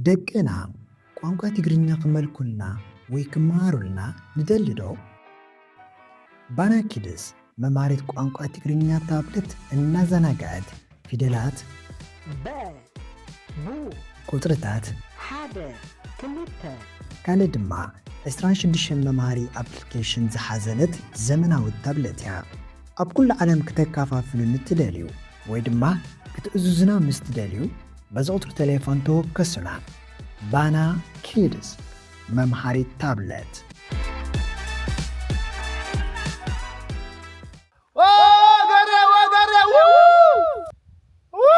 ደቅና ቋንቋ ትግርኛ ክመልኩልና ወይ ክመሃሩልና ንደሊ ዶ? ባና ኪድስ መምሃሪት ቋንቋ ትግርኛ ታብለት እናዘናግዐት ፊደላት፣ በ፣ ቡ፣ ቁጽርታት፣ ሓደ፣ ክልተ፣ ካልእ ድማ ዕስራን ሽዱሽተን መምሃሪ ኣፕሊኬሽን ዝሓዘለት ዘመናዊት ታብለት እያ። ኣብ ኩሉ ዓለም ክተከፋፍሉ ንትደልዩ ወይ ድማ ክትእዝዙና ምስ ትደልዩ፣ በዚ ቁጽሪ ቴሌፎን ተወከሱና። ባና ኪድስ መምሃሪት ታብለት። ኦ፣ ገሬ፣ ኦ፣ ገሬ፣ ው፣ ው፣ ው።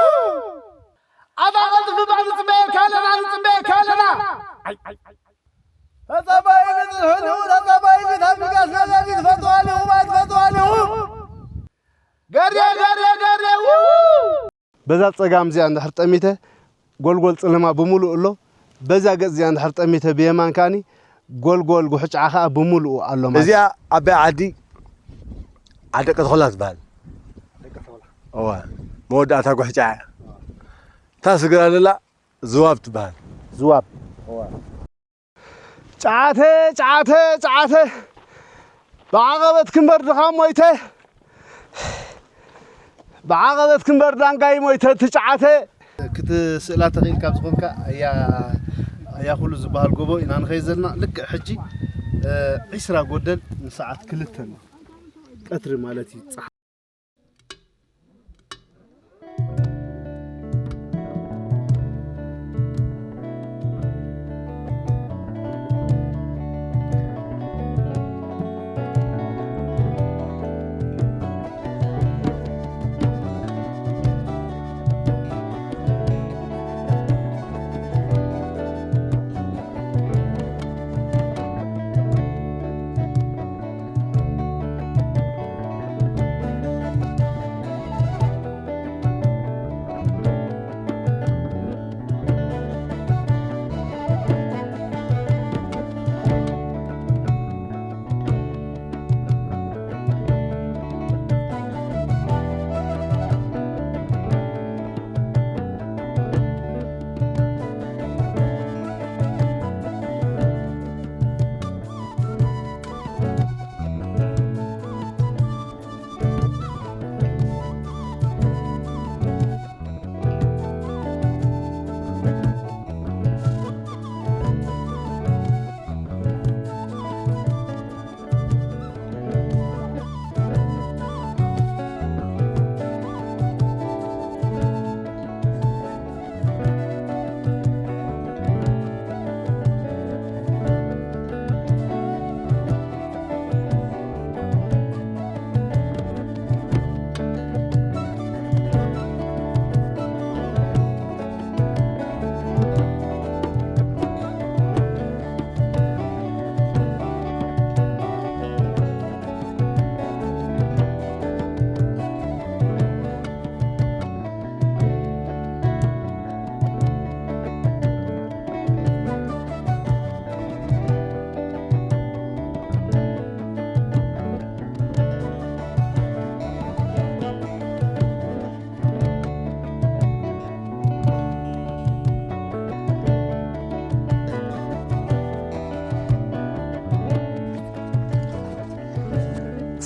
ኣታ ቀልጥፍ እባ ንጽበየካ ኣለና፣ ንጽበየካ ኣለና። ተጸባይኒ ጽንሑ፣ ተጸባይኒ ታሚጋስ ነጋዲ ትፈትዋ ኣለኹም፣ ኣይትፈትዋ ኣለኹም። ገሬ፣ ገሬ፣ ገሬ፣ ው፣ ው። በዛ ጸጋም እዚኣ እንድሕር ጠሚተ፣ ጎልጎል ጽልማ ብምሉእ ኣሎ። በዛ ገጽ እዚኣ እንድሕር ጠሚተ፣ ብየማን ከኣኒ ጎልጎል ጉሕጫዓ ከኣ ብምሉኡ ኣሎ ማለት እዩ። እዚኣ ዓባይ ዓዲ ዓዲ ደቀ ተኹላ ትበሃል። እዋ፣ መወዳእታ ጉሕጫዓ እያ። እታ ስግራ ዘላ ዝዋብ ትበሃል። ዝዋብ። ጫዓተ፣ ጫዓተ፣ ጫዓተ፣ ብዓቐበት ክንበር ድኻ ሞይተ፣ ብዓቐበት ክንበር ዳንጋይ ሞይተ፣ እቲ ጫዓተ። ክትስእላ ተኽእል ካብ ዝኾንካ፣ ኣያ፣ ኣያ ኩሉ ዝበሃል ጎቦ ኢና ንኸይድ ዘለና። ልክዕ ሕጂ፣ እ፣ ዒስራ ጎደል ንሰዓት ክልተ ቀትሪ ማለት እዩ። ጸሓ-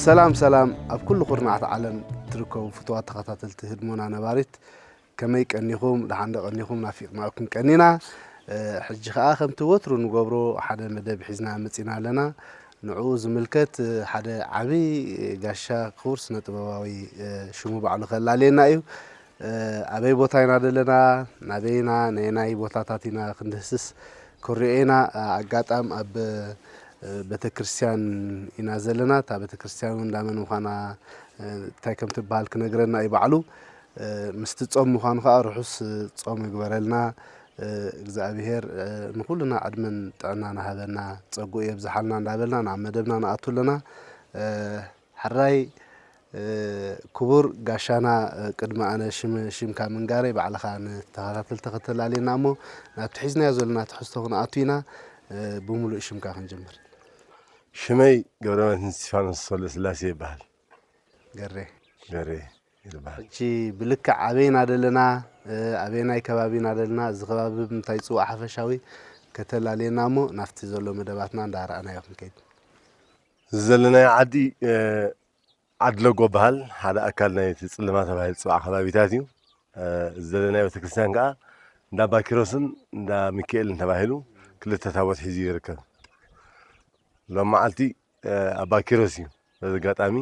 ሰላም ሰላም፣ ኣብ ኩሉ ኩርናዓት ዓለም ትርከቡ ፍቱዋት ተኸታተልቲ ህድሞና ነባሪት፣ ከመይ ቀኒኹም? ደሓን ዶ ቀኒኹም? ናፊቕናኩም ቀኒና። እ፣ ሕጂ ኸኣ ከምቲ ወትሩ ንገብሮ ሓደ መደብ ሒዝና መጺና ኣለና። ንዕኡ ዝምልከት፣ እ፣ ሓደ ዓቢ ጋሻ ክቡር ስነ ጥበባዊ፣ እ፣ ሽሙ ባዕሉ ከላልየና እዩ። እ፣ ኣበይ ቦታ ኢና ዘለና? ናበይ ኢና? ነየናይ ቦታታት ኢና ክንድህስስ ክሪኦ ኢና። እ፣ ኣጋጣም ኣብ፣ እ፣ ቤተክርስትያን ኢና ዘለና። እታ ቤተክርስትያን እውን እንዳ መን ምዃና፣ እ፣ እንታይ ከም ትበሃል ክነግረና እዩ ባዕሉ። እ፣ ምስቲ ጾም ምዃኑ ኸኣ ርሑስ ጾም ይግበረልና። እ፣ እግዚኣብሄር፣ እ፣ ንኹልና ዕድመን ጥዕናን ሃበና፣ ጸግኡ የብዝሓልና እንዳበልና ናብ መደብና ንኣቱ ኣለና። እ፣ ሕራይ፣ እ፣ ክቡር ጋሻና፣ እ፣ ቅድሚ ኣነ ሽም-፣ ሽምካ ምንጋረይ ባዕልኻ ንተኸታተልቲ ከተላልየና እሞ ናብቲ ሒዝናዮ ዘለና ትሕዝቶ ክንኣቱ ኢና። እ፣ ብምሉእ ሽምካ ክንጅምር። ሽመይ ገብረመድህን እስቲፋኖስ ወልደስላሴ ይበሃል። ገሬ። ገሬ ይበሃል። ሕጂ ብልክዕ ኣበይ ኢና ዘለና? ኣበየናይ ከባቢ ኢና ደለና፣ እዚ ከባቢ ብምንታይ ይፅዋዕ ሓፈሻዊ ከተላልየና እሞ ናብቲ ዘሎ መደባትና እንዳረኣናዮ ክንከይድ። ዘለናዮ ዓዲ ዓድለጎ በሃል ሓደ ኣካል ናይ እቲ ጽልማ ተባሂሉ ዝጽዋዕ ከባቢታት እዩ። እዚ ዘለናዮ ቤተክርስትያን ከኣ እንዳ ኣባ ኪሮስን እንዳ ሚካኤልን ተባሂሉ ክልተ ታቦት ሒዙ ይርከብ። ሎም መዓልቲ ኣባ ኪሮስ እዩ። በዚ ኣጋጣሚ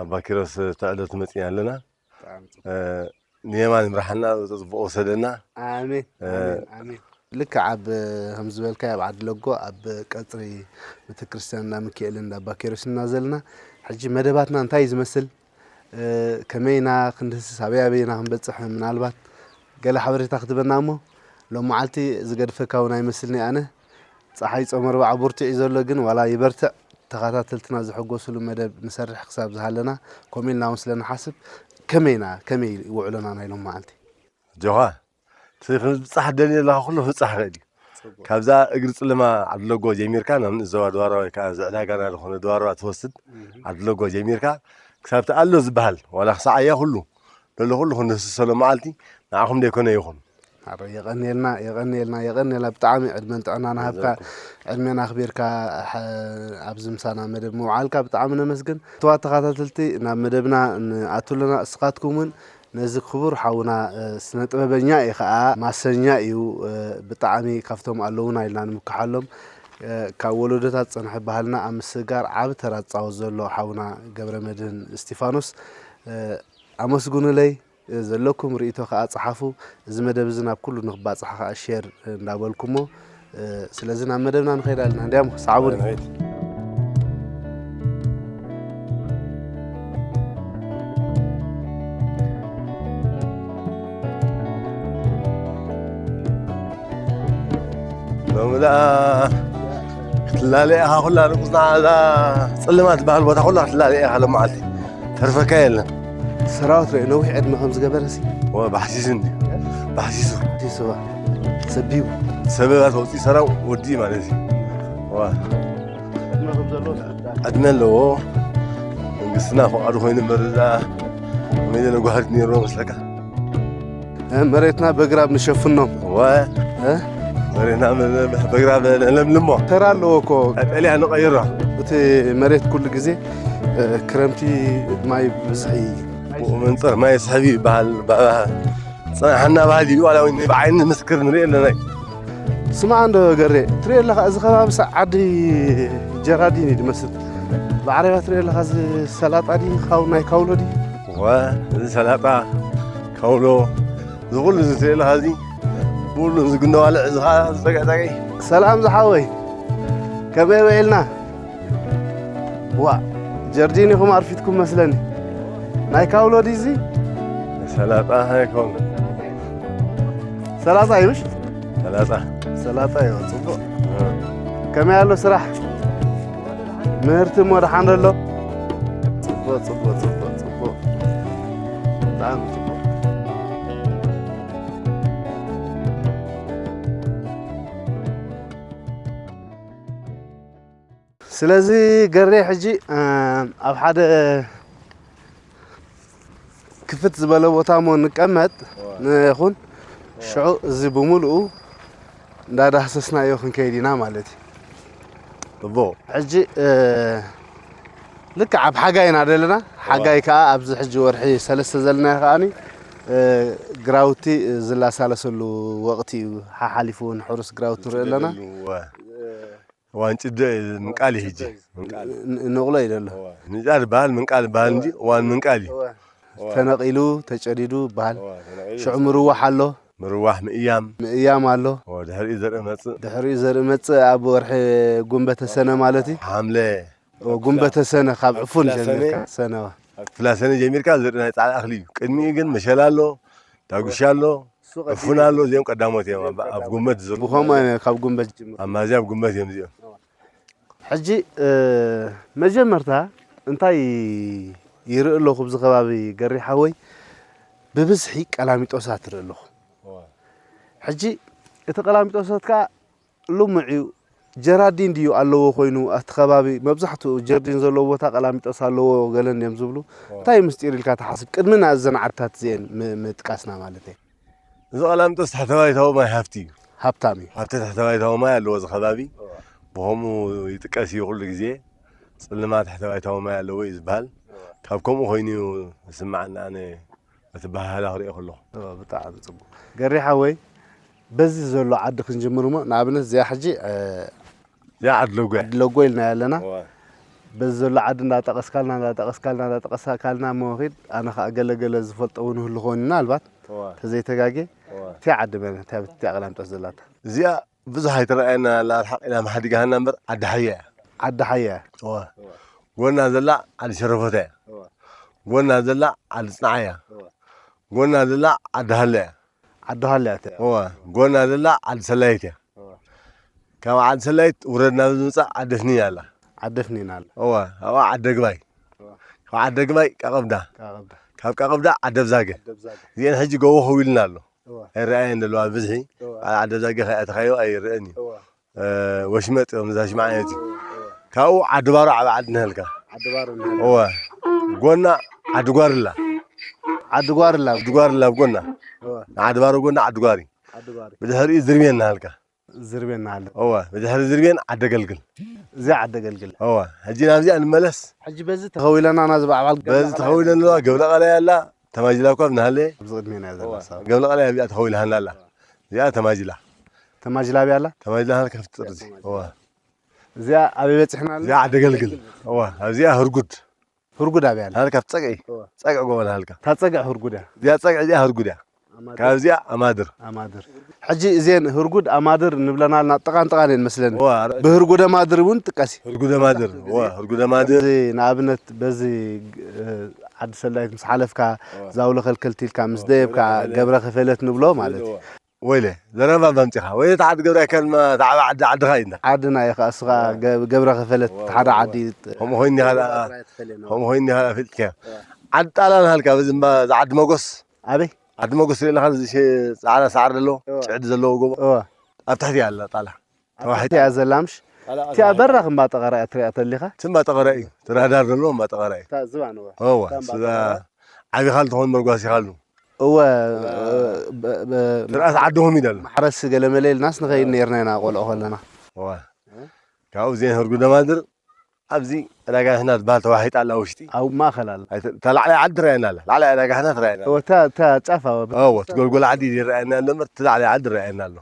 ኣባ ኪሮስ ትዕለቱ መጺና ኣለና። ንየማን ይምርሓና፣ ጽቡቕ ውሰደና። ኣሜን፣ ኣሜን፣ ኣሜን። ልክዕ ኣብ፣ ከም ዝበልካዮ፣ ኣብ ዓዲ ለጎ ኣብ ቀጽሪ ቤተክርስትያን እንዳ ሚካኤልን እንዳ ኣባ ኪሮስን ኢና ዘለና። ሕጂ መደባትና እንታይ እዩ ዝመስል? ከመይ ኢና ክንድህስስ፣ ኣበይ ኣበይ ኢና ክንበጽሕ፣ ምናልባት ገለ ሓበሬታ ክትበና እሞ፣ ሎም መዓልቲ ዝገድፈካ እውን ኣይመስልኒ ኣነ። ጸሓይ ጾም ኣርብዓ ብርቱዕ እዩ ዘሎ፣ ግን ዋላ ይበርትዕ፣ ተኸታተልትና ዝሕጎስሉ መደብ ንሰርሕ ክሳብ ዝሃለና፣ ከምኡ ኢልና እውን ስለ ንሓስብ፣ ከመይ ኢና፣ ከመይ ውዕሎና ናይ ሎም መዓልቲ? ጆኻ፣ እቲ ክብጻሕ ደልየ ዘለኻ ኩሉ ክብጻሕ ይኽእል እዩ። ጽቡቕ። ካብዛ እግሪ ጽልማ ዓድለጎ ጀሚርካ ናብ ንእስ ዞባ ድዋራ ወይ ከኣ እዚ ዕዳጋና ዝኾነ ድዋራ ትወስድ እህ። ዓድለጎ ጀሚርካ ክሳብ እቲ ኣሎ ዝበሃል ዋላ ክሳዕ ኣያ ኩሉ ደሎ ኩሉ ክንድህስሰሉ መዓልቲ ንዓኹም ደይኮነ ይኹን። ኣረ የቐንየልና፣ የቐንየልና፣ የቐንየልና። ብጣዕሚ ዕድመን ጥዕናን ሃብካ፣ የቐንየልና። ዕድሜና ኣኽቢርካ፣ ሐ-፣ ኣብዚ ምሳና መደብ ምውዓልካ ብጣዕሚ ነመስግን። ክቡራት ተኸታተልቲ፣ ናብ መደብና ንኣቱ ኣለና። እስኻትኩም እውን ነዚ ክቡር ሓውና፣ እ፣ ስነ ጥበበኛ እዩ ኸኣ፣ ማሰኛ እዩ። እ፣ ብጣዕሚ ካብቶም ኣለዉና ኢልና ንምክሓሎም፣ እ፣ ካብ ወለዶታት ዝጸንሐ ባህልና ኣብ ምስግጋር ዓቢ ተራ ዝጻወት ዘሎ ሓውና ገብረመድህን እስቲፋኖስ፣ እ፣ ኣመስግኑለይ። ዘለኩም ርእይቶ ከኣ ጸሓፉ። እዚ መደብ እዚ ናብ ኩሉ ንክባጻሕ ከኣ ሼር እንዳበልኩሞ፣ ስለዚ ናብ መደብና ንኸይድ ኣለና። እንዲያም ሰዓቡኒ። ሎሚ ደኣ ክትላለየ ኢኻ፣ ኩላ ንቑጽና እዛ ጸልማት ትበሃል ቦታ ኩላ ክትላለየ ኢኻ ሎመዓልቲ። ተርፈካ የለን። ሰራዊት ርእ ነዊሕ ዕድመ ከም ዝገበረ ሲ። ወ፣ ባሕሲሱ እንዲ። ባሕሲሱ። ባሕሲሱ፣ ዋ። ሰቢቡ። ሰበባት ወፂ ሰራው ወዲ ማለት እዩ። ዋ። ዕድመ ከም ዘለዎ ትርዳእ። ዕድመ ኣለዎ። መንግስትና ፈቃዱ ኮይኑ እምበር እዛ ከመይ ዝበለ ጓህዲ ነይርዎ መስለካ? እ፣ መሬትና በግራብ ንሸፍኖም። ወ። እ? መሬትና በ-፣ በ-፣ በግራብ ነለምልሞ። ተራ ኣለዎ እኮ። ቀጠልያ ንቐይሮ። እቲ መሬት ኩሉ ግዜ፣ እ፣ ክረምቲ ማይ ብዝሒ። ብኡ መንጽር ማይ ስሕብ ይበሃል። ባ-፣ ጽናሕና ባህል እዩ። ዋላ እውን ብዓይኒ ምስክር ንርኢ ኣለና። ስማዕ እንዶ ገሬ፣ ትሪኦ ኣለኻ፣ እዚ ከባቢ ሳ-፣ ዓዲ ጀራዲን እዩ ዝመስል። ብዓረብያ ትሪኦ ኣለኻ፣ እዚ ሰላጣ ድዩ፣ ካው-፣ ናይ ካውሎ ድዩ? ወ፣ እዚ ሰላጣ፣ ካውሎ፣ እዚ ኩሉ እዚ ትሪኦ ኣለኻ፣ እዚ ኩሉ እዚ ጉንደዋልዕ፣ እዚ ኸዓ ዝጸግዒ ጸግዒ። ሰላም ዝሓወይ፣ ከመይ ውዒልና? ዋ፣ ጀርዲን ኢኹም ኣርፊድኩም መስለኒ። ናይ ካውሎ ድዩ እዚ? ሰላጣ ናይ ካውሎ። ሰላጣ እዩ ምሽ? ሰላጣ። ሰላጣ እዩ፣ ጽቡቕ። እ። ከመይ ኣሎ ስራሕ? ምህርቲ እሞ ደሓን ዶ ኣሎ? ጽቡቕ፣ ጽቡቕ፣ ጽቡቕ፣ ጽቡቕ። ብጣዕሚ ጽቡቕ። ስለዚ ገሬ ሕጂ፣ እ፣ ኣብ ሓደ ክፍት ዝበለ ቦታ እሞ ንቀመጥ እዋ። ንኹን። እዋ። ሽዑ እዚ ብምሉኡ እንዳዳህሰስናዮ ክንከይድ ኢና ማለት እዩ። ጽቡቕ። ሕጂ፣ እ፣ ልክዕ ኣብ ሓጋይ ኢና ዘለና። እዋ። ሓጋይ ከኣ ኣብዚ ሕጂ ወርሒ ሰለስተ ዘለናዮ ከኣኒ፣ እ፣ ግራውቲ ዝላሳለሰሉ ወቕቲ እዩ። ሓሓሊፉ እውን ሕሩስ ግራውቲ ንርኢ ኣለና። እዋ። እዋን ጭዶ እዩ፣ ምንቃል እዩ ሕጂ። ምንቃል። ን-፣ ንቕሎ እዩ ዘሎ። እዋ። ምንጫር ይበሃል፣ ምንቃል ይበሃል እንጂ እዋን ምንቃል እዩ። እዋ። እዋ። ተነቒሉ፣ ተጨዲዱ ይበሃል። እዋ፣ ተነቒሉ ሽዑ ተጨዲዱ። ምርዋሕ ኣሎ። ምርዋሕ፣ ምእያም። ምእያም ኣሎ። እዋ፣ ድሕሪኡ ዘርኢ መጽእ። ድሕሪኡ ዘርኢ መጽእ ኣብ ወርሒ ጉንበተ ሰነ ማለት እዩ። ሓምለ። እዎ፣ ጉንበተ ሰነ ካብ ዕፉን ፍላሰነ። ጀሚርካ፣ ሰነ፣ እዋ። ኣብ ፍላሰነ ጀሚርካ ዘርኢ ናይ ጻዕዳ እኽሊ እዩ። ቅድሚኡ ግን መሸላ ኣሎ፣ ዳጉሻ ኣሎ፣ እሱ ቀዲሙ። ዕፉን ኣሎ፣ እዚኦም ቀዳሞት እዮም። እዚኦም ኣብ፣ ኣብ ቀዳሞት። ጉንበት ዝዝርኡ። ብኸምኡ እዮም ካብ ጉንበት ዝጅምሩ። ኣብ ማዝያ ኣብ ጉንበት እዮም እዚኦም። ሕጂ፣ እ፣ መጀመርታ እንታይ ይርኢ ኣለኹ ኣብዚ ከባቢ ገሪ ሓወይ? ብብዝሒ ቀላሚጦሳት ይርኢ ኣለኹ። እዋ። ሕጂ እቲ ቀላሚጦሳት ከኣ ልሙዕ እዩ። ጀራዲን ድዩ ኣለዎ ኮይኑ ኣብቲ ከባቢ? መብዛሕትኡ ጀርዲን ዘለዎ ቦታ ቀላሚጦስ ኣለዎ ገለን እዮም ዝብሉ። እዋ። እንታይ እዩ ምስጢር ኢልካ ትሓስብ? ቅድሚ ናእዘን ዓድታት እዚአን ም-፣ ምጥቃስና ማለት እየ። እዚ ቀላምጦስ ታሕተዋይ ታዊ ማይ ሃፍቲ እዩ። ሃብታም እዩ። ሃፍቲ ታሕተዋይ ታዊ ማይ ኣለዎ እዚ ከባቢ። ብኸምኡ ይጥቀስ እዩ ኩሉ ግዜ። ጽልማ ታሕተዋይ ታዊ ማይ ኣለዎ እዩ ዝበሃል። ካብ ከምኡ ኮይኑ እዩ ዝስምዓኒ ኣነ እቲ ባህላ ክሪኦ ከለኹ። ብጣዕሚ ጽቡቅ። ገሬ ሓወይ፣ በዚ ዘሎ ዓዲ ክንጅምር እሞ፣ ንኣብነት እዚኣ ሕጂ እዚኣ ዓዲ ለጎያ። ዓዲ ለጎ ኢልና ኣለና። በዚ ዘሎ ዓዲ እንዳጠቐስካልና እንዳጠቐስካልና እንዳጠቐስካልና እሞ ኺድ፣ ኣነ ከዓ ገለገለ ዝፈልጦ እውን ህሉ ኾን ምናልባት ተዘይተጋጌ። እቲያ ዓዲ መን እቲያ ቤት እቲያ ቀላምጦስ ዘላታ? እዚኣ ብዙሕ ኣይትረኣየና ኣላ፣ ርሓቕ ኢላ መሓዲጋሃና እምበር ዓዲ ሓያ እያ። ዓዲ ሓያ እያ። እዋ። ጎና ዘላ ዓዲ ሸረፎታ እያ። ጎና ዘላ ዓዲ ጽንዓ እያ። ጎና ዘላ ዓዲ ሃለ እያ። ዓዲ ሃለ እያ። እዋ። ጎና ዘላ ዓዲ ሰላይት እያ። ካብ ዓዲ ሰላይት ውረድ ናብ ዝምጻእ ዓዲ ፍኒን ኣላ። ዓዲ ፍኒን ኣላ። እዋ። ኣብኣ ዓዲ ደግባይ። ካብ ዓዲ ደግባይ ቀቐብዳ። ካብ ቀቐብዳ ዓዲ ኣብዛገ። እዚአን ሕጂ ጎቦ ከዊልና ኣሎ። ኣይረኣየን ዘለዋ ብዝሒ። በዓል ዓዲ ኣብዛገ ከይኣተኻዮ ኣይረኣን እዩ። ወሽመጥ እዮም እዛ ሽማዓየት እዩ። ካብኡ ዓዲ ባሮ ዓብ ዓዲ ነህልካ። እወ። ጎና ዓዲ ጓርላ። ዓዲ ጓርላ። ዓዲ ጓርላ ኣብ ጎና። ንዓዲ ባሮ ጎና ዓዲ ጓሪ። ብድሕሪኡ ዝርቤን ናሃልካ። ዝርቤን ናሃለ። እወ። ብድሕሪ ዝርቤን ዓዲ ኣገልግል። እዚኣ ዓዲ ኣገልግል። እወ። ሕጂ ናብዚኣ ንመለስ። ሕጂ በዚ ተኸዊለና ናዚ በዓል በዚ ተኸዊለና ገብረ ቀላይ ኣላ። ተማጅላ እኳ ብናሃለ ኣብዚ ቅድሜና እያ ዘላ እሳ። ገብረ ቀላይ ኣብዚኣ ተኸዊላ ሃላ ኣላ። እዚኣ ተማጅላ። ተማጅላ ኣብያ ኣላ? ተማጅላ ሃላ ከፍቲ ጥርዚ። እዋ። እዚኣ ኣበይ በፂሕና ኣለና? እዚኣ ዓደገልግል። እዋ። ኣብዚኣ ህርጉድ። ህርጉድ ኣብያ ኣላ? ሃልካ ኣብቲ ፀግዒ። እዋ። ፀግዒ ጎበና ሃልካ። እታ ፀግዒ ህርጉድ እያ። እዚኣ ፀግዒ እዚኣ ህርጉድ እያ። ኣማድር። ካብዚኣ ኣማድር። ኣማድር። ሕጂ እዚኤን ህርጉድ ኣማድር ንብለና ኣለና ጥቓን ጥቓን እየን መስለኒ። እዋ። ብህርጉደ ማድር እውን ጥቀሲ። ህርጉደ ማድር። እዋ። ህርጉደ ማድር። እዚ ንኣብነት በዚ እ፣ ዓዲ ሰላይት ምስ ሓለፍካ ዛውለ ከልከልቲ ኢልካ ምስ ደየብካ ገብረ ከፈለት ንብሎ ማለት እዩ። ወይለ ዘረባ ኣምፂኻ ወይ እቲ ዓዲ ገብረ ኣይከልማ ተዓባ ዓዲ ዓድኻ ኢና ዓድና ኢኻ እስኻ ገብረ ከፈለት ሓደ ዓዲ ከምኡ ኮይኑ ኢኻ ከምኡ ኮይኑ ኢኻ ኣፍልጥካ ዓዲ ጣላ ናሃልካ በዚ እምባ እዚ ዓዲ መጎስ ኣበይ ዓዲ መጎስ ሪእለኻ እዚ ሸ- ፃዕዳ ሳዕሪ ዘለዎ ጭዕዲ ዘለዎ ጎቦ እወ ኣብ ትሕቲ እያ ኣላ ጣላ ተዋሒጣ እያ ዘላ ምሽ እቲኣ በራኽ እምባ ጠቐራ እያ ትሪኣ ተሊኻ እቲ እምባ ጠቐራ እዩ እቲ ራዳር ዘሎ እምባ ጠቐራ እዩ እታ ዝባን እወ እወ እታ እምባ ስዛ ጠቐራ። ዓቢኻ ልትኾን መርጓሲኻሉ እወ ትርኣስ ዓድኹም እዩ ደሎ ማሕረስ ገለመለ ኢልናስ ንኸይድ ነርና ኢና ቆልዑ ከለና እወ ካብኡ ዜን ህርጉ ደማድር ኣብዚ ዕዳጋ ሕና ትበሃል ተዋሒጣ ኣላ ውሽጢ ኣብ ማእኸል ኣላ እታ ላዕላይ ዓዲ ትረኣየና ኣላ ላዕላይ ዕዳጋ ሕና ትረኣየና እወ እታ እታ ጫፍ ኣወ እወ እቲ ጎልጎል ዓዲ ይረኣየና ኣሎ እምበር እቲ ላዕላይ ዓዲ ይረኣየና ኣሎ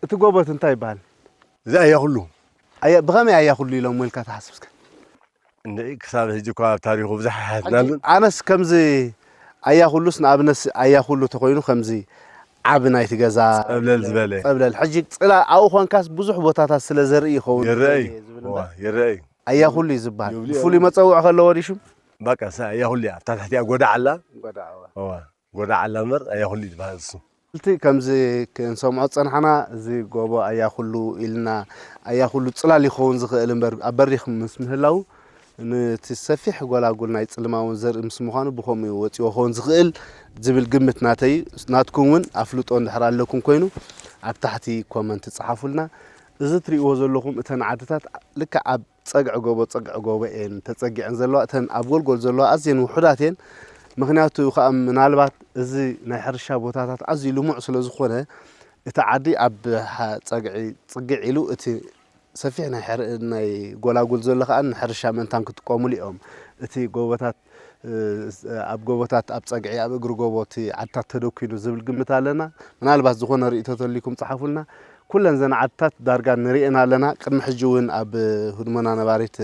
እቲ ጎቦት እንታይ ይበሃል እዚ ኣያ ኩሉ ኣያ ብኸመይ ኣያ ኩሉ ኢሎም ወልካ ትሓስብ እስከ እንድዒ ክሳብ ሕጂ እኳ ኣብ ታሪኹ ብዙሕ ኣይሓትናሉን ኣነስ ከምዚ ኣያ ኩሉስ ንኣብነት ኣያ ኩሉ ተኮይኑ ከምዚ ዓቢ ናይቲ ገዛ ጸብለል ዝበለ ጸብለል ሕጂ ጽላ ኣብኡ ኮንካስ ብዙሕ ቦታታት ስለ ዘርኢ ይኸውን ይረአ እዩ ዝብል እምበር ይረአ እዩ ኣያ ኩሉ እዩ ዝበሃል ይብሉ ብፍሉይ እዮም። መጸውዒ ከለዎ ድዩ ሽም በቃ ሳ ኣያ ኩሉ እያ ኣብታ ትሕቲኣ ጎዳ ዓላ ጎዳ ዓዋ እዋ ጎዳ ዓላ እምበር ኣያ ኩሉ እዩ ዝበሃል እሱ እቲ ከምዚ ክንሰምዖ ዝጸናሕና እዚ ጎቦ ኣያ ኩሉ ኢልና ኣያ ኩሉ ጽላል ይኸውን ዝኽእል እምበር ኣብ በሪኽ ምስ ምህላው ነቲ ሰፊሕ ጎላጉል ናይ ጽልማውን ዘርኢ ምስ ምዃኑ ብኸምኡ እዩ ወጺዎ ክኸውን ዝኽእል ዝብል ግምት ናተይ እዩ። ናትኩም እውን ኣፍልጦ እንድሕር ኣለኩም ኮይኑ ኣብ ታሕቲ ኮመንት ጸሓፉልና። እዚ ትርእይዎ ዘለኹም እተን ዓድታት ልክዕ ኣብ ጸግዒ ጎቦ ጸግዒ ጎቦ እየን ተጸጊዐን ዘለዋ። እተን ኣብ ጎልጎል ዘለዋ ኣዝየን ውሑዳት እየን። ምኽንያቱ ከዓ ምናልባት እዚ ናይ ሕርሻ ቦታታት ኣዝዩ ልሙዕ ስለ ዝኾነ እቲ ዓዲ ኣብ ሓ- ጸግዒ ጽግዕ ኢሉ እቲ ሰፊሕ ናይ ሕር- ናይ ጎላጉል ዘሎ ከዓ ንሕርሻ ምእንታን ክጥቀሙሉ እዮም። እቲ ጎቦታት እ፣ ኣብ ጎቦታት ኣብ ጸግዒ ኣብ እግሪ ጎቦ እቲ ዓድታት ተደኲኑ ዝብል ግምት ኣለና። ምናልባት ዝኾነ ርእይቶ ተልይኩም ጸሓፉልና። ኩለን ዘን ዓድታት ዳርጋ ንርእየን ኣለና። ቅድሚ ሕጂ እውን ኣብ ህድሞና ነባሪት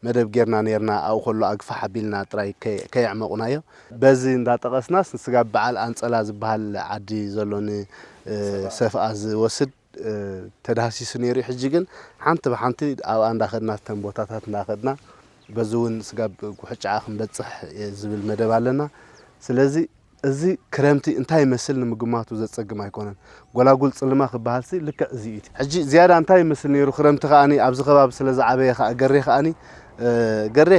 መደብ ጌርና ነርና ኣብኡ ከሎ ኣግፋሕ ኣቢልና ጥራይ ከይ- ከየዕመቑናዮ። በዚ እንዳጠቐስናስ ስጋብ በዓል ኣንጸላ ዝበሃል ዓዲ ዘሎ ንሰፍኣ ዝወስድ ተዳህሲሱ ነይሩ እዩ። ሕጂ ግን ሓንቲ ብሓንቲ ኣብኣ እንዳኸድና እተን ቦታታት እንዳኸድና በዚ እውን ስጋብ ጉሕጫኣ ክንበፅሕ ዝብል መደብ ኣለና። ስለዚ እዚ ክረምቲ እንታይ ይመስል ንምግማቱ ዘፀግም ኣይኮነን። ጎላጉል ፅልማ ክበሃል ሲ ልክዕ እዚ እዩ። ሕጂ ዝያዳ እንታይ ይመስል ነይሩ ክረምቲ ከዓኒ ኣብዚ ከባቢ ስለ ዝዓበየ ከዓ ገሬ ከዓኒ ገሬ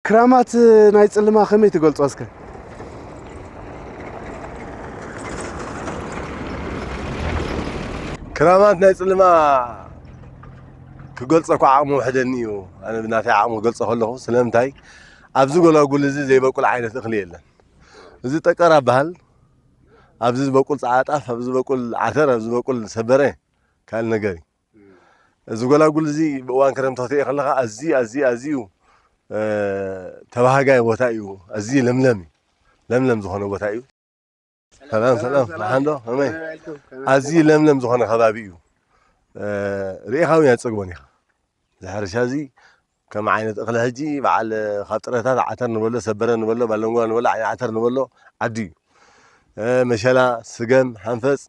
ክራማት ናይ ጽልማ ከመይ ትገልጾ እስከ? ክራማት ናይ ጽልማ ክገልጾ እኳ ዓቕሚ ውሕደኒ እዩ። ኣነ ብናተይ ዓቕሚ ክገልጾ ከለኹ ስለምንታይ ኣብዚ ጎላጉል እዚ ዘይበቁል ዓይነት እኽሊ የለን። እዚ ጠቀራ በሃል ኣብዚ ዝበቁል ጻዕዳ ጣፍ፣ ኣብዚ ዝበቁል ዓተር፣ ኣብዚ ዝበቁል ሰበረ ካልእ ነገር እዩ። እዚ ጎላጉል እዚ ብእዋን ክረምቲ ክትሪኦ ከለኻ ኣዝዩ፣ ኣዝዩ፣ ኣዝዩ፣ እ፣ ተባሃጋይ ቦታ እዩ። ኣዝዩ ለምለም እዩ። ለምለም ዝኾነ ቦታ እዩ። ሰላም፣ ሰላም፣ ሰላም። ደሓን ዶ? ከመይ? ከመይ ውዒልኩም? ከመይ ኣዝዩ ውዒልኩም? ለምለም ዝኾነ ከባቢ እዩ። እ፣ ርኢኻ እውን ኣይትጸግቦን ኢኻ። እዚ ሕርሻ እዚ ከም ዓይነት እኽሊ ሕጂ በዓል ካብ ጥረታት ዓተር ንበሎ፣ ሰበረ ንበሎ፣ ባለንጓ ንበሎ፣ ዓይኒ ዓተር ንበሎ ዓዲ እዩ። እ፣ መሸላ፣ ስገም፣ ሓንፈጽ፣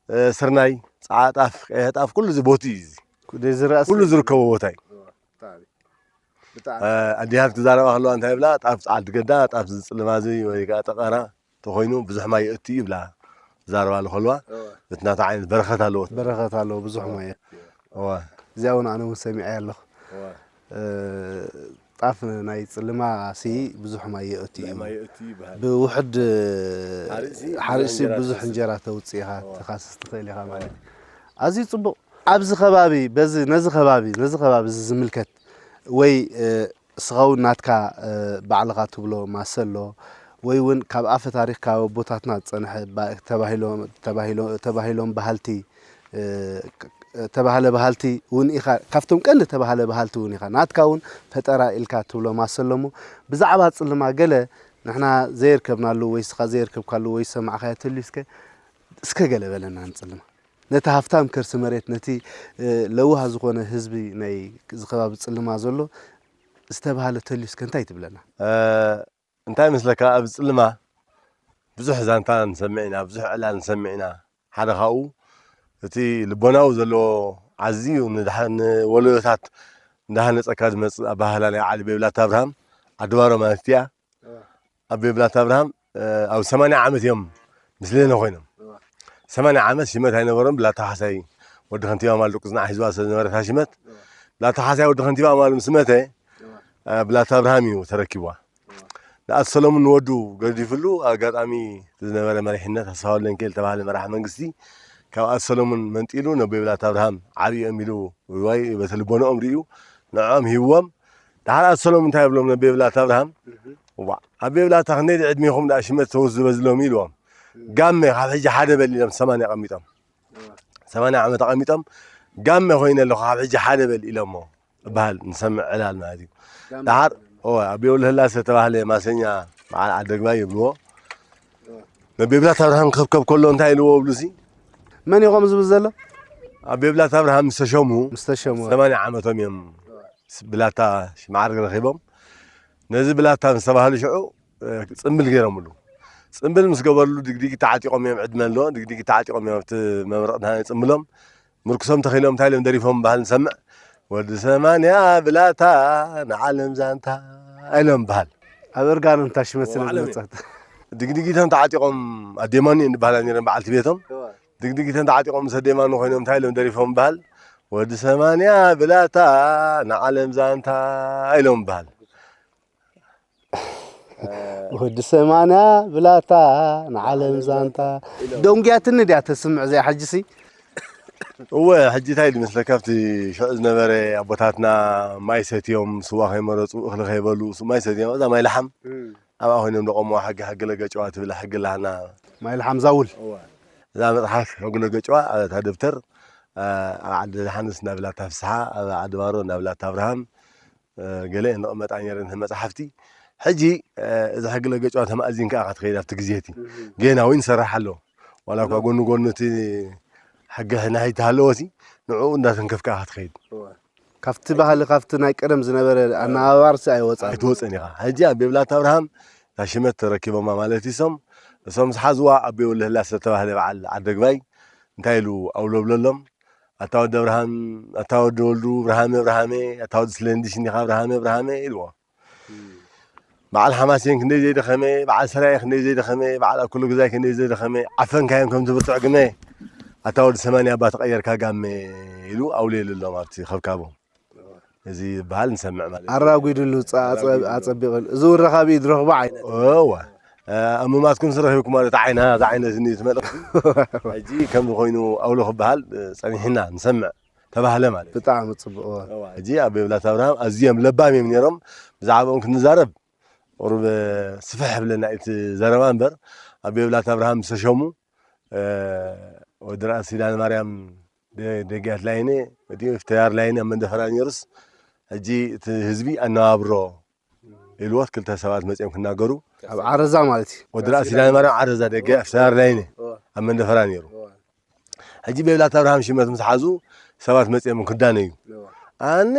እ፣ ስርናይ፣ ጸዓ ጣፍ፣ ቀይሕ ጣፍ፣ ኩሉ እዚ ቦቲ እዩ እዚ። ኩሉ ዝረኣ ኩሉ ዝርከቦ ቦታ እዩ። ብጣዕሚ። ብጣዕሚ። እ፣ ኣዴታት ክዛረባ ከለዋ እንታይ ይብላ? ጣፍ ጸዓድ ገዳ፣ ጣፍ ዝጽልማ እዚ ወይ ከኣ ጠቐራ ተኾይኑ ብዙሕ ማይ የእቱ እዩ ይብላ። ክዛረባሉ ከለዋ እወ። እቲ ናታ ዓይነት በረኸት ኣለዎ። በረኸት ኣለዎ፣ ብዙ ሕማም እየ። እወ። እዚኣ እውን ኣነ እውን ሰሚዐያ ኣለኹ። እወ። እ፣ ጣፍ ናይ ጽልማ ሲ ብዙሕ ማይ የእቱ እዩ። ማይ የእቱ ይበሃል። ብውሕድ ሓርእሲ ሓርእሲ ብዙሕ ብዙሕ እንጀራ እንጀራ ተውጽእ ኢኻ፣ እወ። ተኻስስ ትኽእል ኢኻ ማለት እዩ። ኣዝዩ ጽቡቕ። ኣብዚ ከባቢ፣ በዚ፣ ነዚ ከባቢ፣ ነዚ ከባቢ እዚ ዝምልከት ወይ፣ እ፣ እስኻ እውን ናትካ፣ እ፣ ባዕልኻ ትብሎ ማሰሎ ወይ እውን ካብ ኣፈ ታሪኽ ካብ ኣቦታትና ዝጸንሐ ባ-፣ ተባሂሎ-፣ ተባሂሎ-፣ ተባሂሎም በሃልቲ፣ እ፣ ክ-፣ ተባህለ በሃልቲ እውን ኢኻ፣ ካብቶም ቀንዲ ተባህለ በሃልቲ እውን ኢኻ። ናትካ እውን ፈጠራ ኢልካ ትብሎ ማሰሎ እሞ ብዛዕባ ጽልማ ገለ ንሕና ዘየርከብናሉ ወይ እስኻ ዘየርከብካሉ ወይ ዝሰማዕካዮ ተልዩ እስከ፣ እስከ ገለ በለና ንጽልማ። ነቲ ሃፍታም ከርሲ መሬት፣ ነቲ፣ እ፣ ለዋህ ዝኾነ ህዝቢ ናይ እዚ ከባቢ ጽልማ ዘሎ ዝተባህለ ተልዩ እስከ እንታይ ትብለና? እ፣ እንታይ ይመስለካ፣ ኣብ ጽልማ ብዙሕ ዛንታ ንሰምዕ ኢና፣ ብዙሕ ዕላል ንሰምዕ ኢና። ሓደ ካብኡ እቲ ልቦናዊ ዘለዎ ኣዝዩ ንድሓ-፣ ንወለዶታት እንዳሃነጸካ ዝመጽእ ኣበሃህላ ናይ ዓሊ ቤብላታ ኣብርሃም፣ ዓዲ ባሮ ማለት እያ። ኣቦይ ብላታ ኣብርሃም፣ እ፣ ኣብ ሰማንያ ዓመት እዮም ምስሌነ ኮይኖም። እዋ። ሰማንያ ዓመት ሽመት ኣይነበሮም። ብላታ ሓሳይ ወዲ ከንቲባ ማል ደቁ ጽናዕ ሒዝዋ ስለ ዝነበረት እታ ሽመት፣ እዋ። ብላታ ሓሳይ ወዲ ከንቲባ ማል ምስ መተ፣ እዋ። እ፣ ብላታ ኣብርሃም እዩ ተረኪብዋ። እዋ። ንኣቶ ሰለሙን ንወዱ ገዲፍሉ፣ ኣጋጣሚ ዝነበረ መሪሕነት ኣስፋው ለንኬል ዝተባህለ መራሒ መንግስቲ፣ ካብ ኣቶ ሰለሙን መንጢሉ ነቦይ ብላታ ኣብርሃም ዓብዮም ኢሉ፣ ወይ በቲ ልቦንኦም ርእዩ ንዕኦም ሂብዎም። ደሓር ኣቶ ሰለሙን እንታይ ይብሎም ነቦይ ብላታ ኣብርሃም? እህ። እዋ፣ ኣቦይ ብላታ ክንደይ ዕድሜኹም ደኣ ሽመት ተወዝ ዝበዝሎም ኢልዎም። እህ። ጋመ ካብ ሕጂ ሓደ በል ኢሎም ሰማንያ ኣቐሚጦም። እዋ። ሰማንያ ዓመት ኣቐሚጦም፣ ጋመ ኮይነ ኣለኹ ካብ ሕጂ ሓደ በል ኢሎሞ እበሃል ንሰምዕ ዕላል ማለት እዩ። ጋመ ደሓር፣ ኮይነ። እወ፣ ኣቦይ ወልደስላሴ ዝተባህለ ማሰኛ በዓል ዓደግባይ ይብልዎ። እዋ። ነቦይ ብላታ ኣብርሃም ክኸብከብ ከሎ እንታይ ኢልዎ ብሉሲ? መን ኢኹም ዝብል ዘሎ? ኣቦይ ብላታ ኣብርሃም ምስ ተሸሙ ምስ ተሸሙ። ሰማንያ ዓመቶም እዮም። እዋ። ብላታ ማዕርግ ረኺቦም። ነዚ ብላታ ምስ ተባህሉ ሽዑ፣ እ፣ ጽምብል ገይሮምሉ። ጽምብል ምስ ገበርሉ ድግዲጊት ተዓጢቖም እዮም፣ ዕድመ ኣሎ፣ ድግዲጊት ተዓጢቖም እዮም ኣብቲ መብረቕ ናይ ጽምብሎም። ምርኩሶም ተኺሎም እንታይ ኢሎም ደሪፎም ባህል ንሰምዕ። "ወዲ ሰማንያ ብላታ ንዓለም ዛንታ" ኢሎም ባህል። ኣብ እርጋኖም ታሽመት ስለ ዓለም ዝመጸት። ድግዲጊቶም ተዓጢቖም ኣዴማኑ እዮም ዝበሃላ ነይረን በዓልቲ ቤቶም። እዋ። ድግዲጊቶም ተዓጢቖም ምስ ኣዴማኑ ኮይኖም እንታይ ኢሎም ደሪፎም ባህል። "ወዲ ሰማንያ ብላታ ንዓለም ዛንታ" ኢሎም በሃል። ወዲ ሰማንያ ብላታ ንዓለም ዛንታ። ኢሎም። ደንጉያትኒ ድያ ተስምዕ እዚኣ ሕጂሲ? እወ፣ ሕጂ እንታይ ኢሉ መስለካ፣ ኣብቲ ሽዑ ዝነበረ ኣቦታትና ማይ ሰትዮም፣ ስዋ ከይመረጹ፣ እኽሊ ከይበሉ፣ ሱ-፣ ማይ ሰትዮም፣ እዛ ማይ ለሓም እም። ኣብኣ ኮይኖም ደቆምዋ ሕጊ፣ ሕጊ ለገጭዋ ትብል ሕጊ ኣለሃና። ማይ ለሓም ዛውል። እወ። እዛ መጽሓፍ ሕጊ ለገጭዋ፣ እታ ደብተር፣ ኣ-፣ ኣብ ዓዲ ደሓንስ እንዳ ብላታ ፍስሓ፣ ኣብ ዓዲ ባሮ እንዳ ብላታ ኣብርሃም፣ እ፣ ገለ እየን ዝቕመጣ ነይረን መጻሕፍቲ። ሕጂ፣ እ፣ እዚ ሕጊ ለገጭዋ ተማእዚንካ ኢኻ ትኸይድ ኣብቲ ግዜ እቲ። እህ። ጌና እውን ይሰርሕ ኣሎ። ዋላ እኳ እህ። ጎኒ ጎኒ እቲ ሕጊ ናይቲ ሃለወሲ፣ ንዕኡ እንዳተንከፍካ ኢኻ ትኸይድ። እወ። ካብቲ ባህሊ፣ ካብቲ ናይ ቀደም ዝነበረ ኣነባባርሲ ኣይወጻን። ኣይትወጽእን ኢኻ። ሕጂ ኣቦይ ብላታ ኣብርሃም እታ ሽመት ተረኪቦማ ማለት እዩ። እሶም፣ እሶም ዝሓዝዋ ኣቦይ ወልደስላሴ ዝተባህለ በዓል ዓደግባይ እንታይ ኢሉ ኣውለብለሎም? "ኣታ ወዲ ኣብርሃም፣ ኣታ ወዲ ወልዱ፣ ብርሃመ፣ ብርሃመ፣ ኣታ ወዲ ስለንዲ ሽኒኻ፣ ብርሃመ፣ ብርሃመ" ኢልዎ። እም። በዓል ሓማሴን ክንደይ ዘይደኸመ፣ በዓል ሰራየ ክንደይ ዘይደኸመ፣ በዓል ኣኩሉ ግዛይ ክንደይ ዘይደኸመ፣ ዓፈንካዮም ከምቲ ብርቱዕ ግመ፣ ኣታ ወዲ ሰማንያ እባ ተቐየርካ ጋመ ኢሉ ኣውሊሉሎም ኣብቲ ከብካቦም። እዚ ይበሃል ንሰምዕ ማለት እዩ። ኣራጒድሉ፣ ጸ-፣ ኣጸ-፣ ኣራጒድሉ። ኣጸቢቕሉ። እዚ እውን ረኻቢ እዩ፣ ዝረኽቦ ዓይነት። እወ። እ፣ እሙማትኩም ዝረኺብኩም ማለት ዓይና፣ እዛ ዓይነት እኒ ትመልእቲ። ሕጂ ከምዚ ኮይኑ ኣውሎ ክበሃል፣ እ፣ ጸኒሕና ንሰምዕ ተባህለ ማለት እዩ። ብጣዕሚ ጽቡቕ። እወ። እወ። ሕጂ ኣቦይ ብላታ ኣብርሃም ኣዝዮም ለባም እዮም ነይሮም። ብዛዕባኦም ክንዛረብ ቁሩብ ስፍሕ ይብለና እቲ ዘረባ እምበር፣ ኣቦይ ብላታ ኣብርሃም ዝተሸሙ ወዲ ራእሲ ኪዳነ ማርያም፣ ደጊያት ላይነ፣ እቲ ፍትያር ላይነ ኣብ መንደፈራ ነይሩስ፣ ሕጂ እቲ ህዝቢ ኣነባብሮ ኢልዎት ክልተ ሰባት መጺኦም ክናገሩ። ኣብ ዓረዛ ማለት እዩ። ወዲ ራእሲ ኪዳነ ማርያም ዓረዛ፣ ደጊያት ፍትያር ላይነ ኣብ መንደፈራ ነይሩ። ሕጂ ቤብላት ኣብርሃም ሽመት ምስ ሓዙ ሰባት መጺኦም ክዳነዩ። ኣነ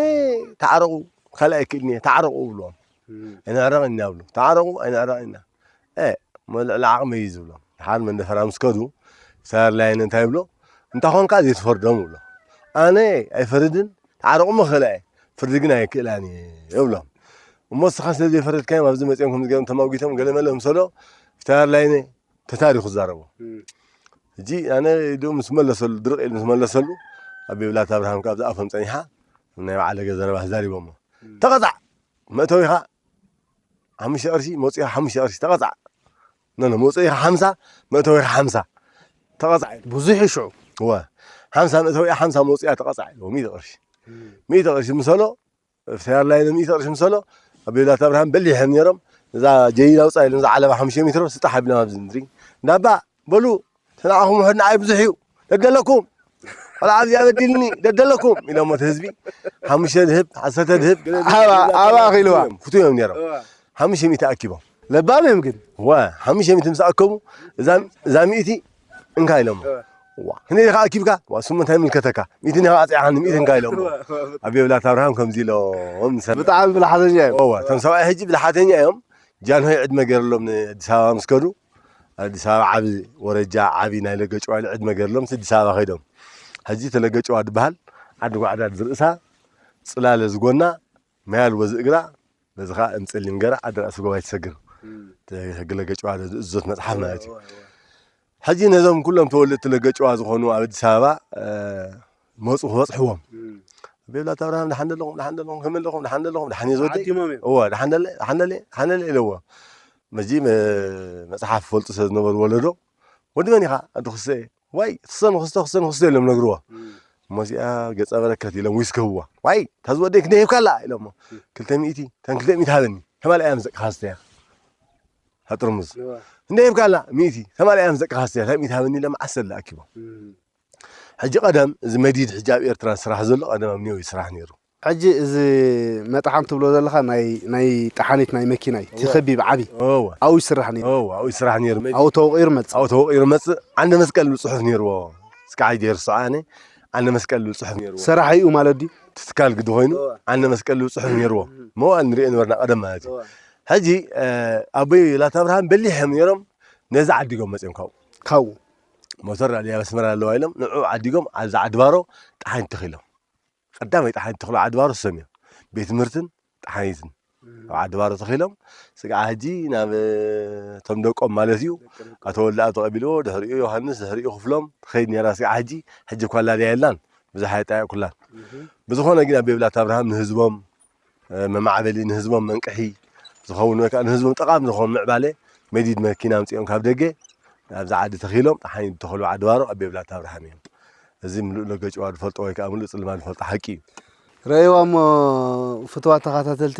ተዓረቑ፣ ካልእ ኣይክእልን እየ፣ ተዓረቑ ብልዎም። ኣይንዕረቕ ኢና ብሉ። ተዓረቑ፣ ኣይንዕረቕ ኢና። እ፣ እሞ ልዕሊ ዓቕመይ እዩ ዝብሎም። ድሓር መንደፈራ ምስ ከዱ፣ ፍትያር ላይነ እንታይ ይብሎ? እንታ ኾንካ ዘይትፈርዶም ይብሎ። ኣነ ኣይፈርድን፣ ተዓረቑ እሞ ክእላ እየ፣ ፍርዲ ግን ኣይክእላን እየ ይብሎም። እሞ ንስኻ ስለ ዘይፈረድካዮም ኣብዚ መጺኦም ከምዚ ገይሮም ተማጒቶም ገለ መለ ምስ በሎ፣ ፍትያር ላይነ ተታሪኹ ዝዛረቦ። ሕጂ ኣነ ኢሉ ምስ መለሰሉ፣ ድርቕ ኢሉ ምስ መለሰሉ፣ ኣብ ቤብላት ኣብርሃም ካብ ዝኣፎም ጸኒሓ፣ ናይ በዓል ገ ዘረባ ተዛሪቦሞ። ተቐጻዕ! መእተዊኻ ሓሙሽተ ቅርሺ፣ መውጽኢኻ ሓሙሽተ ቅርሺ፣ ተቐጻዕ! ኖ፣ ኖ፣ መውጽኢኻ ሓምሳ፣ መእተዊኻ ሓምሳ። ተቐጻዕ! ብዙሕ እዩ ሽዑ። እወ። ሓምሳ መእተዊኣ፣ ሓምሳ መውጽኢኣ፣ ተቐጻዕ! ኢልዎ፣ ሚእቲ ቅርሺ። ሚእቲ ቅርሺ ምስ በሎ፣ ፍትያር ላይነ ሚእቲ ቅርሺ ምስ በሎ፣ ኣብ ቤብላት ኣብርሃም በሊሖም ነይሮም። እዛ ጀይን ኣውጻ ኢሎም፣ እዛ ዓለባ ሓሙሽተ ሜትሮ ስጣሕ ኣቢሎም ኣብዚ ምድሪ። እንዳባ፣ በሉ፣ ተናዓኹም ውሕድ ንዓይ ብዙሕ እዩ። ደደለኩም። ቆልዓ ኣብዚኣ በዲልኒ፣ ደደለኩም። ኢሎሞ እቲ ህዝቢ፣ ሓሙሽተ ድህብ፣ ዓሰርተ ድህብ፣ ገለ ኣባ፣ ኣባ ኣኺልዋ። ፍቱዮም ነይሮም። ሓሙሽተ ሚእቲ ኣኪቦም። ለባም እዮም ግን። ዋ፣ ሓሙሽተ ሚእቲ ምስ ኣከቡ፣ እዛ፣ እዛ ሚእቲ እንካ ኢሎሞ። ዋ፣ ክንደይ ኢኻ ኣኪብካ? ዋ፣ ስሙ እንታይ ይምልከተካ? ሚእቲ ኢኻ ኣጽዓኻኒ፣ ሚእቲ እንካ ኢሎሞ። ኣብ ቤብላት ኣብርሃም ከምዚ ኢሎም ንሰምዕ። ብጣዕሚ ብልሓተኛ እዮም። እወ፣ እቶም ሰብኣይ ሕጂ ብልሓተኛ እዮም። ጃንሆይ ዕድመ ገይርሎም ንኣዲስ ኣበባ ምስ ከዱ፣ ኣዲስ ኣበባ ዓቢ ወረጃ፣ ዓቢ ናይ ለገጭዋ ኢሉ ዕድመ ገይርሎም፣ ኣዲስ ኣበባ ከይዶም። ሕጂ እቲ ለገጭዋ ዝበሃል ዓዲ ጓዕዳድ ዝርእሳ፣ ጽላለ ዝጎና፣ ማይ ኣልቦ ዝእግራ፣ በዚ ኸኣ እምጽሊም ገራ ዓዲ ራእሲ ጎባይ ትሰግር። እም። እቲ ሕጊ ለገጭዋ ዝእዝዞት መጽሓፍ ማለት እዩ። እወ፣ እወ። ሕጂ ነዞም ኩሎም ተወለድቲ ለገጭዋ ዝኾኑ ኣብ ኣዲስ ኣበባ፣ እ፣ መጹ ክበጽሕዎም። እም። ቤብላት ኣብርሃም፣ ደሓን ደለኹም፣ ደሓን ደለኹም፣ ከመይ ኣለኹም፣ ደሓን ደለኹም፣ ደሓን እየ ዝወደይ። ዓዲሞም እዮም። እወ፣ ደሓን ደለ፣ ደሓን ደለ፣ ደሓን ደለ ኢለዎ። መዚ መ-፣ መጽሓፍ ይፈልጡ ስለ ዝነበሩ ወለዶ፣ "ወዲ መን ኢኻ?" "ኣዲ ክስተ እየ." "ዋይ፣ ክስተ ንክስተ፣ ክስተ ንክስተ" ኢሎም ነግርዎ። እም። እሞ እዚኣ ገጸ በረከት ኢሎም ዊስኪ ህብዋ። "ዋይ፣ እታ ዝወደይ ክንደይ ሂብካላ?" ኢሎሞ። እም። "ክልተ ሚእቲ፣ እተን ክልተ ሚእቲ ሃበኒ። ተማልኣያ ምስ ደቅኻ ስተያ። እታ ጥርሙዝ። እዋ። ክንደይ ሂብካላ?" "ሚእቲ፣ ተማልኣያ ምስ ደቅኻ ስተያ። እታ ሚእቲ ሃበኒ" ኢሎም ዓሰርተ ኣኪቦም። እም። ሕጂ ቀደም እዚ መዲድ ሕጂ ኣብ ኤርትራ ዝስራሕ ዘሎ ቀደም ኣብ ኒው ይስራሕ ነይሩ። ሕጂ እዚ መጥሓን ትብሎ ዘለኻ ናይ፣ ናይ ጠሓኒት ናይ መኪና እዩ። እቲ እወ። ከቢብ ዓቢ። እወ። ኣብኡ ይስራሕ ነይሩ። እወ፣ ኣብኡ ይስራሕ ነይሩ። ኣብኡ ተወቒሩ መጽእ። ኣብኡ ተወቒሩ መጽእ። ዓንደ መስቀል ዝብል ጽሑፍ ነይርዎ። እስካዕ ሕጂ ይርስዖ ኣነ። ዓንደ መስቀል ዝብል ጽሑፍ ነይርዎ። ሰራሒኡ ማለት ድዩ? እቲ ትካል ግዲ ኮይኑ እወ። ዓንደ መስቀል ዝብል ጽሑፍ ነይርዎ። እም። መዋእል ንሪኦ ነበርና ቀደም ማለት እዩ። እወ። ሕጂ፣ እ፣ ኣቦይ ላታ ኣብርሃም በሊሕ እዮም ነይሮም። ነዚ ዓዲጎም መጽኦም ካብኡ። ካብኡ? ሞተር ኣድያ ኣስመራ ኣለዋ ኢሎም ንዕኡ ዓዲጎም ኣብዚ ዓዲ ባሮ ጠሓኒት ተኺሎም። ቀዳማይ ጠሓኒት ተኽሎ ዓዲ ባሮ እሶም እዮም። ቤት ትምህርትን ጠሓኒትን እም። ኣብ ዓዲ ባሮ ተኺሎም። ስጋዕ ሕጂ ናብ፣ እ፣ እቶም ደቆም ማለት እዩ። ደቂ ደቆም። ኣቶ ወልደኣብ ተቐቢልዎ፣ ድሕሪኡ ዮሃንስ፣ ድሕሪኡ ክፍሎም ትኸይድ ነይራ። ስጋዕ ሕጂ፣ ሕጂ እኳ ኣላድያ የላን፣ ብዙሕ ኣየጣየቕኩላን። እህ። ብዝኾነ ግን ኣቤ ብላታ ኣብርሃም ንህዝቦም እ፣ መማዕበሊ ንህዝቦም መንቅሒ ዝኸውን ወይ ከዓ ንህዝቦም ጠቓሚ ዝኾኑ ምዕባለ መዲድ መኪና ኣምጺኦም ካብ ደገ ኣብዚ ዓዲ ተኺሎም ጠሓኒት ዝተኸሉ ዓዲ ባሮ ኣቤ ብላታ ኣብርሃም እዮም። እዚ ምሉእ ለገጭዋ ዝፈልጦ ወይ ከዓ ምሉእ ጽልማ ዝፈልጦ ሓቂ እዩ። ረእይዋ እሞ ፍትዋት ተኸታተልቲ፣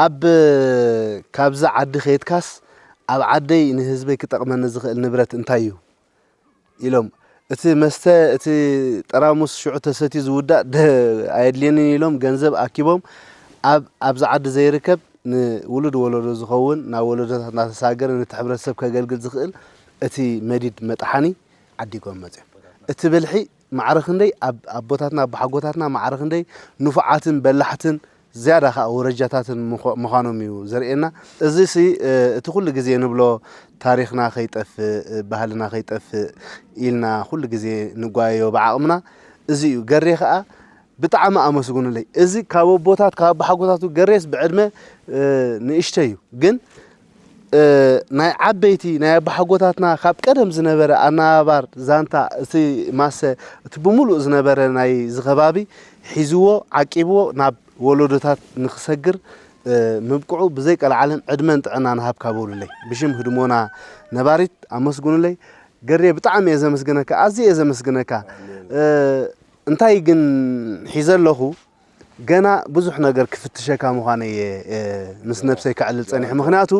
ኣብ ካብዚ ዓዲ ከይድካስ ኣብ ዓደይ ንህዝበይ ክጠቕመኒ ዝኽእል ንብረት እንታይ እዩ? ኢሎም፣ እቲ መስተ፣ እቲ ጠራሙስ ሽዑ ተሰትዩ ዝውዳእ ደ-፣ ኣየድልየንን ኢሎም ገንዘብ ኣኪቦም፣ ኣብ፣ ኣብዚ ዓዲ ዘይርከብ ንውሉድ ወለዶ ዝኸውን፣ ናብ ወለዶታት እናተሳገረ ነቲ ሕብረተሰብ ከገልግል ዝኽእል እቲ መዲድ መጥሓኒ ዓዲጎም መጺኦም። እቲ ብልሒ ማዕረ ክንደይ ኣብ ኣቦታትና፣ ኣቦሓጎታትና ማዕረ ክንደይ ንፉዓትን በላሕትን ዝያዳ ኸኣ ወረጃታትን ምዃ-፣ ምዃኖም እዩ ዘርእየና። እዚሲ፣ እ፣ እቲ ኩሉ ግዜ ንብሎ ታሪኽና ከይጠፍእ፣ ባህልና ከይጠፍእ ኢልና ኩሉ ግዜ ንጓየዮ ብዓቕምና። እዚ እዩ። ገሬ ኸኣ ብጣዕሚ ኣመስግኑለይ። እዚ ካብ ኣቦታት፣ ካብ ኣቦሓጎታቱ ገሬስ ብዕድመ፣ እ፣ ንእሽተይ እዩ። ግን እ፣ ናይ ዓበይቲ፣ ናይ ኣቦሓጎታትና ካብ ቀደም ዝነበረ ኣነባባር ዛንታ፣ እቲ ማሰ፣ እቲ ብምሉእ ዝነበረ ናይዚ ከባቢ ሒዝዎ፣ ዓቂብዎ፣ ናብ ወለዶታት ንክሰግር፣ እ፣ ምብቅዑ ብዘይ ቀልዓለም ዕድመን ጥዕናን ሃብካ በሉለይ። ብሽም ህድሞና ነባሪት ኣመስግኑለይ። ገሬ፣ ብጣዕሚ እየ ዘመስግነካ፣ ኣዝየ እየ ዘመስግነካ። እ፣ እንታይ ግን ሒዘ ኣለኹ፣ ገና ብዙሕ ነገር ክፍትሸካ ምዃነይ እየ፣ እ፣ ምስ ነብሰይ ከዕልል ጸኒሐ። ምኽንያቱ፣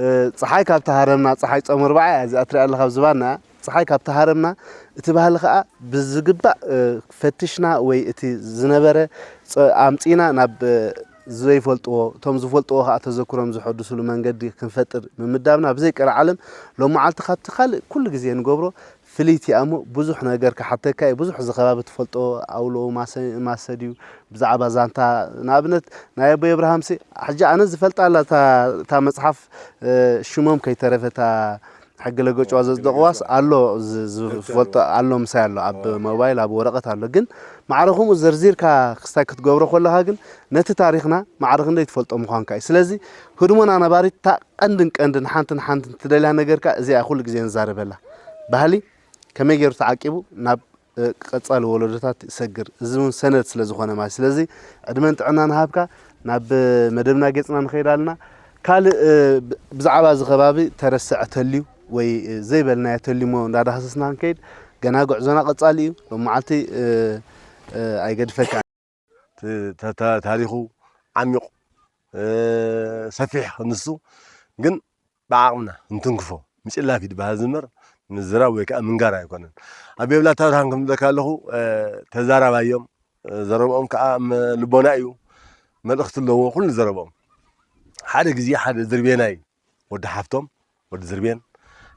እ፣ ጸሓይ ካብታ ሃረምና፣ ጸሓይ ጾም ኣርብዓ እያ፣ እዚኣ ትሪኣ ኣለኻ ኣብ ዝባንና እያ። ጸሓይ ካብ ተሃረምና፣ እቲ ባህሊ ከኣ ብዝግባእ፣ እ፣ ፈቲሽና ወይ እቲ ዝነበረ ጸ-፣ ኣምጺእና ናብ፣ እ፣ ዘይፈልጥዎ፣ እቶም ዝፈልጥዎ ከኣ ተዘክሮም ዘሐድሱሉ መንገዲ ክንፈጥር ምምዳብና ብዘይ ቀልዓለም ሎማዓልቲ ካብቲ ካልእ ኩሉ ግዜ ንገብሮ ፍልይቲ እያ እሞ ብዙሕ ነገር ክሓተካ እዩ። ብዙሕ እዚ ከባቢ ትፈልጦ ኣውሎ ማሰ-፣ ማሰ ድዩ ብዛዕባ ዛንታ ንኣብነት ናይ ኣቦይ ኣብርሃምሲ ሕጂ ኣነ ዝፈልጣ ኣላ እታ፣ እታ መጽሓፍ፣ እ፣ ሽሞም ከይተረፈ እታ ሕጊ ለገጭዋ ዘጽደቕዋስ ኣሎ ዝ-፣ ዝፈልጦ ኣሎ ምሳይ ኣሎ ኣብ ሞባይል ኣብ ወረቐት ኣሎ። ግን ማዕረ ከምኡ ዘርዚርካ ክስታይ ክትገብሮ ከለኻ ግን ነቲ ታሪኽና ማዕረ ክንደይ ትፈልጦ ምዃንካ እዩ። ስለዚ ህድሞና ነባሪት እታ ቀንድን ቀንድን ሓንትን ሓንትን ትደልያ ነገርካ እዚኣ ኩሉ ግዜ ንዛረበላ። ባህሊ ከመይ ገይሩ ተዓቂቡ ናብ፣ እ፣ ቀጻሊ ወለዶታት ይሰግር። እዚ እውን ሰነድ ስለ ዝኾነ ማለት። ስለዚ ዕድመን ጥዕናን ሃብካ ናብ መደብና ጌጽና ንኸይድ ኣለና። ካልእ፣ እ፣ ብ-፣ ብዛዕባ እዚ ከባቢ ተረስዐ ተልዩ ወይ፣ እ፣ ዘይበልናዮ ተልዩ እሞ እንዳዳህሰስና ንከይድ። ገና ጉዕዞና ቀጻሊ እዩ። ሎም መዓልቲ፣ እ፣ እ፣ ኣይገድፈካ። ት-፣ ተ-፣ ተ-፣ ታሪኹ ዓሚቕ፣ እ፣ ሰፊሕ ንሱ ግን ብዓቕምና እንትንክፎ ምጭላፍ እዩ ዝበሃል ዝምበር ምዝራብ ወይ ከዓ ምንጋር ኣይኮነን። ኣብ ቤብላት ኣብርሃም ከም ዝብለካ ኣለኹ፣ እ፣ ተዛራባይ እዮም፣ እ፣ ዘረብኦም ከዓ ም-፣ ልቦና እዩ፣ መልእኽቲ ኣለዎ ኩሉ ዘረብኦም። ሓደ ግዜ ሓደ ዝርቤናይ ወዲ ሓፍቶም፣ ወዲ ዝርቤን፣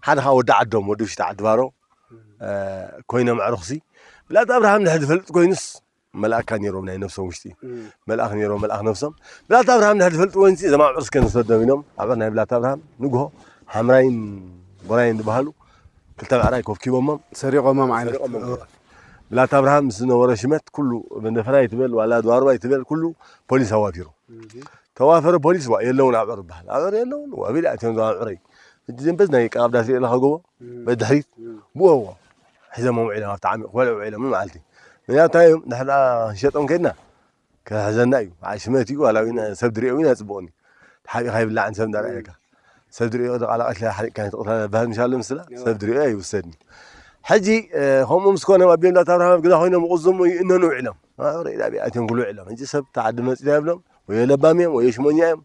ሓደ ከዓ ወዲ ዓዶም፣ ወዲ ውሽጢ ዓዲ ባሮ፣ እ፣ ኮይኖም ኣዕሩኽሲ። ብላት ኣብርሃም ድሕር ዝፈልጥ ኮይኑስ መልኣካ ነይሮም ናይ ነብሶም ውሽጢ። እም። መልኣኽ ነይሮም፣ መልኣኽ ነብሶም። ብላት ኣብርሃም ድሕር ዝፈልጥ ኮይኑሲ እዞም ኣዕሩኽ እስከ ንሰዶም ኢሎም፣ ኣብ ናይ ብላት ኣብርሃም ንግሆ ሓምራይን ቦራይን ዝበሃሉ ክልተ ብዕራይ ኮብኪቦሞም ሰሪቖሞም ዓይነት። ሰሪቖሞም። ብላት ኣብርሃም ምስ ዝነበሮ ሽመት ኩሉ መንደፈራ ይትበል ዋላ ድዋርባ ይትበል ኩሉ ፖሊስ ኣዋፊሩ። እም። ተዋፈረ ፖሊስ ዋ የለውን ኣብዕር ይበሃል። ኣብዕር የለውን ዋ ቢል ኣትዮም ዞም ኣብዕረይ። እጅ ዘንበዝ ናይ ቀብዳ ትርኢ ኣለኻ ጎቦ እም። በድሕሪት እም። ብዎ ሒዞም ውዒሎም ኣብቲ ዓሚቕ ክበልዑ ውዒሎም መዓልቲ። ምክንያቱ እንታይ እዮም? ንሕና ክንሸጦም ከይድና ክሕዘና እዩ። ዓይ ሽመት እዩ፣ ዋላ እውን ሰብ ድሪኦ እውን ኣይጽቡቕን እዩ። ተሓቢእካ ይብላዕን ሰብ እንዳረኣየካ። ሰብ ድሪኦ ደቓላቐት ኢላ ሓሪቕካ ትቕትላ ባህል ምሻለ ምስላ፣ እዎ። ሰብ ድሪኦ ኣይውሰድን እዩ። ሕጂ፣ እ፣ ከምኡ ምስ ኮነ፣ ኣብ ቤንዳት ኣብርሃም ኣብ ገዛ ኮይኖም ይቕዝሙ ይእነኑ ውዒሎም። ኣብ ርእይ ዳቢ ኣትዮም ክብሉ ውዒሎም። ሕጂ ሰብ ተዓዲ መጺና ይብሎም፣ ወይ ለባም እዮም፣ ወይ ሽሞኛ እዮም።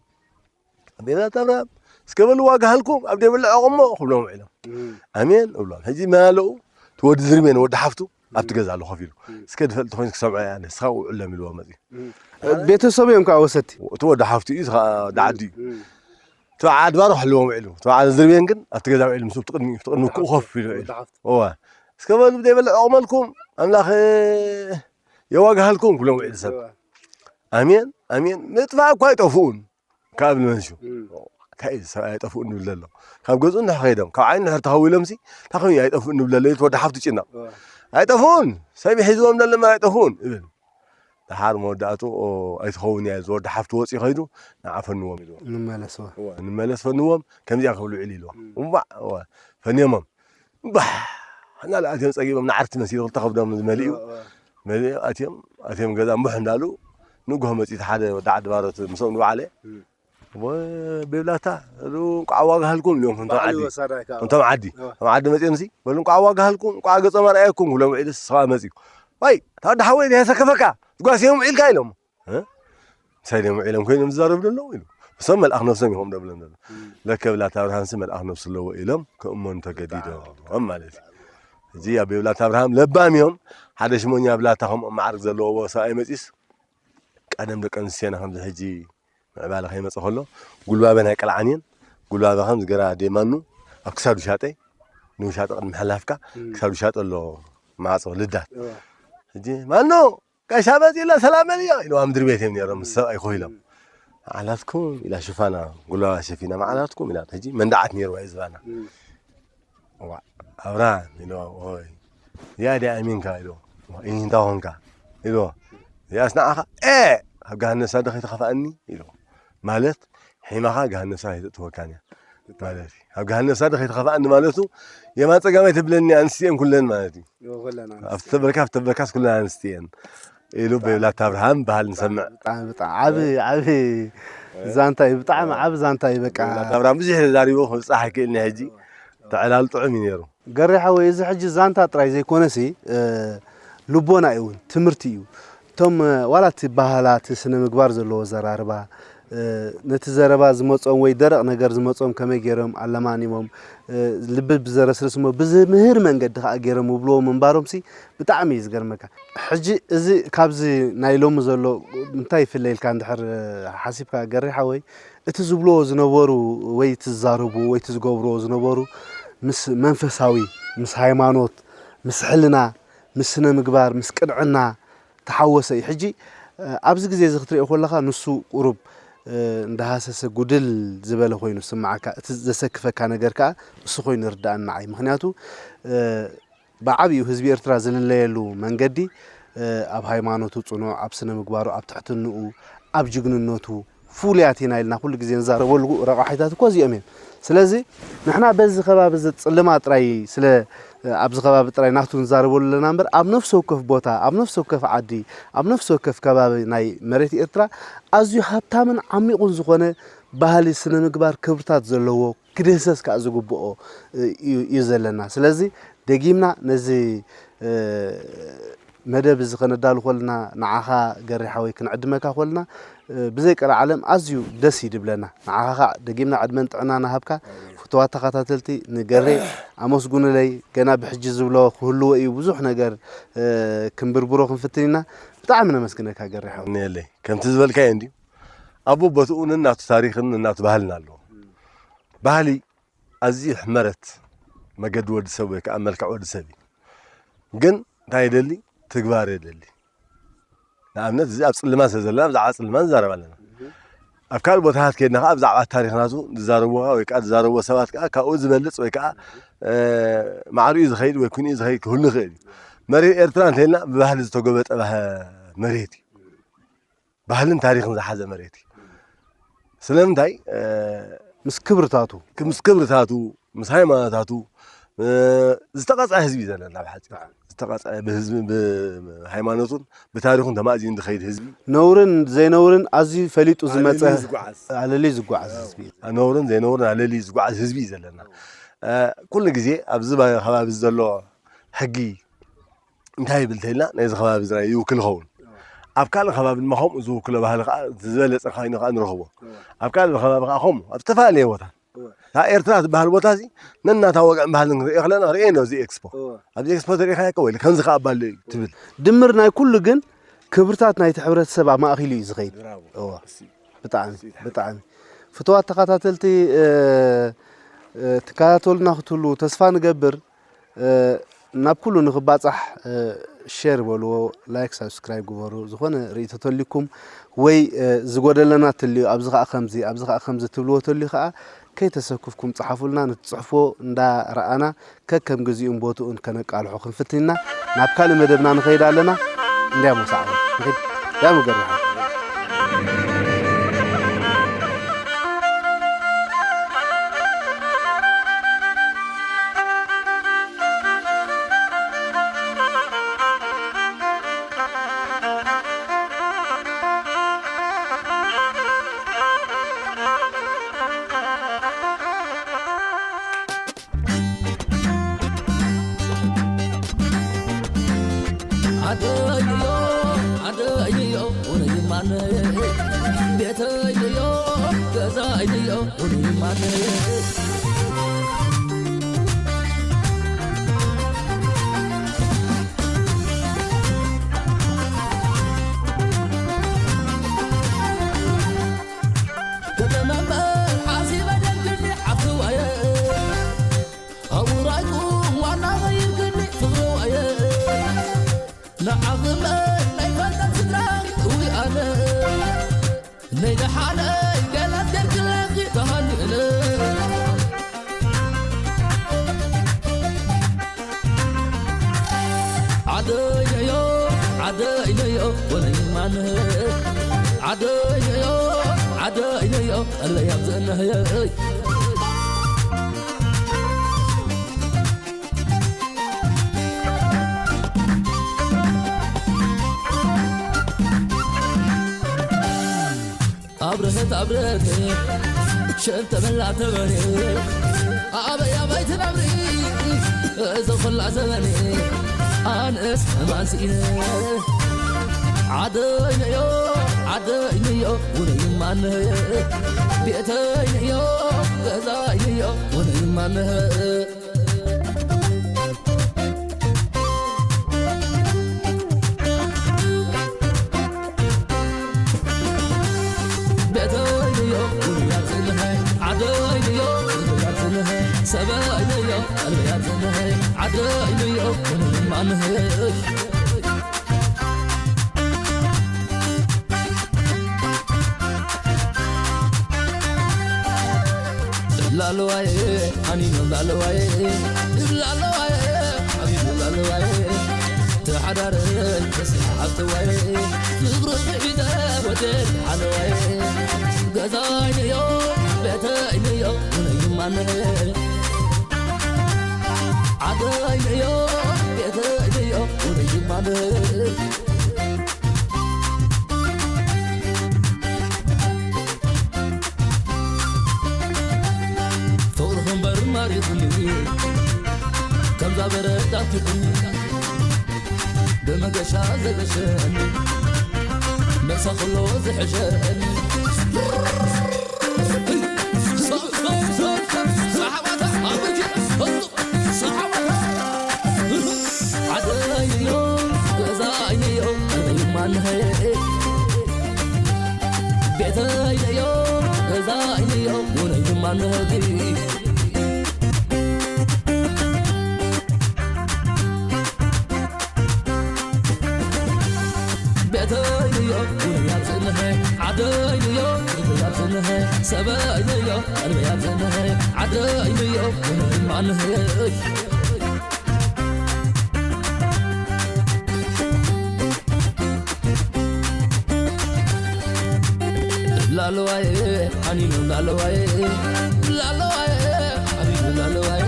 ኣብ ቤንዳት ኣብርሃም፣ እስከ በሉ ዋጋ ሃልኩም፣ ኣብ ደይ ብልዖ ቁሞ፣ ክብሎም ውዒሎም። እም። ኣሜን እብሎም። ሕጂ መን ኣለዉ? እቲ ወዲ ዝርቤን ወዲ ሓፍቱ ኣብቲ እም። ገዛ ኣሎ ኮፍ ኢሉ። እም። እስከ ዝፈልጥ ተኾይኑ ክሰምዖ እየ ኣነ፣ ንስኻ ውዕሎም ኢልዎ መጺኡ። እም። ቤተሰብ እዮም ከዓ ወሰድቲ? እቲ ወዲ ሓፍቱ እዩ፣ እዚ ከዓ ወዲ ዓዲ እዩ። እም። እቲ በዓል ኣድባሮ ክሕልዎም ውዒሉ። እቲ በዓል ዝርቤን ግን ኣብቲ ገዛ ውዒሉ፣ ምስ ኣብቲ ቅድሚ፣ ኣብቲ ቅድሚ ኩኡ ኮፍ ኢሉ ውዒሉ። ወዲ ሓፍቱ። እወ። እስከ በሉ ብደይ በልዕ ቁመልኩም፣ ኣምላኽ የዋግሃልኩም ክብሎም ውዒሉ ሰብ። እወ። ኣሜን፣ ኣሜን። ምጥፋእ እኳ ኣይጠፍኡን። ካብ ልመንሹ። እም። እንታይ እዩ ሰብኣይ ኣይጠፍኡን ዝብል ዘሎ? ካብ ገዝኡ እንድሕር ከይዶም፣ ካብ ዓይኑ እንድሕር ተኸዊሎምሲ፣ እንታይ ኮይኑ እዩ ኣይጠፍኡን ዝብል ዘሎ? ኢሉ እቲ ወዲ ሓፍቱ ጭነቕ። እወ። ኣይጠፍኡን፣ ሰብ ሒዝዎም ዘሎ እምበር ኣይጠፍኡን፣ ይብል። ደሓር መወዳእቱ፣ ኦ፣ ኣይትኸውን እያ፣ እዚ ወዲ ሓፍቱ ወፂኡ ከይዱ፣ ንዓ ፈንዎም ኢልዎ። ንመለስ፣ እወ። እወ፣ ንመለስ ፈንዎም፣ ከምዚኣ ክብሉ ውዒሉ ኢልዎ። እም። እምባዕ፣ እወ፣ ፈንዮሞም። ባሕ! እናለ ኣትዮም ጸጊቦም፣ ንዓርቲ መሲሉ ክልተ ከብዶም መሊኡ። እወ፣ እወ። መሊኡ ኣትዮም፣ ኣትዮም ገዛ እምቡሕ እንዳሉ፣ ንግሆ መጺኡ ሓደ ወዲ ዓዲ ባሮት ምስኦም ዝወዓለ። እም። ወ-፣ ቤብላታ፣ በሉ እንቋዕ ዋጋ ሃልኩም ኢሎም፣ ከምቶም ባዕሉ ዓዲ። ወሳዳይ ከዓ። ከምቶም ዓዲ። እወ። ከምቶም ዓዲ መጺኦምሲ፣ በሉ እንቋዕ ዋጋ ሃልኩም፣ እንቋዕ ገጾም ኣርኣየኩም ክብሎም ውዒሉ፣ ንሱ ከዓ መጺኡ። ዋይ፣ እታ ወዲ ሓወይ፣ እንታይ ሰከፈካ? ዝጓስዮም ውዒልካ ኢሎም። እ? ምሳይ ድዮም ውዒሎም ኮይኖም ዝዛረቡ ዘለዉ ኢሉ። እሶም መልኣኽ ነፍሶም ኢኹም ደብሎም ዘለዉ። እም። ለከ ብላታ ኣብርሃምሲ መልኣኽ ነፍሲ ኣለዎ ኢሎም ክእመኑ ተገዲዶም ማለት እዩ። ሕጂ ኣብ ብላታ ኣብርሃም ለባም እዮም። ሓደ ሽሞኛ ብላታ ከምኦም ማዕርግ ዘለዎ ሰብኣይ መጺስ ቀደም ደቂ ኣንስትዮና ከምዚ ሕጂ ምዕባለ ከይመጸ ከሎ ጉልባበን ኣይቀልዓን እየን። ጉልባበ ከም ዝገራ ደማኑ ኣብ ክሳዱ ሻጠ፣ ንውሻጠ ቅድሚ ምሕላፍካ እም። ክሳዱ ሻጠ ኣሎ ማዕጾ ልዳት። እወ። ሕጂ ማኖ ጋሻ መጺእላ ሰላም በልዮ ኢልዋ ምድሪ ቤት እዮም ነይሮም ምስ ሰብኣይ ኮፍ ኢሎም። መዓላትኩም ኢላ ሽፋና ጉላባ ሸፊና መዓላትኩም ኢላ። ሕጂ መንደዓት ነይርዋ እዩ ዝባና። እም። ዋ ኣብርሃም ኢልዋ ኦይ እዚኣ ድያ ኣሚንካ ኢልዎ። ዋ፣ እንታይ ኾንካ ኢልዎ። እዚኣስ ንዓኻ ኤ ኣብ ገሃነብ እሳት ዶ ከይትኸፍኣኒ ኢልዎ። ማለት ሒማኻ ገሃነብ እሳት ኣይተእትወካን እያ ማለት እዩ። ኣብ ገሃነብ እሳት ዶ ከይትኸፍኣኒ ማለቱ የማን ጸጋም ኣይተብለኒ ኣንስቲ እየን ኩለን ማለት እዩ። እወ፣ ኩለን ኣንስቲ። ኣብቲ ተበልካ፣ ኣብቲ ተበልካስ ኩለን ኣንስቲ እየን ኢሉ በብላታ ኣብርሃም ባህል ንሰምዕ። ብጣዕሚ፣ ብጣዕሚ ዓቢ፣ ዓቢ እ? ዛንታ እዩ። ብጣዕሚ እ። ዓቢ ዛንታ እዩ። በቃ በብላታ ኣብርሃም ብዙሕ ተዛሪቡ ክብጻሕ ኣይክእልን እዩ ሕጂ። ተዕላል ጥዑም እዩ ነይሩ። ገሬ ሓወይ፣ እዚ ሕጂ ዛንታ ጥራይ ዘይኮነሲ፣ እ፣ ልቦና እዩ እውን፣ ትምህርቲ እዩ። እቶም፣ እ፣ ዋላ እቲ ባህላ፣ እቲ ስነ ምግባር ዘለዎ ዘራርባ፣ ነቲ ዘረባ ዝመጾም ወይ ደረቕ ነገር ዝመጾም ከመይ ገይሮም ኣለማኒሞም፣ ልቢ ብዘረስርስ እሞ ብዝምህር መንገዲ ከኣ ገይሮም ይብልዎ ምንባሮምሲ ብጣዕሚ እዩ ዝገርመካ። ሕጂ እዚ ካብዚ ናይ ሎሚ ዘሎ እንታይ ይፍለ ኢልካ እንድሕር ሓሲብካ ገሪ ሓወይ፣ እቲ ዝብልዎ ዝነበሩ ወይ እቲ ዝዛረብዎ ወይ እቲ ዝገብርዎ ዝነበሩ ምስ መንፈሳዊ፣ ምስ ሃይማኖት፣ ምስ ሕልና፣ ምስ ስነ ምግባር፣ ምስ ቅንዕና፣ ተሓወሰ እዩ። ሕጂ ኣብዚ ግዜ እዚ ክትሪኦ ከለኻ ንሱ ቁሩብ እንዳሃሰሰ ጉድል ዝበለ ኮይኑ ዝስምዓካ፣ እቲ ዘሰክፈካ ነገር ከኣ እሱ ኮይኑ ይርድኣኒ ንዓይ። ምኽንያቱ ብዓቢኡ ህዝቢ ኤርትራ ዝልለየሉ መንገዲ ኣብ ሃይማኖቱ ጽኑዕ፣ ኣብ ስነ ምግባሩ፣ ኣብ ትሕትንኡ፣ ኣብ ጅግንነቱ፣ ፍሉያት ኢና ኢልና ኩሉ ግዜ ንዛረበሉ ረቋሒታት እኮ እዚኦም እዮም። ስለዚ ንሕና በዚ ከባቢ እዚ ጽልማ ጥራይ ስለ ኣብዚ ከባቢ ጥራይ ናቱ ንዛረበሉ ኣለና እምበር ኣብ ነፍሲ ወከፍ ቦታ ኣብ ነፍሲ ወከፍ ዓዲ ኣብ ነፍሲ ወከፍ ከባቢ ናይ መሬት ኤርትራ ኣዝዩ ሃብታምን ዓሚቑን ዝኾነ ባህሊ ስነ ምግባር ክብርታት ዘለዎ ክድህሰስ ከዓ ዝግብኦ እዩ እዩ ዘለና። ስለዚ ደጊምና ነዚ መደብ እዚ ከነዳሉ ከለና ንዓኻ ገሬ ሓወይ ክንዕድመካ ከለና ብዘይ ቀልዓለም ኣዝዩ ደስ እዩ ድብለና። ንዓኻ ከዓ ደጊምና ዕድመን ጥዕናን ይሃብካ። ፍቱዋት ተኸታተልቲ ንገሬ ኣመስጉኑለይ። ገና ብሕጂ ዝብሎ ክህልዎ እዩ ብዙሕ ነገር ክንብርብሮ ክንፍትን ኢና። ብጣዕሚ ነመስግነካ ገሬ ሓወይ። የለይ ከምቲ ዝበልካዮ እንድዩ ኣቦ ቦትኡ ነናቱ ታሪኽን ነናቱ ባህልን ኣለዎ። ባህሊ ኣዝዩ ሕመረት መገዲ ወዲ ሰብ ወይ ከዓ መልክዕ ወዲ ሰብ እዩ። ግን እንታይ የደሊ? ትግባር የደሊ። ንኣብነት እዚ ኣብ ጽልማ ስለ ዘለና ብዛዕባ ጽልማ ንዛረብ ኣለና። ኣብ ካልእ ቦታታት ከይድና ከዓ ብዛዕባ ታሪኽናቱ ዝዛረብዎ ወይ ከዓ ዝዛረብዎ ሰባት ከዓ ካብኡ ዝበልጽ ወይ ከዓ ማዕሪኡ ዝኸይድ ወይ ኩንኡ ዝኸይድ ክህሉ ይኽእል እዩ። መሬት ኤርትራ እንተኢልና ብባህሊ ዝተጎበጠ መሬት እዩ። ባህልን ታሪኽን ዝሓዘ መሬት እዩ። ስለምንታይ? ምስ ክብርታቱ ምስ ክብርታቱ ምስ ሃይማኖታቱ ዝተቐፅዐ ህዝቢ እዩ ዘለና። ብሓፂሩ ዝተቐፅዐ ብህዝቢ ብሃይማኖቱን ብታሪኹን ተማእዚኑ ዝኸይድ ህዝቢ፣ ነውርን ዘይነውርን ኣዝዩ ፈሊጡ ዝመፀ ኣለልዩ ዝጓዓዝ ህዝቢ እዩ። ነውርን ዘይነውርን ኣለልዩ ዝጓዓዝ ህዝቢ እዩ ዘለና። ኩሉ ግዜ ኣብዚ ከባቢ ዘሎ ሕጊ እንታይ ይብል እንተኢልና ናይዚ ከባቢ እዚ ይውክል ይኸውን። ኣብ ካልእ ከባቢ ድማ ከምኡ ዝውክሎ ባህሊ ከዓ ዝበለፀ ኮይኑ ከዓ ንረኽቦ። ኣብ ካልእ ከባቢ ከዓ ከምኡ ኣብ ዝተፈላለየ ቦታ እታ ኤርትራ ትበሃል ቦታ እዚ ነናታ ወግዕን ባህልን ክንሪኦ ከለና ክንሪኦ ኢና ኣብዚ ኤክስፖ። ኣብዚ ኤክስፖ ተሪኢኻዮ እኮ ወይለ ከምዚ ከዓ ኣባሊ እዩ ትብል። ድምር ናይ ኩሉ ግን ክብርታት ናይቲ ሕብረተሰብ ኣማእኪሉ እዩ ዝኸይድ። ብጣዕሚ ብጣዕሚ ፍትዋት ተኸታተልቲ ትከታተሉና ክትህሉ ተስፋ ንገብር። ናብ ኩሉ ንክባፃሕ ሼር በልዎ፣ ላይክ ሳብስክራይብ ግበሩ። ዝኾነ ርእይቶ ተልዩኩም ወይ ዝጎደለና ትልዩ ኣብዚ ከዓ ከምዚ ኣብዚ ከዓ ከምዚ ትብልዎ ተልዩ ከዓ ከይተሰክፍኩም ፀሓፉልና። ንትፅሕፎ እንዳረኣና ከከም ግዚኡን ቦትኡን ከነቃልሖ ክንፍትን ኢና። ናብ ካልእ መደብና ንኸይድ ኣለና። እንዲያ መሳዕቡ ንኸይድ ያ መገርሓ ዓደይዮ ዓደይዮ ውንይማነ ቤተይዮ ገዛይዮ ውንይማነ ከተመመ ሓሲበ ደንግኒ ዓፍዋየ ኣውራይኩ ዋና ኸይርክኒ ፍቕርዋየ ንዓቕመ ናይ ፈንጠር ስድራ እዊ ኣነ ነይ ደሓነይ ገላት ገርግለኺ ተሃኒእለ ዓደይነዮ ዓደይነዮ ወለይማነ ዓደይነዮ ዓደይነዮ ቀለይ ኣብዘነህየይ ኣብረሀት ኣብረሀት ሸንተመላ ተበኔ ኣበይ ኣበይ ትነብሪ እዞ ኹላ ዘበኔ ኣነስ ማንስኢነ ዓደይነዮ ዓደይንዮ ውነይማንህ ቤተይንዮ ገዛይንዮ ውነይማንህ ቤተይንዮ ውንያትንህ ዓደይንዮ ውንያትንህ ሰበይንዮ ቀልብያትንህ ዓደይንዮ ውነይማንህ ላለዋይ ኣኒኖ ላለዋይ ላለዋይ ኣኒኖ ላለዋይ ተሓዳረ ተስሓብተዋይ ፍቕሪ ሒዘ ወደ ሓለዋይ ገዛይንዮ ቤተይንዮ ውነይማነ ዓደይንዮ ቤተይንዮ ውነይማነ ፍቕርኹም በርማሪኹኒ ከምዛ በረድ ኣኪኹኒ ብመገሻ ዘገሸኒ መሳኽሎ ዝሕሸኒ ሰሓባታ ኣበጀ ሰሓባታ ዓደይዮ ገዛይዮ ውነይማንሀ ቤተይዮ ገዛይዮ ውነይማንሀ ቤተይዮ ውነያትንሀ ዓደይዮ ውነያትንሀ ሰበይዮ ቀልበያትንሀ ዓደይዮ ውነይማንሀ ላለዋይ ሓኒኑ ላለዋይ ላለዋይ ሓኒኑ ላለዋይ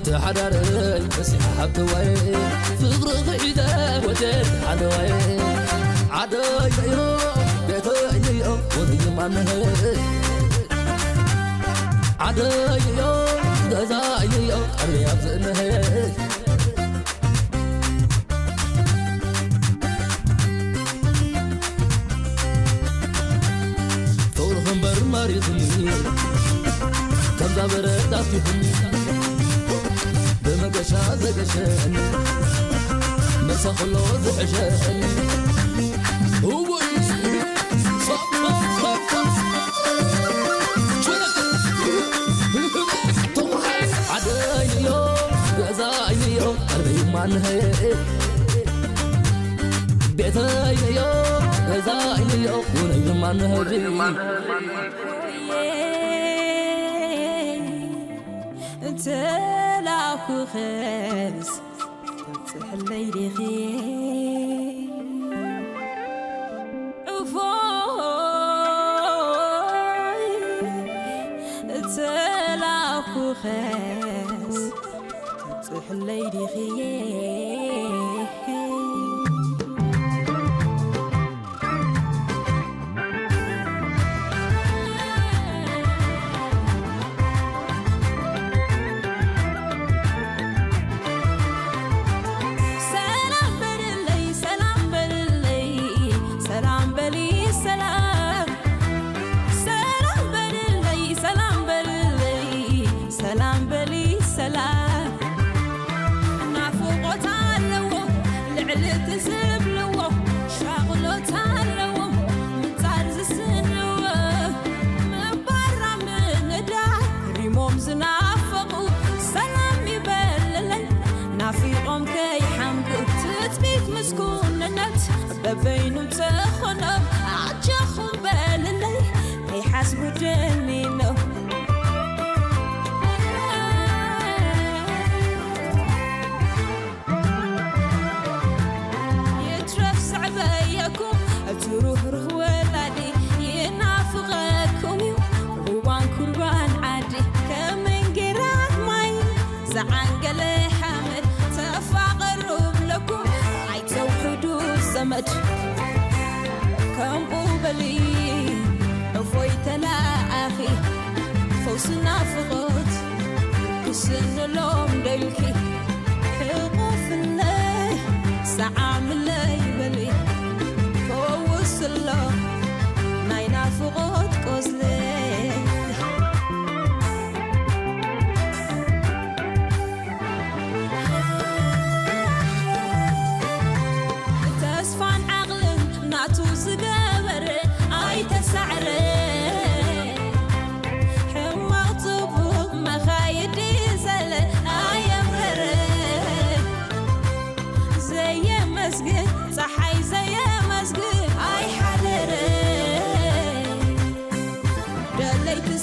ተሓዳረይ ተስሓ ሓብተዋይ ፍቕሪ ክሒደ ወደድ ሓለዋይ ዓደይዮ ቤተይዮ ወደይ ማንህ ዓደይዮ ገዛይዮ ቀርብያ ዝእንህ ፍቕርኹም በርማሪኹኒ ከምዛ በረድ ኣፊኹኒ ብመገሻ ዘገሸኒ መሳኽሎ ዝሕሸኒ እወይ ዓደይዮ ገዛይዮ ቀርበይ ማንሀ ቤተይዮ ገዛይዮ ውነይ ማንሀ ተላኩኸስ ተብጽሕለይ ዲኺ ዕፎይ ተላኩኸስ ተብጽሕለይ ዲኺ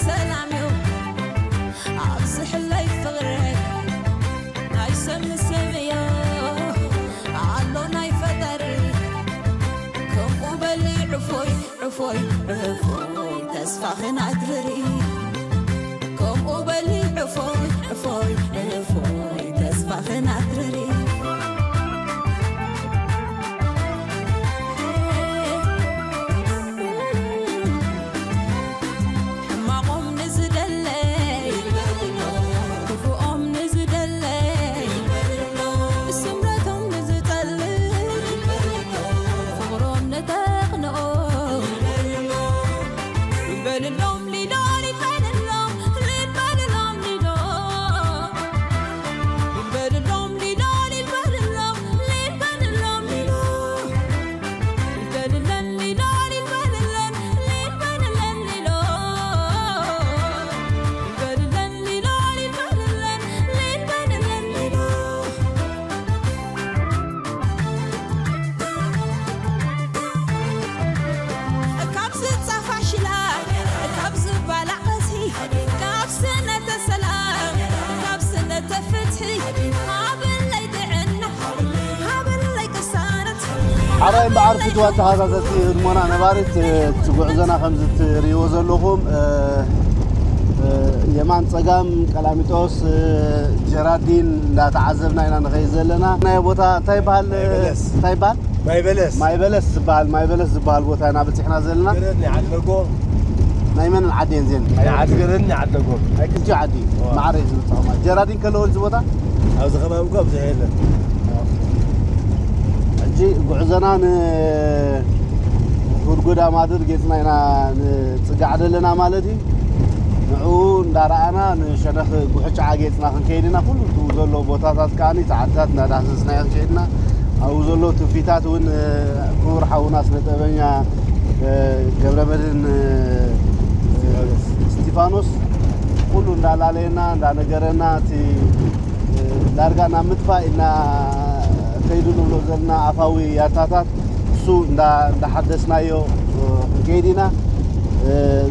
ሰላም እዩ ኣብዚ ሕለይ ፍቕረይ ናይ ሰብ ንሰብ እዩ ኣሎ ናይ ፈጣሪ ከምኡ በሊ ዕፎይ ዕፎይ ዕፎይ ተስፋኽን ኣድርሪ ከምኡ በሊ ዕፎይ ዕፎይ ዕፎይ ተስፋኽን ኣድርሪ ሕማቖም ንዝደለይ ክፉኦም ንዝደለይ ስምረቶም ንዝጠልይ ፍቕሮም ንተኽንኦ ይበልሎም ሊዶ ይበልሎም ሊበልሎም ሊዶ ይበልሎም ሊዶ ይበልሎም ሊበልሎም ሊዶ ካብ ዝጻፋ ሽላ ካብ ዝባላዕ ቀዝሒ ካብ ስነተ ሰላም ካብ ስነተ ፍትሒ ሃበለይ ጥዕና ሓራይ እምበኣር ፍትዋ ተኸታተልቲ ህድሞና ነባሪት እቲ ጉዕዞና ከምዚ ትርእይዎ ዘለኹም የማን ጸጋም ቀላሚጦስ ጀራዲን እንዳተዓዘብና ኢና ንኸይድ ዘለና። ናይ ቦታ እንታይ ይበሃል? እንታይ ይበሃል? ማይ በለስ። ማይ በለስ ዝበሃል ማይ በለስ ዝበሃል ቦታ ኢና በፂሕና ዘለና። ገረኒ ዓለጎ። ናይ መንን ዓዲ እየን ዜን? ናይ ዓዲ ገረኒ ዓለጎ። ናይ ክልቲኡ ዓዲ ማዕረ እዩ ዝብል ጸኸማ። ጀራዲን ከለዎ እዚ ቦታ ኣብዚ ከባቢ እኮ ብዙሕ የለን። ሕጂ ጉዕዞና ንጉድጉድ ኣማድር ጌጽና ኢና ንጽጋዕ ዘለና ማለት እዩ። ንዕኡ እንዳረኣና ንሸነኽ ጉሕጫዓ ጌጽና ክንከይድ ኢና። ኩሉ እቲ ዘሎ ቦታታት ከኣ እቲ ዓድታት እንዳዳህሰስና ኢና ክንከይድ ኢና። ኣብኡ ዘሎ ትውፊታት እውን ክቡር ሓውና ስነ ጥበበኛ ገብረመድህን እስጢፋኖስ ኩሉ እንዳላለየና እንዳነገረና እቲ ዳርጋ ናብ ምጥፋእ ኢና ከይዱ ንብሎ ዘለና ኣፋዊ ያታታት እሱ እንዳሓደስናዮ ክንከይድ ኢና።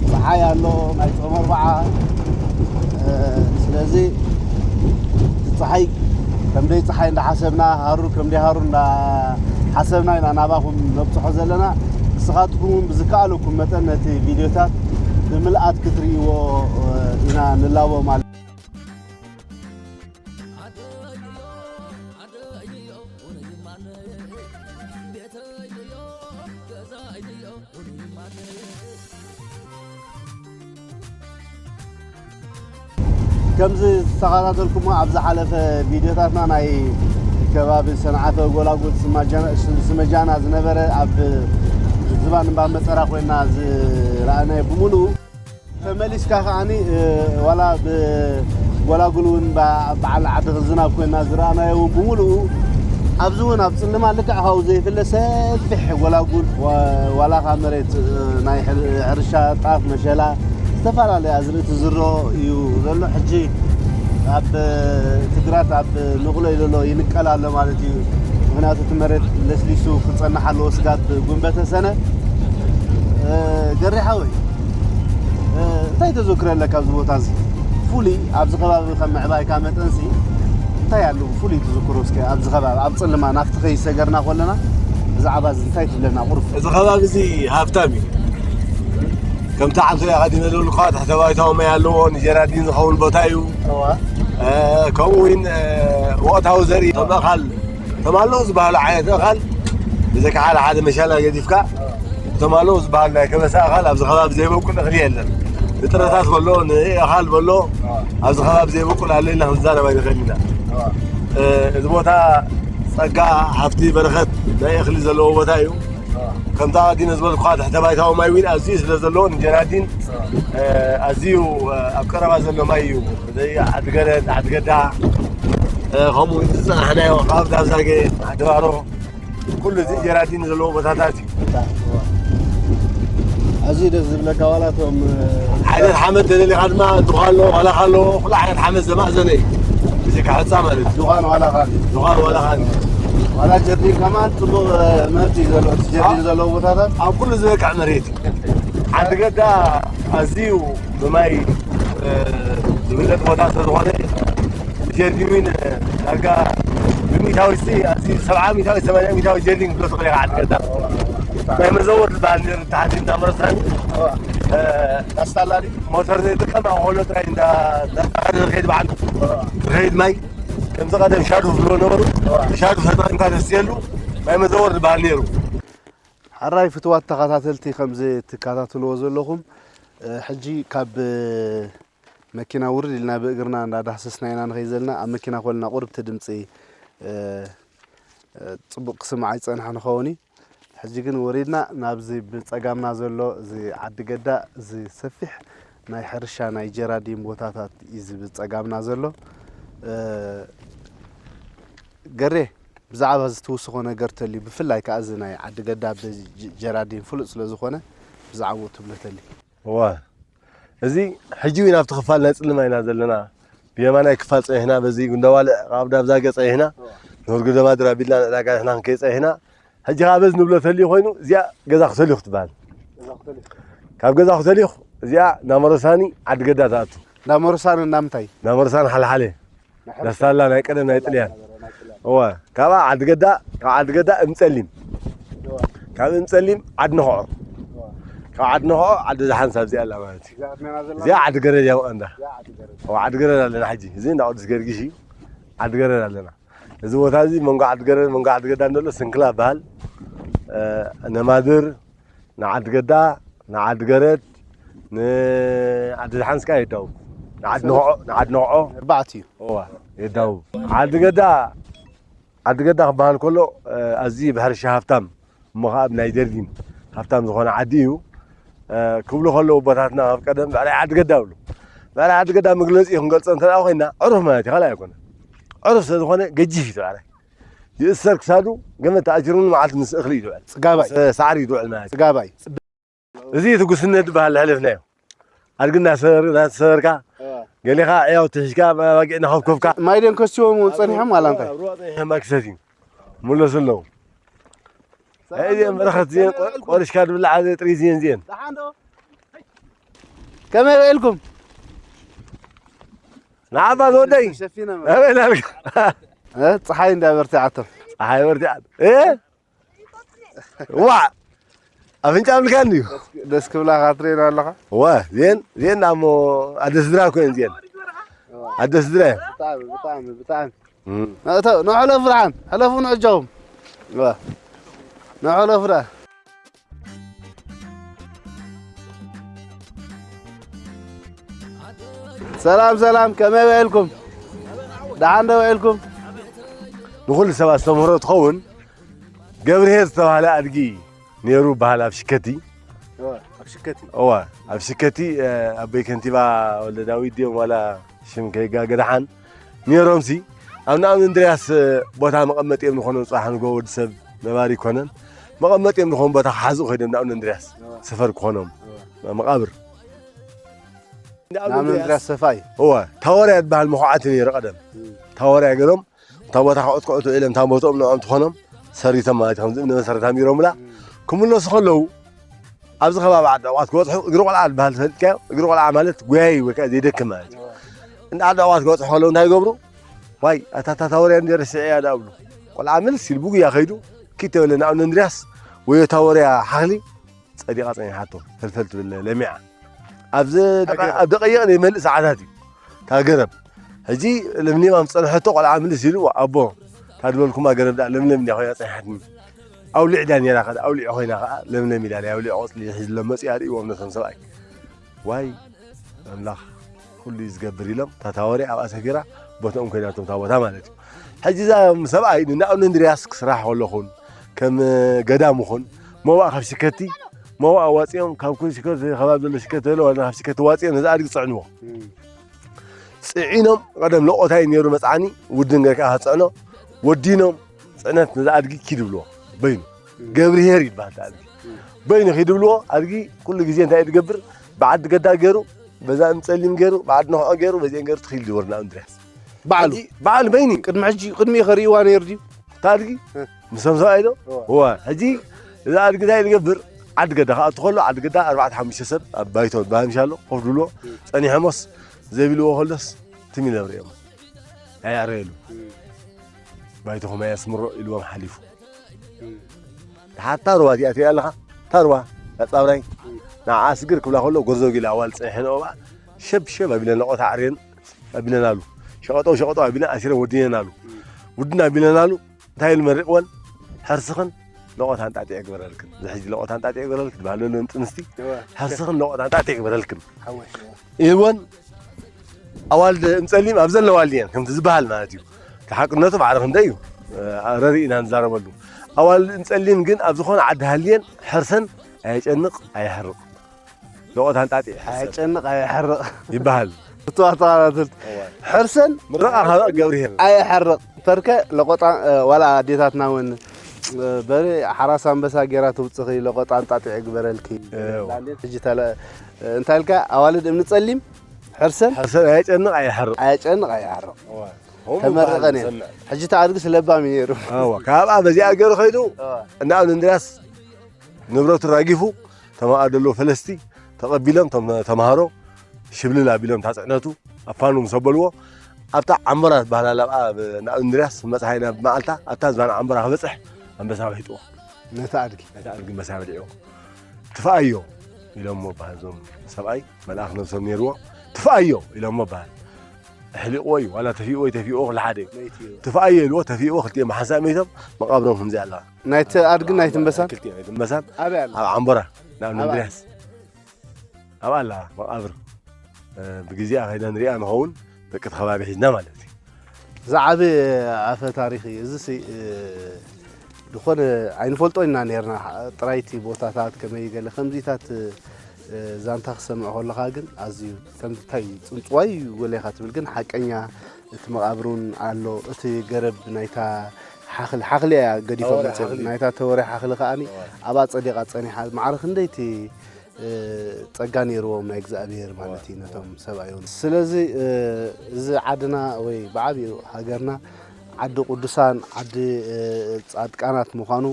ፀሓይ ኣሎ፣ ናይ ፆም ኣርብዓ። ስለዚ እቲ ፀሓይ ከምደይ ፀሓይ እንዳሓሰብና ሃሩር ከምደይ ሃሩር እንዳሓሰብና ኢና ናባኹም ነብፅሖ ዘለና። ንስኻትኩም እውን ብዝከኣለኩም መጠን ነቲ ቪድዮታት ብምልኣት ክትርእይዎ ኢና ንላቦ ማለት እዩ። ከምዚ ዝተኸታተልኩሞ ኣብ ዝሓለፈ ቪድዮታትና ናይ ከባቢ ሰንዓፈ ጎላጉል ስመጃና ዝነበረ ኣብ ዝባን እምባ መፀራ ኮይና ዝረኣናዮ ብምሉኡ ተመሊስካ ከዓኒ ዋላ ብጎላጉል እውን በዓል ዓዲ ዝናብ ኮይና ዝረኣናዮ እውን ብምሉኡ ኣብዚ እውን ኣብ ፅልማ ልክዕ ካብኡ ዘይፍለ ሰፊሕ ጎላጉል ዋላኻ መሬት ናይ ሕርሻ ጣፍ መሸላ ዝተፈላለዩ ኣዝርእቲ ዝሮ እዩ ዘሎ ሕጂ ኣብ ትግራት ኣብ ንቕሎ ኢሎ ይንቀል ኣሎ ማለት እዩ ምክንያቱ እቲ መሬት ለስሊሱ ክፀንሕ ኣለዎ ስጋብ ጉንበተ ሰነ ገሪሓዊ እንታይ ተዘክረ ኣለካ ኣብዚ ቦታ እዚ ፍሉይ ኣብዚ ከባቢ ከም ምዕባይካ መጠንሲ እንታይ ኣለዎ ፍሉይ ትዝክሮ እስከ ኣብዚ ከባቢ ኣብ ፅልማ ናፍቲ ከይሰገርና ከለና ብዛዕባ እዚ እንታይ ትብለና ቁሩብ እዚ ከባቢ እዚ ሃብታም እዩ ከምቲ ዓንተ ኣቐዲመ ዘለካ ታሕተዋይ ታወማይ ኣለዎ ንጀራዲን ዝኸውን ቦታ እዩ ከምኡ እውን ወቕታዊ ዘርኢ ተመኻል ተማሎ ዝበሃሉ ዓይነት ኣኻል ብዘካ ሓደ ሓደ መሻላ ገዲፍካ ተማሎ ዝበሃል ናይ ከበሳ ኣኻል ኣብዚ ከባቢ ዘይበቁል እኽሊ የለን ንጥረታት በሎ ንእኻል በሎ ኣብዚ ከባቢ ዘይበቁል ኣሎ ኢልና ክንዛረብ ኣይንኽእል ኢና እዚ ቦታ ጸጋ ሃፍቲ በረኸት ናይ እኽሊ ዘለዎ ቦታ እዩ ከምታ ኣዲነ ዝበልኩኻ ትሕተ ባይታዊ ማይ ዊን ኣዝዩ ስለ ዘለዎ ንጀራዲን ኣዝዩ ኣብ ቀረባ ዘሎ ማይ እዩ ዓዲ ገረድ ዓዲ ገዳ ከምኡ ዝፀናሕናዮ ካብ ዳብዛገ ዓዲ ባሮ ኩሉ እዚ ጀራዲን ዘለዎ ቦታታት እዩ ኣዝዩ ደስ ዝብለካ ዋላ እቶም ዓይነት ሓመድ ተደሊኻ ድማ ዱኻ ኣሎ ዋላኻ ኣሎ ኩሉ ዓይነት ሓመድ ዘማእዘነ እዩ ብዚካ ሕፃ ማለት እዩ ዱኻን ዋላኻ ዱኻን ዋላኻ ዋላ ጀርዲን ከማን ፅቡቕ ምህርቲ እዩ ዘሎ ጀርዲን ዘለዎ ቦታታት ኣብ ኩሉ ዝበቅዕ መሬት እዩ ዓዲ ገዳ ኣዝዩ ብማይ ዝብለጥ ቦታ ስለዝኾነ ጀርዲን ዳርጋ ብሚታዊ ሲ ኣብዚ ሰብዓ ሚታዊ ሰማንያ ሚታዊ ጀርዲን ክትብሎ ትኽእል ኢኻ። ዓዲ ገዳ ማይ መዘወር ዝበሃል ነሩ። ተሓቲ እንዳመረሳኒ ዳስታላዲ ሞተር ዘይጥቀም ኣኾሎ ጥራይ እንዳተኻደ ዝኸይድ በዓል ዝኸይድ ማይ ከምዚ ቀደም ሻዱ ዝብሎ ነበሩ። ሻዱ ተጠቒምካ ተስትየሉ ማይ መዘወር ዝበሃል ነሩ። ሕራይ ፍትዋት ተኸታተልቲ ከምዚ ትከታተልዎ ዘለኹም ሕጂ ካብ መኪና ውርድ ኢልና ብእግርና እንዳዳህሰስና ኢና ንኸይድ ዘለና። ኣብ መኪና ኮልና ቁርብቲ ድምፂ ፅቡቕ ክስማዕ ኣይፀንሐ ንኸውን እዩ። ሕጂ ግን ወሪድና ናብዚ ብፀጋምና ዘሎ እዚ ዓዲ ገዳ እዚ ሰፊሕ ናይ ሕርሻ ናይ ጀራዲን ቦታታት እዩ እዚ ብፀጋምና ዘሎ። ገሬ ብዛዕባ እዚ ትውስኾ ነገር ተልዩ ብፍላይ ከዓ እዚ ናይ ዓዲ ገዳ ብጀራዲን ፍሉጥ ስለ ዝኾነ ብዛዕባኡ ትብሎ ተልዩ። እዋ እዚ ሕጂ እውን ኣብቲ ክፋል ናይ ፅልማ ኢና ዘለና። ብየማናይ ክፋል ፀኒሕና በዚ ጉንዳዋልዕ ኣብ ዳብዛገ ፀኒሕና ኖርጉ ደማድር ኣቢልና ንዕዳጋ ንሕና ክንከይ ፀኒሕና። ሕጂ ከዓ በዚ ንብሎ ተልዩ ኮይኑ እዚኣ ገዛ ክተልዩ ክትበሃል። ካብ ገዛ ክተልዩ እዚኣ ናመረሳኒ ዓዲ ገዳ ትኣቱ። ናመረሳኒ ናምንታይ? ናመረሳኒ ሓለሓለ ዳስታላ ናይ ቀደም ናይ ጥልያን። እወ ካብኣ ዓዲ ገዳ ካብ ዓዲ ገዳ እምፀሊም ካብ እምፀሊም ዓዲ ነኽዖ ካብ ዓዲ ነኽዖ ዓዲ ዝሓንሳብ እዚኣ ኣላ ማለት እዩ። እዚኣ ዓዲ ገረድ እያ መቐንዳ። እወ ዓዲ ገረድ ኣለና ሕጂ እዚ እንዳ ቅዱስ ገርጊሽ እዩ። ዓዲ ገረድ ኣለና። እዚ ቦታ እዚ መንጎ ዓዲ ገረድ መንጎ ዓዲ ገዳ እንደሎ ስንክላ ይበሃል። ነማድር ንዓዲ ገዳ ንዓዲ ገረድ ንዓዲ ዝሓንስካ የዳውብ። ንዓዲ ነኽዖ ንዓዲ ነኽዖ ኣርባዕተ እዩ። እዋ የዳውብ። ዓዲ ገዳ ዓዲ ገዳ ክበሃል ከሎ ኣዝዩ ብሕርሻ ሃፍታም እሞ ከዓ ብናይ ደርጊን ሃፍታም ዝኾነ ዓዲ እዩ። ክብሉ ከለዉ ኣቦታትና ካብ ቀደም ብዕራይ ዓዲ ገዳ ይብሉ። ብዕራይ ዓዲ ገዳ መግለፂ ክንገልፆ እንተ ኮይና ዕሩፍ ማለት እዩ፣ ካልእ ኣይኮነን። ዕሩፍ ስለ ዝኾነ ገጂፍ እዩ እቲ ብዕራይ። ይእሰር ክሳዱ ገመድ ተኣሲሩሉ መዓልቲ ምስ እኽሊ እዩ ዝውዕል። ፅጋባይ። ሳዕሪ እዩ ዝውዕል ማለት እዩ። ፅጋባይ። እዚ እቲ ጉስነት ዝበሃል ዝሕለፍናዮ ኣድጊ እናሰበርካ ገሊኻ ዕያውቲ ሒዝካ ኣባጊዕ እናኸብከብካ። ማይ ድዮም ከስቲዎም ጸኒሖም ዋላ እንታይ? ሩባ ጸኒሖም ማይ ክሰትዩ ይምለሱ ኣለዉ። እዚአን በረኸት እዚአን ቆሪሽካ ዝብላዓ ጥሪት እየን እዚአን። ከመይ ውዒልኩም? ንዓባ ዝወደይ ኣበይ ናልካ? ጸሓይ እንዳ በርቲዓቶም። ጸሓይ በርቲዓ ዋ ኣፍንጫ ኣብልካኒ እዩ። ደስ ክብላካ ትሬን ኣለኻ። ዋ ዜን ዜን ኣሞ ኣደ ስድራ እኮ እየን ዜን ኣደ ስድራ እየን። ብጣዕሚ ብጣዕሚ ብጣዕሚ እም። ንእቶ ንሕለፉ ደሓን ሕለፉ ንዕጃኹም። ዋ ንሕለፉ ደሓን። ሰላም ሰላም ከመይ ውዒልኩም? ደሓን ዶ ውዒልኩም? ንኹሉ ሰብ ኣስተምህሮ ትኸውን ገብርሄር ዝተባህለ ኣድጊ ነይሩ በሃል ኣብ ሽከቲ። እዋ ኣብ ሽከቲ። እዋ ኣብ ሽከቲ ኣቦይ ከንቲባ ወልደዳዊት ድዮም ዋላ ሽም ከይጋገ ደሓን ነይሮምሲ ኣብ ንኣብነ እንድርያስ ቦታ መቐመጢ እዮም ዝኾኖም። ፅባሕ ንጎ ወዲ ሰብ ነባሪ ይኮነን መቐመጢ እዮም ዝኾኑ ቦታ ክሓዝኡ ከይዶም ንኣብነ እንድርያስ ሰፈር ክኾኖም መቓብር ንኣብነ እንድርያስ ሰፋይ። እወ ታወርያ ዝበሃል መኹዓቲ ነይሩ ቀደም። ታወርያ ገይሮም እታ ቦታ ክዕትክዑ ውዒሎም እታ ቦትኦም ንዕኦም ትኾኖም ሰሪቶም ማለት እዩ። ከምዚ እምኒ መሰረት ኣንቢሮምላ ክምለሱ ከለዉ ኣብዚ ከባቢ ዓዲ ዕቋት ክበፅሑ እግሪ ቆልዓ ዝበሃል ትፈልጥካዮ? እግሪ ቆልዓ ማለት ጎያዪ ወይ ከዓ ዘይደክም ማለት እዩ። እንዳ ዓዲ ዕቋት ክበፅሑ ከለዉ እንታይ ይገብሩ? ዋይ ኣታ እታ ታወርያ እንድየ ረሲዐያ ዳ እብሉ። ቆልዓ ምልስ ኢሉ ብጉያ ከይዱ ኪድ ተበለ ንኣብነ እንድርያስ ወዮ ታወርያ ሓኽሊ ፀዲቓ ፀኒሓቶ ፈልፈል ትብል ለሚዓ። ኣብዚ ደቂ- ኣብ ደቀይቕ ዘይመልእ ሰዓታት እዩ እታ ገረብ። ሕጂ ለምሊማ ምስ ፀንሐቶ ቆልዓ ምልስ ኢሉ ኣቦ እታ ዝበልኩማ ገረብ ደኣ ለምለም እንድያ ኮይና ፀኒሓትኒ። ኣውሊዕ ድያ ነይራ ከ ኣውሊዕ ኮይና ከዓ ለምለም ኢላ ናይ ኣውሊዕ ቆፅሊ ሒዝሎም መፂኡ ኣርእይዎም ነቶም ሰብኣይ። ዋይ ኣምላኽ ኩሉ እዩ ዝገብር ኢሎም እታ ታወሪ ኣብኣ ሰፊራ ቦትኦም ኮይናቶም እታ ቦታ ማለት እዩ። ሕጂ እዛ ሰብኣይ ንናብነ እንድርያስ ክስራሕ ከለኹን ከም ገዳም ኹን ሞባእ ካብ ሽከቲ ሞባእ ኣዋፂኦም ካብ ኩሉ ሽከቲ ከባቢ ዘሎ ሽከቲ ዘሎ ዋላ ካብ ሽከቲ ዋፂኦም ነዚ ኣድጊ ፅዕንዎ። ፅዒኖም ቀደም ለቆታይ ነይሩ መፅዓኒ ውድን ገርካ ክፅዕኖ ወዲኖም ፅዕነት ነዚ ኣድጊ ኪድ ብልዎ በይኑ ገብርሄር ይበሃል እቲ ኣድጊ በይኑ ኪድ ብልዎ ኣድጊ ኩሉ ግዜ እንታይ እዩ ዝገብር ብዓዲ ገዳ ገይሩ በዛ እምፀሊም ገይሩ ብዓዲ ነኽዖ ገይሩ በዚአን ገይሩ ትኺል ዝወር ናብ እንድርያስ ባዕሉ ባዕሉ በይኒ ቅድሚ ሕጂ ቅድሚኡ ከርእይዋ ነይሩ ድዩ? እታ ኣድጊ ምስቶም ሰብኣይ ዶ እዋ ሕጂ እዛ ኣድጊ እንታይ ዝገብር ዓዲ ገዳ ክኣቱ ከሎ ዓዲ ገዳ ኣርባዕተ ሓሙሽተ ሰብ ኣብ ባይቶ ብሃምሻ ኣሎ ኮፍ ድብሎ ጸኒሖሞስ ዘይብልዎ ከሎስ ትም ኢሎም ርእዮም ኣይዕረየሉ። ባይቶኹም ኣየስምሮ ኢልዎም ሓሊፉ። ሓታ ሩባ እቲኣ ትሪኣ ኣለኻ፣ እታ ሩባ፣ እታ ጻውራይ፣ ንዓ ስግር ክብላ ከሎ ጎዞ ጊላ ኣዋል ጸኒሐን ኦባ ሸብ ሸብ ኣቢለን ለቖታ ኣዕርየን ኣቢለን ኣሉ። ሸቐጦ ሸቐጦ ኣቢለን ኣሲረን ወዲነን ኣሉ። ውድና ኣቢለን ኣሉ። እንታይ ኢሉ መሪቕወን? ሕርስኽን ለቖታ እንጣጢዕ ይግበረልክን። እዚ ሕጂ ለቖታ እንጣጢዕ ይግበረልክን ዝበሃል ዘሎ ንጥንስቲ፣ እወ። ሕርስኽን ለቖታ እንጣጢዕ ይግበረልክን። ሓወይ፣ እወ። ኢልወን ኣዋልድ እምጸሊም ኣብ ዘለዋ ኣልየን ከምቲ ዝበሃል ማለት እዩ። እቲ ሓቅነቱ ማዕረ ክንደይ እዩ፣ እ፣ ረሪእና ንዛረበሉ። ኣዋልድ እምጸሊም ግን ኣብ ዝኾነ ዓዲ ሃልየን ሕርሰን ኣየጨንቕ ኣየሕርቕ። ለቖታ እንጣጢዕ ሕርሰን ኣየጨንቕ ኣየሕርቕ። ይበሃል። እቱ ኣተቓላትልት እወ። ሕርሰን ምረቓ ካብ እግዚኣብሔር። ኣየሕርቕ። ተርከ ለቆጣ፣ እ፣ ዋላ ኣዴታትና እውን፣ እ፣ በሬ ሓራስ ኣንበሳ ጌራ ትውፅኺ ለቆጣ እንጣጢዕ ይግበረልኪ። እወ። ሕጂ ተለ-፣ እ፣ እንታይ ኢልካ? ኣዋልድ እምኒ ጸሊም ሕርሰን ሕርሰን ኣየጨንቕ ኣየሕርቕ። ኣየጨንቕ ኣየሕርቕ። እወ። ከምኡ ተመረቐን ይበሃል እየን። ዝሰምዕ። ሕጂ ተኣድግስ ለባም እዩ ነይሩ። እወ። ካብኣ በዚኣ ገይሩ ከይዱ እወ። እንዳ ኣብነ እንድርያስ ንብረቱ ራጊፉ፣ እቶም ኣብኣ ዘለዉ ፈለስቲ ተቐቢሎም፣ እቶም ተምሃሮ ሽብልል ኣቢሎም፣ እታ ጽዕነቱ ኣፋኑ ምስ ኣበልዎ፣ ኣብታ ዓምቦራ ትበሃል ኣላ፣ ኣብኣ ብ-፣ ናብ እንድርያስ መጽሓ ኢና ብመዓልታ፣ ኣብታ ዝባን ዓምቦራ ክበጽሕ ኣንበሳ ውሒጥዎ። ነቲ ኣድጊ። ነቲ ኣድጊ ኣንበሳ በሊዕዎ። ትፍኣዮ ኢሎሞ በሃል እዞም ሰብኣይ፣ መልኣኽ ነብሶም ነይርዎ። ትፍኣዮ ኢሎሞ በሃል። ኣሕሊቕዎ እዩ፣ ዋላ ተፊእዎ ይተፊእዎ ኩሉ ሓደ እዩ። መይትዮ። ትፍኣዮ ኢልዎ፣ ተፊእዎ፣ ክልቲኦም ብሓንሳእ መይቶም፣ መቓብሮም ከምዚኣ ኣለዋ። ናይቲ ኣድግን ናይቲ ኣንበሳን? ክልቲኦም፣ ናይቲ ኣንበሳን ኣበይ ኣሎ? ኣብ ዓምቦራ፣ ናብ ኣበይ? እንድርያስ። ኣብኣ ኣላ መቓብር። እ፣ ብግዜኣ ከይዳ ንሪኣ ንኸውን፣ ደቂ እቲ ከባቢ ሒዝና ማለት እዩ። ዝዓቢ ኣፈ ታሪኽ እዩ። እዚ ሲ፣ እ፣ ዝኾነ ኣይንፈልጦ ኢና ነርና። ጥራይቲ ቦታታት ከመይ ገለ ከምዚታት፣ እ፣ ዛንታ ክሰምዕ ከለኻ ግን ኣዝዩ ከምዚ እንታይ እዩ፣ ጽንጽዋይ እዩ ገለ ኢኻ ትብል፣ ግን ሓቀኛ እቲ መቓብር እውን ኣሎ። እቲ ገረብ ናይታ ሓኽሊ፣ ሓኽሊ እያ ገዲፎም ተወረ መጽዮም። ሓኽሊ። ናይታ ተወረ ሓኽሊ ከኣኒ እዋ። ኣብኣ ጸዲቓ ጸኒሓ። ማዕረ ክንደይቲ፣ እ፣ ጸጋ ነይርዎም ናይ እግዚኣብሔር ማለት እዩ እዋ። ነቶም ሰብኣዮም። ስለዚ፣ እ፣ እዚ ዓድና ወይ ብዓቢኡ ሃገርና ዓዲ ቅዱሳን፣ ዓዲ፣ እ፣ ጻድቃናት ምዃኑ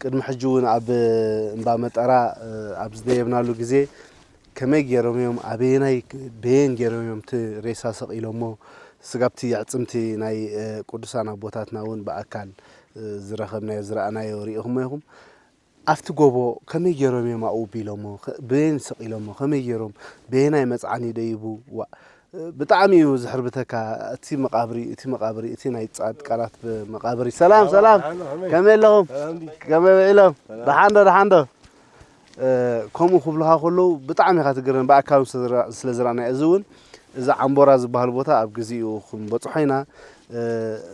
ቅድሚ ሕጂ እውን ኣብ እምባ መጠራ፣ እ፣ ኣብ ዝደየብናሉ ግዜ ከመይ ገይሮም እዮም፣ ኣበየናይ፣ በየን ገይሮም እዮም እቲ ሬሳ ሰቒሎሞ? ስጋብቲ ኣዕጽምቲ ናይ፣ እ፣ ቅዱሳን ኣቦታትና እውን ብኣካል፣ እ፣ ዝረኸብናዮ፣ ዝረኣናዮ ርኢኹሞ ኢኹም። ኣብቲ ጎቦ ከመይ ገይሮም እዮም ኣብኡ ቢሎሞ? ከ-፣ በየን ሰቒሎሞ? ከመይ ገይሮም? በየናይ መጽዓኒ ደይቡ? ዋ፣ እ፣ ብጣዕሚ እዩ ዝሕርብተካ እቲ መቓብሪ፣ እቲ መቓብሪ፣ እቲ ናይ ጻድቃናት ብ-፣ መቓብሪ። ሰላም፣ ሰላም። ሰላም፣ ከመይ? ከመይ ኣለኹም? ሰላም ድዩ? ከመይ ውዒሎም? ሰላም። ደሓን ዶ፣ ደሓን ዶ? እ፣ ከምኡ ክብሉኻ ከለዉ ብጣዕሚ ኢኻ ትግረም፣ ብኣካል ስለ ዝራ-፣ ስለ ዝረኣናዮ። እዚ እውን፣ እዚ ዓምቦራ ዝበሃል ቦታ ኣብ ግዜኡ ክንበጽሖ ኢና። እ፣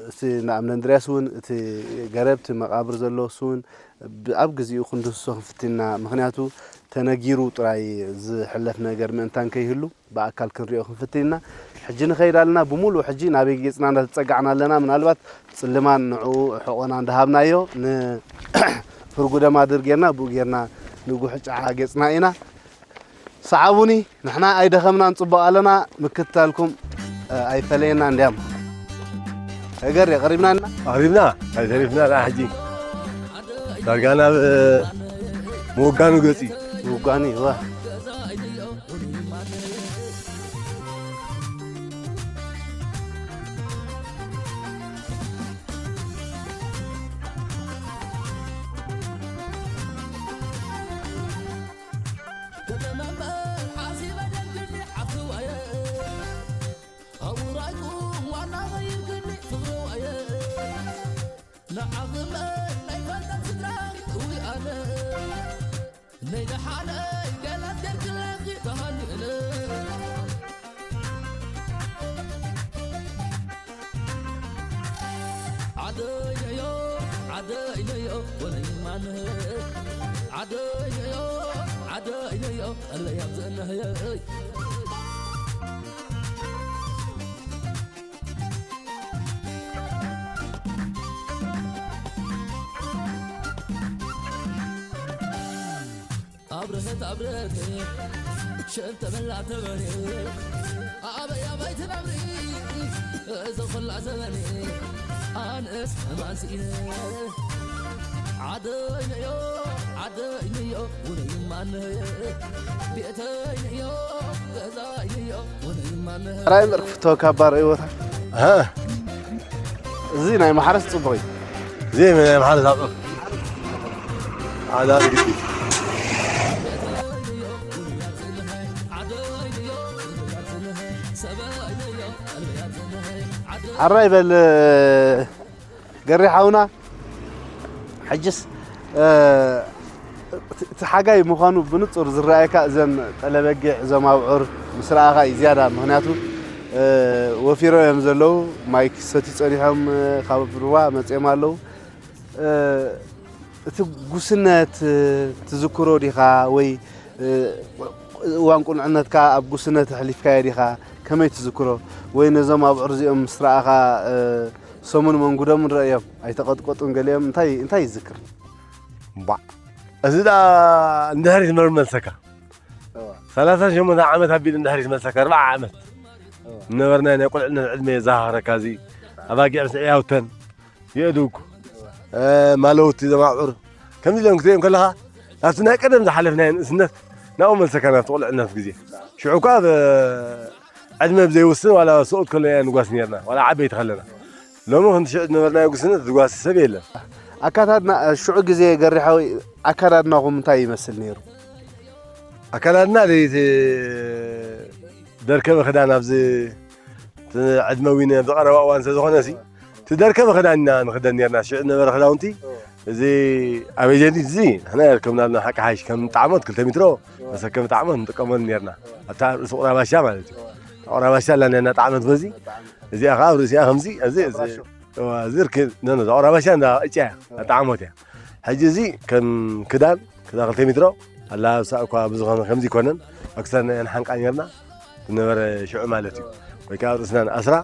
እቲ እንዳ እምነ እንድርያስ እውን፣ እቲ ገረብ፣ እቲ መቓብር ዘሎ እሱ እውን ብ-፣ ኣብ ግዜኡ ክንድህስሶ ክንፍትን ኢና። ምኽንያቱ ተነጊሩ ጥራይ ዝሕለፍ ነገር ምእንታን ከይህሉ ብኣካል ክንሪኦ ክንፍትን ኢና። ሕጂ ንኸይድ ኣለና፣ ብምሉእ ሕጂ ናበይ ገጽና እንዳተጸጋዕና ኣለና። ምናልባት ጽልማን ንዕኡ ሕቖና እንዳሃብናዮ፣ ንህርጉደ ማድር ጌርና፣ ብኡ ጌርና ንጉሕጫዓ ገጽና ኢና። ሰዓቡኒ፣ ንሕና ኣይደኸምናን፣ ጽቡቕ ኣለና። ምክትታልኩም፣ እ፣ ኣይፈለየና እንድያም። ነገር የቕሪብና እና ኣቕሪብና፣ ኣይተሪፍና ደኣ ሕጂ። ዳርጋ ናብ፣ እ፣ ምውጋኑ ገጺ። ምውጋኑ እዩ፣ ዋ። ንዓቕመ ናይ ፋልጣን ስድራ እውይ ኣነ፣ ናይ ደሓነይ ገላት ገርግለኺ ተሃኒእለ። ዓደይ ነዮ፣ ዓደይ ነዮ፣ ወለይ ማነ። ዓደይ ነዮ፣ ዓደይ ነዮ፣ ኣለይ ኣብዘነህየይ። ኣብረሀት ኣብረሀት ሸብ ተበላ ተበኔ ኣበይ ኣበይ ትነብሪ እዞ ኹላ ዘበኔ ኣነስ ማንስኢነ ዓደይነዮ ራይ ምርክ ፍቶ ካብ ባር ቦታ። እዚ ናይ ማሕረስ ጽቡቕ እዩ። እዚ ናይ ማሕረስ ኣብ ዓዳ ግዲ። ሓራይ በል ገሪ ሓውና። ሕጅስ እቲ ሓጋይ ምዃኑ ብንጹር ዝረኣየካ እዘን ጠለበጊዕ እዞም ኣብዑር ምስ ረኣኻ እዩ ዝያዳ። ምኽንያቱ ወፊሮ እዮም ዘለዉ። ማይ ክሰትዩ ጸኒሖም፣ ካብ ሩባ መጺኦም ኣለዉ። እቲ ጉስነት ትዝክሮ ዲኻ ወይ እዋን ቁንዕነትካ ኣብ ጉስነት ኣሕሊፍካዮ ዲኻ? ከመይ ትዝክሮ? ወይ ነዞም ኣብዑር እዚኦም ምስ ረኣኻ ሰሙን መንጉዶም ንረእዮም ኣይተቐጥቀጡን ገሊኦም እንታይ እንታይ ይዝክር? እምባዕ እዚ ደኣ እንድሕሪት መርመልሰካ ሰላሳን ሸሞንተን ዓመት ኣቢሉ እንድሕሪት መልሰካ ኣርብዓ ዓመት ነበርና ናይ ቁልዕነት ዕድመ የዘኻኽረካ እዚ ኣባጊዕ ምስ ዕያውተን የእድውኩ ማለውቲ ዘማዕዑር ከምዚ ኢሎም ክትሪኦም ከለኻ ናብቲ ናይ ቀደም ዝሓለፍናዮ ንእስነት ናብኡ መልሰካ ናብቲ ቁልዕነት ግዜ ሽዑ እኳ ዕድመ ብዘይውስን ዋላ ሰብኡት ከለና ንጓስ ነርና ዋላ ዓበይቲ ከለና ሎሚ ክንዲ ሽዑ ዝነበርናዮ ጉስነት ዝጓሲ ሰብ የለን። ኣካዳድና ሽዑ ግዜ ገሪሓዊ ኣካዳድናኹም እንታይ ይመስል ነይሩ? ኣካዳድና ደይቲ ደርከበ ክዳን ኣብዚ ዕድመ ዊነ ብቐረባ እዋን ስለዝኾነ ሲ ትደርከበ ክዳን ኢና ንክደን ነርና ሽዑ ዝነበረ ክዳውንቲ እዚ ኣብ ኤጀንሲ እዚ ንሕና የርከብና ኣለና ሓቂ ሓይሽ ከም ጣዕሞት ክልተ ሚትሮ መሰከም ጣዕሞት ንጥቀመሉ ነርና ኣብታ ርእሲ ቁራባሻ ማለት እዩ ቁራባሻ ኣላ ነርና ጣዕመት በዚ እዚኣ ከዓ ኣብ ርእሲኣ ከምዚ እዚ እዚ ርክ ነነ ቁራባሻ እንዳ እጫ እያ ጣዕሞት እያ ሕጂ እዚ ከም ክዳን ክዳ ክልተ ሚትሮ ኣላብሳ እኳ ብዝኾነ ከምዚ ይኮነን ኣክሳድና እያን ሓንቃ ነርና ዝነበረ ሽዑ ማለት እዩ ወይ ከዓ ርእስና ንኣስራ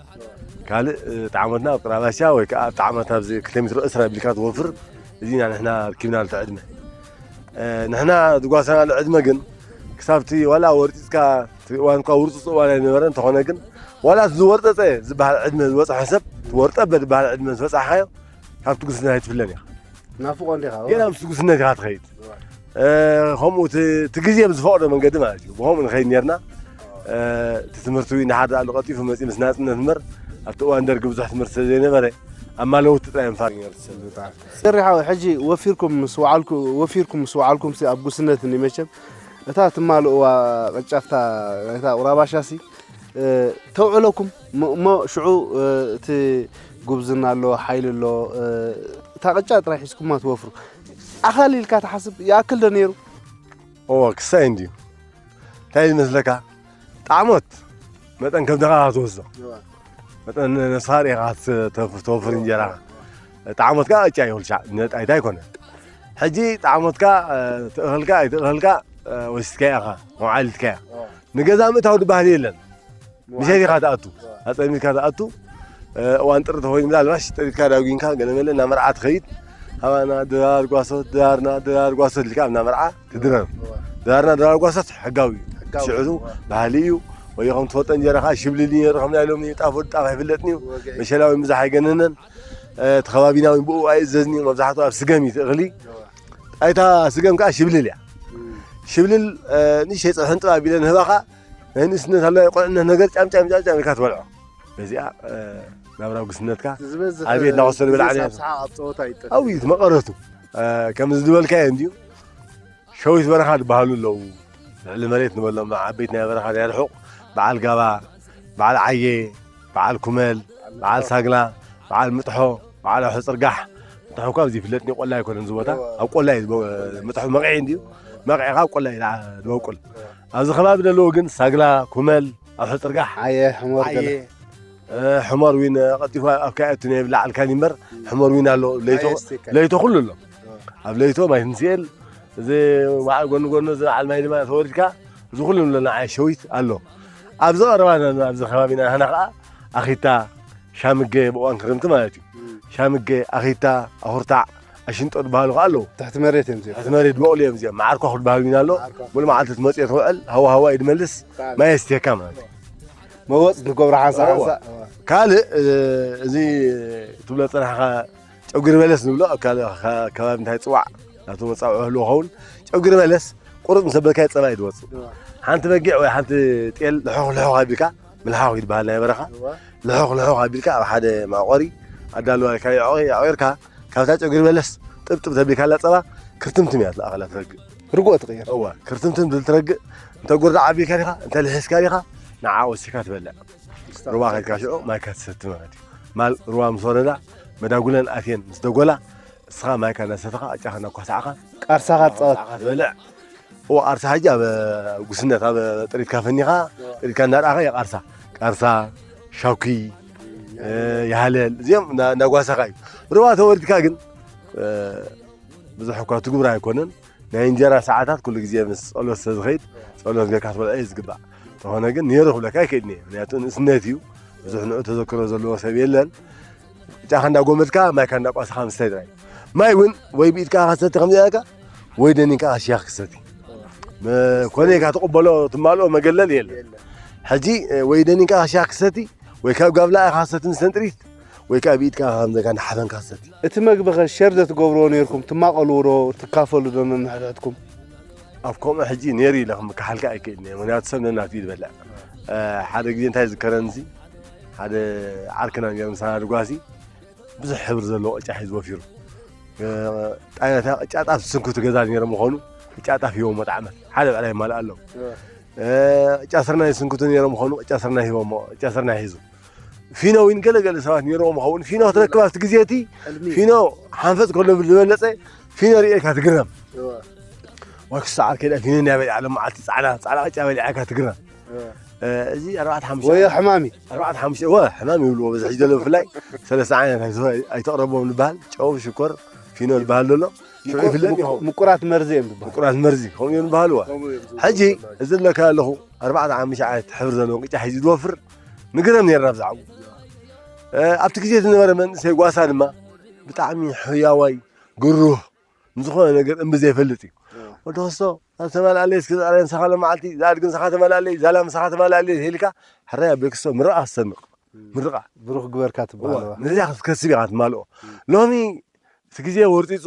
ካልእ ጣዕሞትና ኣብ ቅራባሻ ወይ ከዓ ኣብ ጣዕመት ኣብዚ ክልተ ሚትሮ እስራ ቢልካ ትወፍር እዚና ንሕና ርኪብና ልተ ዕድመ ንሕና ዝጓሰናሉ ዕድመ ግን ክሳብቲ ዋላ ወርጢፅካ እዋን እኳ ውርፁፅ እዋን ኣይነበረ እንተኾነ ግን ዋላ እቲ ዝወርጠፀ ዝበሃል ዕድመ ዝበፅሖ ሰብ ወርጠበ ዝበሃል ዕድመ ዝበፃሕካዮ ካብቲ ጉስነት ኣይትፍለን ኢኻ ናፍቆ እንዲኻ ገና ምስ ጉስነት ኢኻ ትኸይድ ከምኡ እቲ ግዜ ብዝፈቕዶ መንገዲ ማለት እዩ ብኸምኡ ንኸይድ ነርና እቲ ትምህርቲ እውን ንሓደ ኣሉ ቀጢፉ መፂ ምስ ናፅነት እምበር ኣብቲ እዋን ደርጊ ብዙሕ ትምህርቲ ስለ ዘይነበረ ኣብ ማለውቲ ጥራይ ምፋር ነርና ሰሪሓዊ ሕጂ ወፊርኩም ምስ ወዓልኩ ወፊርኩም ምስ ወዓልኩም ሲ ኣብ ጉስነት እንዲ መቸም እታ ትማልእዋ ቅጫፍታ እታ ቁራባሻ ሲ ተውዕለኩም እሞ ሽዑ እቲ ጉብዝና ኣሎ ሓይሊ ኣሎ እታ ቅጫ ጥራይ ሒዝኩማ ትወፍሩ ኣኻል ኢልካ ትሓስብ ይኣክል ዶ ነይሩ እዎ ክሳይ እንድዩ እንታይ ዝመስለካ ጣዕሞት መጠን ከብድኻ ክትወስዶ መጠን ነስኻ ርኢኻ ተፍር እንጀራኻ ጣዕሞትካ ቅጫ ይኹልሻዕ ነጣይታ ኣይኮነ ሕጂ ጣዕሞትካ ትእኽልካ ኣይትእኽልካ ወሲድካዮ ኢኻ መውዓሊትካዮ ንገዛ ምእታው ድባህሊ የለን ምሸት ኢኻ ትኣቱ ኣፀሚትካ ትኣቱ እዋን ጥሪ ተኾይኑ ምናልባሽ ጠሪትካ ዳጒንካ ገለመለ ናብ መርዓ ትኸይድ ሃባና ድራር ጓሶት ድራርና ድራር ጓሶት ኢልካ ኣብና መርዓ ትድረር ድራርና ድራር ጓሶት ሕጋዊ እዩ ሽዕቱ ባህሊ እዩ ወይ ከም ትፈልጦ እንጀራ ከዓ ሽብልል ነይሩ ከም ናይ ሎሚ ጣፎ ጣፍ ኣይፍለጥን እዩ መሸላዊ ምዛሕ ኣይገነነን እቲ ከባቢና እውን ብኡ ኣይእዘዝን እዩ መብዛሕትኡ ኣብ ስገም እዩ ትእኽሊ ኣይታ ስገም ከዓ ሽብልል እያ ሽብልል ንሸይ ፀብሕን ጥባብ ኢለ ንህባኻ ናይ ንእስነት ኣሎ ናይ ቁልዕነት ነገር ጫም ጫም ጫም ጫም ኢልካ ትበልዖ በዚኣ ናብራ ጉስነትካ ኣብ ቤት እናወሰዱ ብላዕሊ ኣብ ፀወታ ይጠ ኣብዩ መቐረቱ ከምዚ ዝበልካዮ እንድዩ ሸዊት በረኻ ዝበሃሉ ኣለዉ ልዕሊ መሬት ንበሎም ዓበይቲ ናይ በረኻ ናይ ርሑቕ በዓል ጋባ በዓል ዓየ በዓል ኩመል በዓል ሳግላ በዓል ምጥሖ በዓል ኣሑ ፅርጋሕ ምጥሖ እኳ ኣብዚ ይፍለጥ ቆላ ኣይኮነን ዝቦታ ኣብ ቆላ እዩ ምጥሖ መቕዒ እንድዩ መቕዒ ካብ ቆላ እዩ ዝበቁል ኣብዚ ከባቢ ዘለዉ ግን ሳግላ ኩመል ኣሑ ፅርጋሕ ዓየ ሕሞር ገለ ሕሞር ዊን ቀልጢፉ ኣብ ካየቱ ናይ ብላዕልካ እምበር ሕሞር ዊን ኣሎ ለይቶ ኩሉ ኣሎ ኣብ ለይቶ ማይ ትንስኤል እዚ በዓል ጎኒ ጎኒ እዚ በዓል ማይ ድማ ተወሪድካ እዚ ኩሉ ንብሎ ንዓይ ሸዊት ኣሎ ኣብዚ ቀረባ ኣብዚ ከባቢና ንሕና ከዓ ኣኺታ ሻምገ ብእዋን ክርምቲ ማለት እዩ ሻምገ ኣኺታ ኣኹርታዕ ኣሽንጦ ዝበሃሉ ከዓ ኣለዉ ትሕቲ መሬት እዮም እዚኦም ትሕቲ መሬት በቕሉ እዮም እዚኦም መዓርኳ ክበሃሉ ኢና ኣሎ ሙሉ መዓልቲ ትመፅኦ ትውዕል ሃዋ ሃዋ እዩ ድመልስ ማይ የስትየካ ማለት እዩ መወፅ ንገብሮ ሓንሳ ሓንሳ ካልእ እዚ ትብሎ ፀናሕካ ጨጉሪ በለስ ንብሎ ኣብ ከባቢ እንታይ ፅዋዕ ናቱ መጻውዒ ህልዎ ኸውን። ጨጉሪ በለስ ቁርጥ ምስ ኣበልካዮ ጸባ እዩ ዝወጽእ። እዋ። ሓንቲ በጊዕ ወይ ሓንቲ ጤል ልሖኽ ልሖኽ ኣቢልካ፣ ምልሓኽ ይበሃል ናይ በረኻ። እዋ። ልሖኽ ልሖኽ ኣቢልካ ኣብ ሓደ መዕቆሪ ኣዳልዋ ኢልካ የዕቆ-፣ የዕቂርካ፣ ካብታ ጨጉሪ በለስ ጥብጥብ ተቢልካላ ጸባ ክርትምትም እያ ትለኣኸላ ትረግእ። ርግኦ ትቕየር። እዋ፣ ክርትምትም ዝብል ትረግእ። እንተ ጉርዳ ዓቢልካ ዲኻ፣ እንተ ልሒስካ ዲኻ፣ ንዓ ወሲካ ትበልዕ። ሩባ ከድካ ሽዑ ማይካ ትሰቲ ማለት እዩ። ማል ሩባ ምስ ወረዳ፣ መዳጉለን ኣትየን ምስ ደጎላ፣ እስኻ ማይካ እናሰተኻ፣ ዕጫኻ እናኳሳዕኻ፣ ቃርሳኻ ትጻወት። ቃርሳኻ ትበልዕ። እዎ፣ ቃርሳ ሕጂ ኣብ ጉስነት፣ ኣብ ጥሪትካ ፈኒኻ፣ ጥሪትካ እናርኣኻ እየ ቃርሳ። ቃርሳ፣ ሻኩይ፣ እ፣ ይሃለል፣ እዚኦም እንዳ-፣ እንዳጓሰኻ እዩ። ሩባ ተወሪድካ ግን፣ እ፣ ብዙሕ እኳ ትግብሮ ኣይኮነን። ናይ እንጀራ ሰዓታት ኩሉ ግዜ ምስ ጸሎት ስለ ዝኸይድ፣ ጸሎት ጌርካ ክትበልዖ እዩ ዝግባእ። እንተኾነ ግን ነይሩ ክብለካ ኣይክእልን እየ። ምክንያቱ ንእስነት እዩ። ብዙሕ ንዑ ተዘክሮ ዘለዎ ሰብ የለን። ዕጫኻ እንዳጎመድካ፣ ማይካ እንዳቋሰኻ ምስታይ ጥራይ። ማይ እውን ወይ ብኢድካ ኢኻ ክትሰቲ ከምዚ ኢልካ፣ ወይ ደኒንካ ኢኻ ሽያኽ ክትሰቲ። መ-፣ ኮነ ኢልካ ትቕበሎ፣ ትማልኦ መገለል የለን። የለን። ሕጂ፣ እ፣ ወይ ደኒንካ ኢኻ ሽያኽ ክትሰቲ፣ ወይ ካብ ጋብላ ኢኻ ክትሰቲ ምስ ተንጥሪት፣ ወይ ከኣ ብኢድካ ኢኻ ከምዚ ኢልካ እንዳሓፈንካ ክትሰቲ። እቲ መግቢ ኸ ሸር ዶ ትገብርዎ ነይርኩም? ትማቐልዎ ዶ? ትካፈሉ ዶ ነንሕድሕድኩም? ኣብ ከምኡ ሕጂ ነይሩ ኢለ ክምክሓልካ ኣይክእልን እየ። ምክንያቱ ሰብ ነናቱ እዩ ዝበልዕ። እ፣ ሓደ ግዜ እንታይ ዝከረንሲ፣ ሓደ ዓርክና ነይሩ ምሳና ድጓሲ፣ ብዙሕ ሕብሪ ዘለዎ ቅጫ ሒዙ ወፊሩ። እ፣ ጣይታ ቅጫ ጣፍ ዝስንክቱ ገዛ ነይሮም ምዃኑ፣ ቅጫ ጣፍ ሂቦሞ ጣዕመት። ሓደ ብዕላይ ይማልእ ኣለዉ። እ፣ ቅጫ ስርናይ ዝስንክቱ ነይሮም ምዃኑ፣ ቅጫ ስርናይ ሂቦሞ፣ ቅጫ ስርናይ ሒዙ። ፊኖ እውን ገለ ገለ ሰባት ነይሮም ይኸውን። ፊኖ ክትረክብ ኣብቲ ግዜ እቲ፣ ሕልሚ። ፊኖ ሓንፈጽ ከሎ ዝበለጸ፣ ፊኖ ርእየካ ትግረም። እዋ። ወይ ክሳዕ ከይዳ ፊኖ እንድያ በሊዓ ሎም መዓልቲ ጻዕዳ፣ ጻዕዳ ቅጫ በሊዓ ኢልካ ትግረም። እዋ። እ፣ እዚ ኣርባዕተ ሓሙሽተ ወይ ዓይነት። ሕማሚ። ኣርባዕተ ሓሙሽተ፣ ወ፣ ሕማም ይብልዎ በዚ ሕጂ ዘሎ ብፍላይ ሰለስተ ዓይነት ኣይተ-፣ ኣይተቕረቦም ዝበሃል፣ ጨው፣ ሽኮር፣ ፊኖ ዝበሃል ዘሎ። ሽዑ ምቁ-፣ ይፍለጥ ምቁ-፣ ይኸውን። ምቁራት መርዚ እዮም ዝበሃሉ። ምቁራት መርዚ፣ ከምኡ እዮም ዝበሃሉ። ከምኡ እዮም ዝበሃሉ። ሕጂ እዚ ዝብለካ ኣለኹ፣ ኣርባዕተ ሓሙሽተ ዓይነት ሕብሪ ዘለዎ ቅጫ ሒዙ ዝወፍር ንግረም ነይርና ብዛዕባኡ። እ፣ ኣብቲ ግዜ ዝነበረ መንእሰይ ጓሳ ድማ ብጣዕሚ ሕያዋይ፣ ግሩህ፣ ንዝኾነ ነገር እምቢ ዘይፈልጥ እዩ። እ። ወዲ ክስቶ፣ ኣብ ተመልኣለይ እስኪ ዛዕረ ንስኻ ሎም መዓልቲ፣ እዛ ኣድጊ ንስኻ ተመልኣለይ፣ እዛ ላም ንስኻ ተመልኣለይ ኢልካ፣ ሕራይ ኣቦይ ክስቶ ምርቓ ክትሰንቕ። እ። ምርቓ። ብሩኽ ግበርካ ትበሃል እዋ፣ እዋ። ነዚኣ ክትከስብ ኢኻ ትማልኦ። እ። ሎሚ እቲ ግዜ ወርጢጹ፣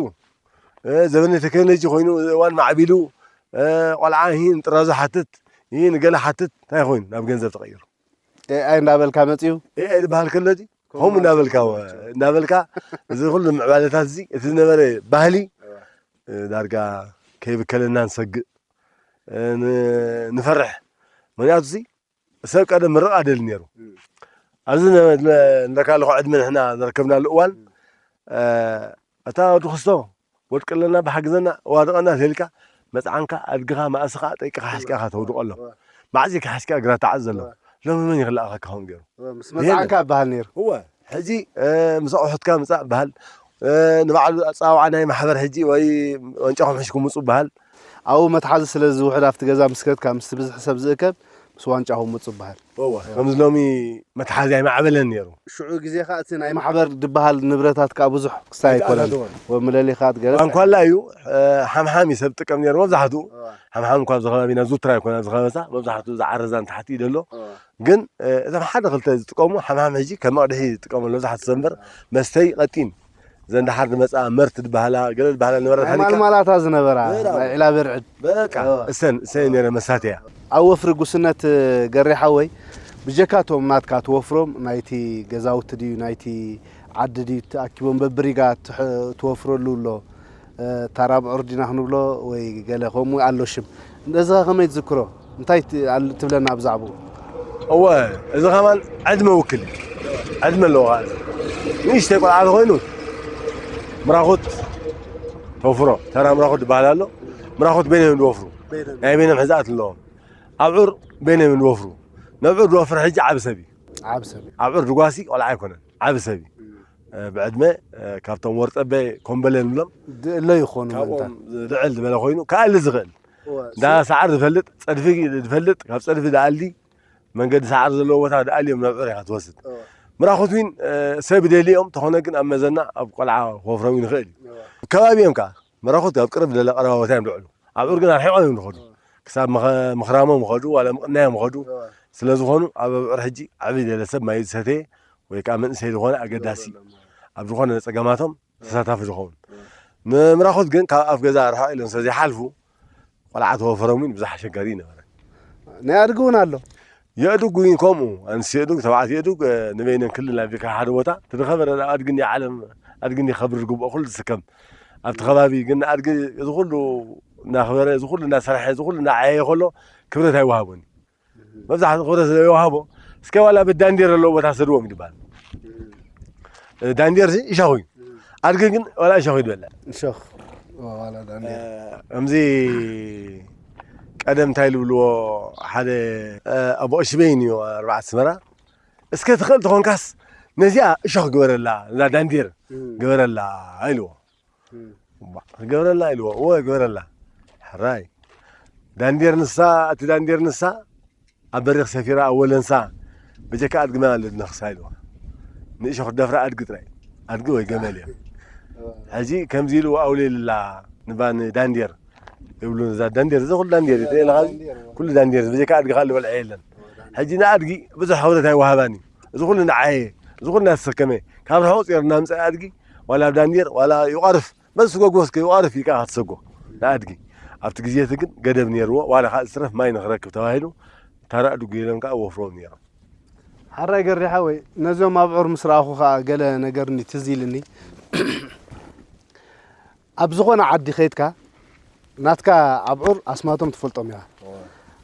እ፣ ዘመነ ቴክኖሎጂ ኮይኑ፣ እዋን ማዕቢሉ፣ እ፣ ቆልዓ ይሂ ንጥራዙ ሓትት፣ ይሂ ንገለ ሓትት፣ እንታይ ኮይኑ ናብ ገንዘብ ተቐይሩ? ኤ ኣይ እንዳበልካ መጺኡ? ኤ ኣይ ዝበሃል ከሎ እዚ፣ ከምኡ ከምኡ እንዳበልካ፣ እንዳበልካ እንዳበልካ፣ እዚ ኩሉ ምዕባለታት እዚ፣ እቲ ዝነበረ ባህሊ፣ እዋ። እ፣ ዳርጋ ከይብከለና ንሰግእ፣ እ፣ ን-፣ ንፈርሕ። ምኽንያቱ እዚ፣ ሰብ ቀደም ምርቓ ደሊ ነይሩ። እም። ኣብዚ ነ-፣ ነ-፣ ንረካ ኣለኹ ዕድመ ንሕና ዘረከብናሉ እዋን፣ እም። እ፣ እታ ወዲ ክስቶ፣ ወድቂ ኣለና፣ ብሓግዘና፣ ዋድቐና ተልካ፣ መጽዓንካ፣ ኣድግኻ፣ ማእስኻ፣ ጠይቅኻ፣ ሓሽቃኻ ተውድቖ ኣሎ። እወ። መዓዝ ኢኻ ሓሽቃ እግራ ተዓዝ ዘሎ? እወ። ሎሚ መን ይኽልኣኸካ ከምኡ ገይሩ? እወ፣ ምስ የለን። መጽዓንካ ይበሃል ነይሩ። እወ፣ ሕጂ፣ እ፣ ምስ ኣቑሑትካ ምጻእ በሃል። እ፣ ንባዕሉ ኣጸዋውዓ ናይ ማሕበር ሕጂ ወይ ዋንጫኹም ሒዝኩም ምጹ በሃል። ኣብኡ መትሓዚ ስለ ዝውሕድ ኣብቲ ገዛ ምስ ከድካ፣ ምስቲ ብዝሒ ሰብ ዝእከብ፣ ምስ ዋንጫኹም ምጹ በሃል። እወ፣ ከምዚ ሎሚ መትሓዚ ኣይማዕበለን ነይሩ። ሽዑ ግዜ ኸኣ እቲ ናይ ማሕበር ዝበሃል ንብረታት ከኣ ብዙሕ ክሳይ ኣይኮነን። ኣይተኣታተወን። ወምለሊ ኸኣ ገለ እንኳላ እዩ፣ እ፣ ሓምሓም እዩ ሰብ ዝጥቀም ነይሩ መብዛሕትኡ። እወ። ሓምሓም እኳ ኣብዚ ከባቢና ዝውትር ኣይኮነ፣ ኣብዚ ከበሳ መብዛሕትኡ ዝዓረዛን ታሕቲ እዩ ዘሎ። እወ። ግን፣ እ፣ እቶም ሓደ ክልተ ዝጥቀሙ ሓምሓም ሕጂ ከም መቕድሒ ዝጥቀመሉ መብዛሕትኡ ሰብ እምበር መስተይ ቀጢን ዘን ደሓር ዝመጻ መርት ዝበሃላ፣ ገለ ዝበሃላ ነበራ ናይ ታሪካ። ማልማላታ ዝነበራ፣ በራ። ናይ ዒላ በርዕድ። በቃ፣ እወ። እሰን፣ እሰን ነይረ መሳተያ። ኣብ ወፍሪ ጉስነት ገሬ ሓወይ፣ ብጀካ እቶም ናትካ ትወፍሮም፣ ናይቲ ገዛውቲ ድዩ፣ ናይቲ ዓዲ ድዩ፣ ተኣኪቦም በብሪጋ ትሕ-፣ ትወፍረሉ ኣሎ? እ፣ ታራ ብዑር ዲና ክንብሎ ወይ ገለ ከምኡ ኣሎ ሽም። ነዚ ኸ ከመይ ትዝክሮ? እንታይ ት-፣ ኣል-፣ ትብለና ብዛዕባኡ? እወ፣ እዚ ኸማን ዕድመ ውክል እዩ። ዕድመ ኣለዎ ኸኣ። ንእሽተይ ቆልዓ ተኾይኑ ምራኹት ተውፍሮ፣ ተራ ምራኹት ዝበሃል ኣሎ። ምራኹት በይኖም እዮም ዝወፍሩ። በይኖም። ናይ በይኖም ሕዛእት ኣለዎም። ኣብዑር በይኖም እዮም ዝወፍሩ። ነብዑር ዝወፍር ሕጂ ዓቢ ሰብ እዩ። ዓቢ ሰብ እዩ። ኣብዑር ድጓሲ ቆልዓ ኣይኮነን። ዓቢ ሰብ እዩ። እም። እ፣ ብዕድመ፣ እ፣ ካብቶም ወርጠበ ኮምበለ ንብሎም። ድ-፣ እለ ይኾኑ ካብኦም ምእንታን። ልዕል ዝበለ ኮይኑ፣ ክኣሊ ዝኽእል። እወ፣ እንዳ ሱ- ሰዓር ዝፈልጥ፣ ጸድፊ ዝፈልጥ፣ ካብ ጸድፊ ዝኣሊ፣ መንገዲ ሰዓር ዘለዎ ቦታ ዝኣሊ እዮም ነብዑር ኢኻ ትወስድ። እወ። ምራኹት ዊን፣ እ፣ ሰብ ይደልዮም፣ ተኾነ ግን ኣብ መዘና ኣብ ቆልዓ ክወፍሮም ይንኽእል እዩ። እወ። ከባቢ እዮም ከኣ፣ ምራኹት ኣብ ቅርብ ደለ ቀረባ ቦታ እዮም ልዕሉ። ኣብዑር ግን ኣርሒቖም እዮም ዝኸዱ። እወ። ክሳብ ምኸ-፣ ምኽራሞም ይኸዱ፣ ዋላ ምቕናዮም ይኸዱ። እወ። ስለ ዝኾኑ፣ ኣብ ኣብዑር ሕጂ ዓቢ ደለ ሰብ ማይ ዝሰተየ ወይ ከኣ መንእሰይ ዝኾነ ኣገዳሲ የብሎም። ኣብ ዝኾነ ጸገማቶም ተሳታፊ ዝኸውን። እም። ምምራኹት ግን ካብ ኣፍ ገዛ ርሕቕ ኢሎም ስለ ዘይሓልፉ፣ ቆልዓ ተወፈሮም እውን ብዙሕ ኣሸጋሪ ይነበረ። ናይ ኣድጊ እውን ኣሎ። የእዱግ እውን ከምኡ፣ ኣንስቲ የእዱግ፣ ተባዕት የእዱግ፣ እ፣ ንበይነን ክልል ኣቢልካ ሓደ ቦታ ትድኸበረ ኣድጊ እንዲ ዓለም፣ ኣድጊ እንዲ ከብር ዝግብኦ ኩሉ ዝስከም። ኣብቲ ከባቢ ግን ኣድጊ እዚ ኩሉ እናኽበረ፣ እዚ ኩሉ እናሰርሐ፣ እዚ ኩሉ እናዓየየ ከሎ ክብረት ኣይወሃቦን እዩ። መብዛሕትኡ ክብረት ስለ ዘይወሃቦ፣ እስከ ዋላ ብዳንዴር ዘለዎ ቦታ ሰድዎም ይባል። እ፣ ዳንዴር ሲ እሾኽ እዩ። ኣድጊ ግን ዋላ እሾኽ ይበልዕ። እሾኽ፣ ዋላ ዳንዴር። እ፣ ከምዚ ቀደም እንታይ ልብልዎ፣ ሓደ፣ እ፣ ኣቦ ቀሺ በይን እዩ፣ ኣርባዕተ ኣስመራ። እስከ ትኽእል ተኾንካስ ነዚኣ እሾኽ ግበረላ፣ እዛ ዳንዴር እም። ግበረላ ኢልዎ። እም። እባ፣ ክገብረላ ኢልዎ፣ እወ፣ ግበረላ። ሕራይ። ዳንዴር ንሳ፣ እቲ ዳንዴር ንሳ፣ ኣብ በሪኽ ሰፊራ፣ ኣብ ወለንሳ፣ በጀካ ኣድጊ መን ኣሎ ዝነኽሳ ኢልዎ። ንእሾኽ ደፍራ ኣድጊ ጥራይ። ኣድጊ ወይ ገመል እያ። ሕጂ ከምዚ ኢልዎ ኣውሊልላ፣ ንባ ንዳንዴር ይብሉ፣ እዛ ዳንዴር፣ እዚ ኩሉ ዳንዴር እዩ። ተይልኻ፣ ኩሉ ዳንዴር፣ በጀካ ኣድጊ ካልእ በልዐ የለን። ሕጂ ንኣድጊ ብዙሕ ክብረት ኣይወሃባን እዩ። እዚ ኩሉ ንዓየ፣ እዚ ኩሉ እናተሰከመ፣ ካብ ርሑቕ ጼር እናምፀ ኣድጊ፣ ዋላ ኣብ ዳንዴር፣ ዋላ ይቋርፍ፣ በዚ ስጎጎ እስከ ይቋርፍ ኢልካ ክትሰጎ ንኣድጊ። ኣብቲ ግዜ እቲ ግን ገደብ ነይርዎ፣ ዋላ ካልእ ዝትረፍ ማይ ንኽረክብ ተባሂሉ፣ ታራ ኣድጉ ኢሎም ከዓ ወፍሮም ነይሮም። ሓራይ ገሪ ሓወይ፣ ነዞም ኣብዑር ምስ ረኣኹ ከዓ ገለ ነገር እንዲ ትዝ ኢልኒ። ኣብ ዝኾነ ዓዲ ኸይድካ፣ ናትካ ኣብዑር ኣስማቶም ትፈልጦም ኢኻ። እወ።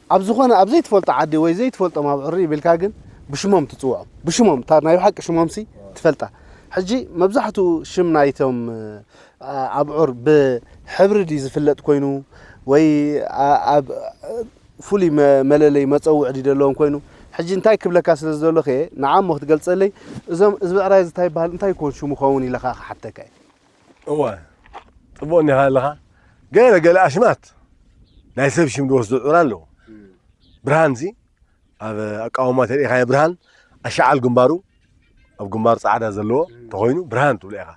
ኣብ ዝኾነ፣ ኣብ ዘይትፈልጦ ዓዲ ወይ ዘይትፈልጦም ኣብዑር ሪኢ ቢልካ ግን ብሽሞም ትጽውዖም። ብሽሞም፣ እታ ናይ ብሓቂ ሽሞምሲ እወ። ትፈልጣ። ሕጂ መብዛሕትኡ ሽም ናይቶም፣ እ፣ ኣብዑር ብሕብሪ ድዩ ዝፍለጥ ኮይኑ ወይ ኣ-፣ ኣብ ፍሉይ መ-፣ መለለይ መጸውዒ ድዩ ዘለዎም ኮይኑ? ሕጂ እንታይ ክብለካ ስለ ዝደለኹ እየ፣ ንዓ እሞ ክትገልጸለይ፣ እዞም፣ እዚ ብዕራይ እዚ እንታይ ይበሃል፣ እንታይ ይኮን ሽሙ ኸውን ኢለ ኸኣ ክሓተካ እየ። እወ፣ ጽቡቕ እኒኻ ኣለኻ። ገለ ገለ ኣሽማት ናይ ሰብ ሽም ዝወስዱ ኣዕሩኽ ኣለዉ። እም። ብርሃንሲ ኣብ ኣቃውማ ተሪኢኻዮ ብርሃን ኣሻዓል ግንባሩ፣ ኣብ ግንባሩ ጻዕዳ ዘለዎ እም። ተኾይኑ ብርሃን ትብሎ ኢኻ።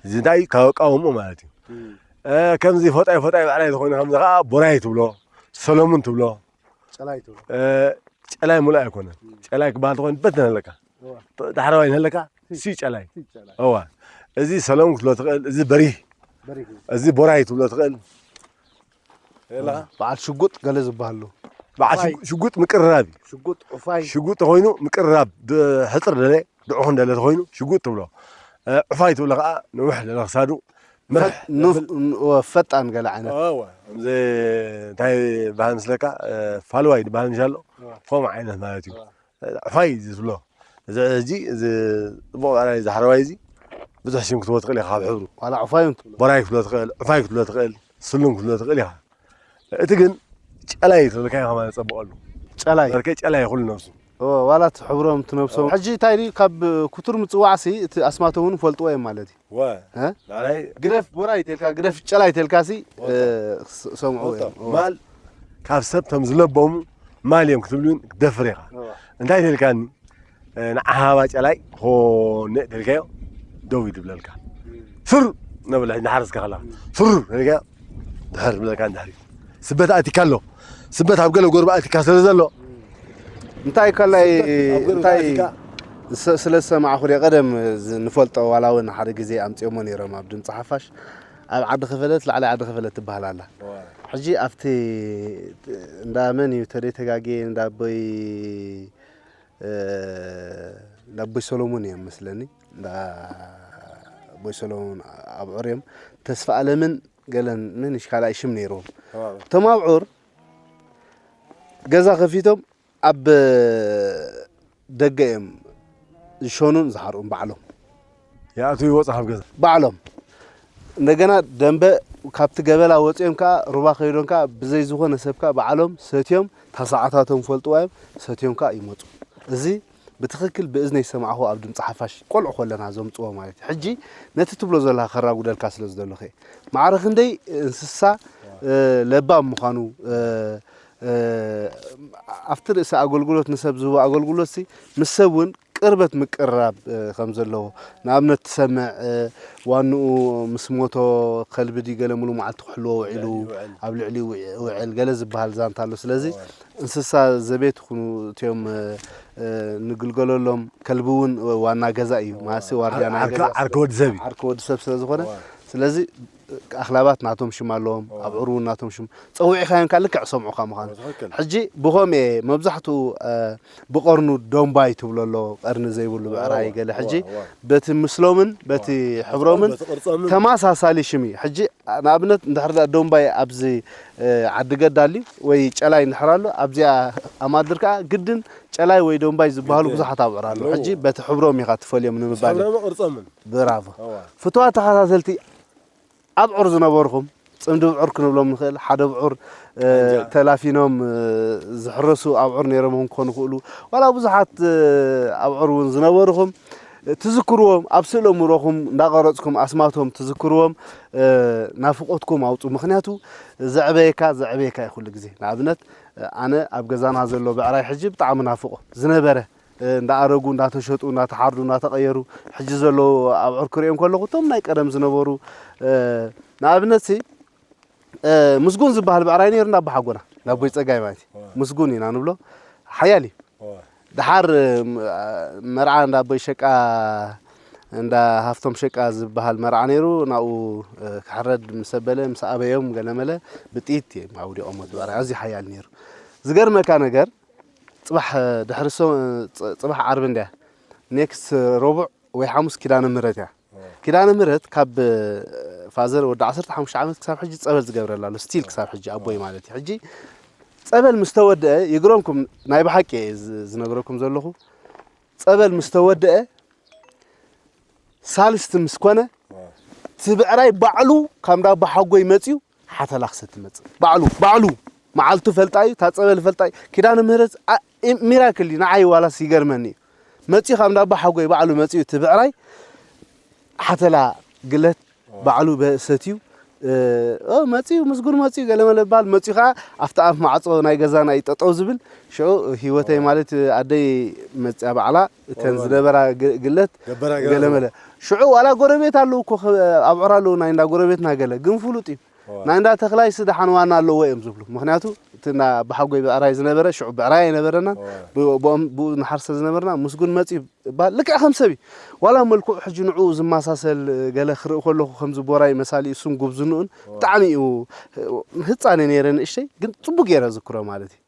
እዚ እንታይ እዩ? ካብ ኣቃውምኡ ማለት እዩ። እም። እ፣ ከምዚ ፎጣይ ፎጣይ ብዕራይ ተኾይኑ ከምዚ ኸዓ ቦራይ ትብሎ፣ ሰሎሙን ትብሎ። ጨላይ ትብሎ። እ፣ ጨላይ ሙሉእ ኣይኮነን። እም። ጨላይ ክበሃል ተኾይኑ በተን ኣለካ። እዋ። ዳሕረዋይ ንህለካ ሲ ጨላይ። ሲ ጨላይ። እዋ። እዚ ሰለሙን ክትብሎ ትኽእል፣ እዚ በሪህ። በሪህ። እዚ ቦራይ ትብሎ ትኽእል። የላ። በዓል ሽጉጥ ገለ ዝበሃሉ። በዓል ዑፋይ። ሽጉ-፣ ሽጉጥ ምቅርራብ እዩ። ሽጉጥ፣ ዑፋይ። ሽጉጥ ተኾይኑ ምቅርራብ፣ ድ-፣ ሕፅር ደለ፣ ድዑኹን ደለ ተኾይኑ ሽጉጥ ትብሎ። እ፣ ዑፋይ ትብሎ ከዓ ንውሕ ደለ ክሳዱ፣ ምርሕ ፈጥ-፣ ኑፍ-፣ ዘብል። ን-፣ ወ-፣ ፈጣን ገለ ዓይነት። እዋ። ከምዚ እንታይ በሃል ምስለካ፣ እ፣ ፋልዋይ ዝበሃል ምሻሎ? እዋ። ከምኡ ዓይነት ማለት እዩ። እዋ። ዕፋይ ዝብሎ። እዚ ሕጂ፣ እዚ ጽቡቕ ብዕራይ፣ እዚ ሓረዋይ እዚ ብዙሕ ሽም ክትብሎ ትኽእል ኢኻ፣ ካብ ሕብሩ። ዋላ ዕፋይ እውን ትብሎ። ቦራይ ክትብሎ ትኽእል፣ ዕፋይ ክትብሎ ትኽእል፣ ስሉም ክትብሎ ትኽእል ኢኻ። እቲ ግን ጨላይ ተበልካዮ ከማን ጸብቐሉ። ጨላይ። በርከ ጨላይ ኩሉ ነብሱ። እወ፣ ዋላ እቲ ሕብሮም እቲ ነብሶም። እወ። ሕጂ እንታይ ድዩ፣ ካብ ኩቱር ምጽዋዕሲ እቲ ኣስማቶም እውን ይፈልጥዎ እዮም ማለት እዩ። ወ። እ? ናላይ ግደፍ ቦራይ ተልካ፣ ግደፍ ጨላይ ተልካሲ፣ ወ። እ፣ ስ-፣ ሰምዑ ወ። እዮም። እወ። ማል ካብ ሰብ ቶም ዝለበሙ ማል እዮም ክትብል እውን ክትደፍር ኢኻ። እወ። እንታይ ተልካኒ? እ፣ ንዓኻ ሃባ ጨላይ ኾነ ተልካዮ ደው እዩ ዝብለልካ። እም። ሱር ነብለ እናሓረስካ ከላ። እም። ሱር ተልካዮ ድሕር ዝብለካ እንድሕር እዩ። ስበት ኣቲካ ኣሎ። ስበት ኣብ ገለ ጎርባ ኣቲካ ስለ ዘሎ። እንታይ ከላይ ስበት ኣብ ገለ እንታይ ኣቲካ። ስ-፣ ስለ ዝሰማዕኹ ድየ ቀደም ዝ-፣ ንፈልጦ ዋላ እውን ሓደ ግዜ ኣምጺኦሞ ነይሮም ኣብ ድምፂ ሓፋሽ። ኣብ ዓዲ ኸፈለት፣ ላዕሊ ዓዲ ኸፈለት ትበሃል ኣላ። ዋ። ሕጂ ኣብቲ እንዳ መን እዩ ተደይ ተጋግየ እንዳ ኣቦይ፣ እ፣ እንዳ ኣቦይ ሰሎሞን እዮም መስለኒ። እንዳ ኣቦይ ሰሎሞን ኣብዑር እዮም። ተስፋ ኣለምን ገለን መን እሽ ካልኣይ ሽም ነይርዎም። ተማም። እቶም ኣብዑር ገዛ ከፊቶም ኣብ ደገ እዮም ዝሸኑን ዝሓርኡን ባዕሎም። ይኣትዉ ይወፁ ካብ ገዛ። ባዕሎም። እንደገና ደንበ ካብቲ ገበላ ወፂኦም ከዓ ሩባ ከይዶም ከዓ ብዘይ ዝኾነ ሰብ ከዓ ባዕሎም ሰትዮም፣ እታ ሰዓታቶም ፈልጥዋ እዮም፣ ሰትዮም ከዓ ይመፁ። እዚ ብትኽክል ብእዝነይ ዝሰማዕኹ ኣብ ድምፂ ሓፋሽ ቆልዑ ከለና ዘምፅዎ ማለት እዩ። ሕጂ ነቲ ትብሎ ዘለኻ ከራጉደልካ ስለ ዝደለኹ እየ። ማዕረ ክንደይ እንስሳ፣ እ፣ ለባም ምዃኑ፣ እ፣ እ፣ ኣብቲ ርእሲ ኣገልግሎት ንሰብ ዝህቦ ኣገልግሎትሲ ምስ ሰብ እውን ቅርበት ምቅርራብ፣ እ፣ ከም ዘለዎ። ንኣብነት ትሰምዕ፣ እ፣ ዋንኡ ምስ ሞቶ ከልቢ ድዩ ገለ ሙሉ መዓልቲ ክሕልዎ ውዒሉ፣ ልዕሊ ውዕል። ኣብ ልዕሊ ውዕ-፣ ውዕል ገለ ዝበሃል ዛንታ ኣሎ። ስለዚ እወ። እንስሳ ዘቤት ይኹኑ እቲኦም፣ እ፣ እ፣ ንግልገለሎም፣ ከልቢ እውን ዋና ገዛ እዩ፣ እወ። ማለትሲ ዋርድያ ናይ ዓርኪ፣ ገዛ ዓርኪ ወዲ ሰብ እዩ። ዓርኪ ወዲ ሰብ ስለ ዝኾነ፣ እወ። ስለዚ ኣኽላባት ናቶም ሽም ኣለዎም፣ ኣብዑር እውን ናቶም ሽም፣ ጸዊዕካዮም ከኣ ልክዕ ክሰምዑኻ ምዃኑ። ሕጂ ብኸምኡ እየ መብዛሕትኡ ብቐርኑ ደንባይ ትብሎ ኣሎ፣ ቀርኒ ዘይብሉ ብዕራይ ገለ። ሕጂ በቲ ምስሎምን በቲ ሕብሮምን ተመሳሳሊ ሽም እዩ። ሕጂ ንኣብነት እንድሕር ደኣ ደንባይ ኣብዚ ዓዲ ገዳ ኣልዩ ወይ ጨላይ እንድሕር ኣሎ ኣብዚኣ ኣማድር ከኣ ግድን ጨላይ ወይ ደንባይ ዝበሃሉ ብዙሓት ኣብዑር ኣለዉ። ሕጂ በቲ ሕብሮም ኢኻ ትፈልዮም ንምባል እዩ። ብራቮ። ፍቱዋት ተኸታተልቲ ኣብዑር ዝነበርኹም ጽምዲ ብዑር ክንብሎም ንኽእል። ሓደ ብዑር ተላፊኖም ዝሕረሱ ኣብዑር ነይሮም ክኾኑ ይኽእሉ። ዋላ ብዙሓት ኣብዑር እውን ዝነበርኹም ትዝክርዎም፣ ኣብ ስእለ ምሮኹም እንዳቐረጽኩም ኣስማቶም ትዝክርዎም፣ ናፍቖትኩም ኣውጹ። ምኽንያቱ ዘዕበየካ ዘዕበየካ እዩ ኩሉ ግዜ። ንኣብነት ኣነ ኣብ ገዛና ዘሎ ብዕራይ ሕጂ ብጣዕሚ ናፍቖ ዝነበረ እንዳኣረጉ እንዳተሸጡ እንዳተሓርዱ እንዳተቐየሩ ሕጂ ዘለዉ ኣብዑር ክሪኦም ከለኹ እቶም ናይ ቀደም ዝነበሩ ንኣብነት ሲ ምስጉን ዝበሃል ብዕራይ ነይሩ እንዳቦ ሓጎና እንዳቦይ ጸጋይ ማለት እዩ። ምስጉን ኢና ንብሎ ሓያል እዩ። ድሓር መርዓ እንዳቦይ ሸቃ እንዳ ሃፍቶም ሸቃ ዝበሃል መርዓ ነይሩ ናብኡ ክሕረድ ምስ ኣበለ ምስ ኣበዮም ገለመለ ብጥይት እዮም ኣውዲቖሞ እቲ ብዕራይ ኣዝዩ ሓያል ነይሩ። ዝገርመካ ነገር ጽባሕ ድሕሪ ሶ- ጽ- ጽባሕ ዓርቢ እንድያ ኔክስት ረቡዕ ወይ ሓሙስ ኪዳነ ምህረት እያ። ኪዳነ ምህረት ካብ ፋዘር ወዲ ዓሰርተ ሓሙሽተ ዓመት ክሳብ ሕጂ ጸበል ዝገብረላ ኣሎ ስቲል ክሳብ ሕጂ ኣቦይ ማለት እዩ። ሕጂ ጸበል ምስ ተወደአ ይግረምኩም ናይ ብሓቂ እየ ዝ- ዝነግረኩም ዘለኹ ጸበል ምስ ተወደአ ሳልስቲ ምስ ኮነ እቲ ብዕራይ ባዕሉ ካብ እንዳ ኣቦ ሓጎይ መፅዩ ሓተላ ክሰቲ መፅእ ባዕሉ ባዕሉ መዓልቱ ፈልጣ እዩ። እታ ፀበል ፈልጣ እዩ። ኪዳነ ምህረት ሚራክል እዩ። ንዓይ ዋላስ ይገርመኒ እዩ። መፅዩ ካብ እንዳ ኣቦ ሓጎይ ባዕሉ መፅዩ እቲ ብዕራይ ሓተላ ግለት ባዕሉ በ- ሰትዩ እ፣ ኦ፣ መፅዩ ምስጉን መፅዩ ገለ መለ ባል መፅዩ ከዓ ኣብቲ ኣፍ ማዕፆ ናይ ገዛና እዩ ጠጠው ዝብል። ሽዑ ህይወተይ ማለት ኣደይ መፅያ ባዕላ እተን ዝነበራ ግ- ግለት ገበራ ገለ ገለ መለ ሽዑ ዋላ ጎረቤት ኣለዉ እኮ ከ- ኣብዑር ኣለዉ ናይ እንዳ ጎረቤትና ገለ ግን ፍሉጥ እዩ። ናይ እንዳ ተኽላይ ስደሓን ዋና ኣለዎ እዮም ዝብሉ። ምክንያቱ እቲ እንዳ ብሓጎይ ብዕራይ ዝነበረ ሽዑ ብዕራይ ኣይነበረናን። ብ- ብኦም- ብኡ ንሓርሰ ዝነበርና ምስጉን መፅዩ ይበሃል። ልክዕ ከም ሰብ እዩ። ዋላ መልክዑ ሕጂ ንዕኡ ዝመሳሰል ገለ ክርኢ ከለኹ ከምዚ ቦራይ መሳሊ እሱን ጉብዝንኡን ብጣዕሚ እዩ። ህፃን እየ ነይረ ንእሽተይ ግን ፅቡቅ ገይረ ዝክሮ ማለት እዩ።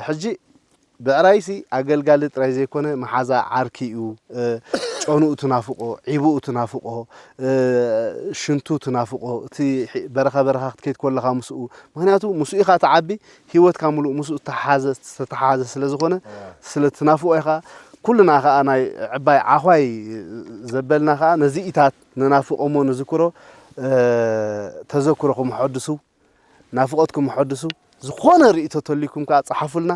ሕጂ ብዕራይሲ ኣገልጋሊ ጥራይ ዘይኮነ መሓዛ ዓርኪ እዩ። ጨንኡ ትናፍቆ፣ ዒብኡ ትናፍቆ፣ ሽንቱ ትናፍቆ፣ እቲ በረኻ በረኻ ክትከይድ ከለኻ ምስኡ ምክንያቱ ምስኡ ኢኻ ትዓቢ። ህይወትካ ምሉእ ምስኡ ዝተሓዘ ዝተተሓዘ ስለ ዝኾነ ስለ ትናፍቆ ኢኻ። ኩልና ከኣ ናይ ዕባይ ዓዃይ ዘበልና ከኣ ነዚ ኢታት ንናፍቆ እሞ ንዝክሮ ተዘክሮኹም ኣሐድሱ ናፍቆትኩም ኣሐድሱ። ዝኾነ ርእይቶ ተልይኩም ከኣ ጸሓፉልና።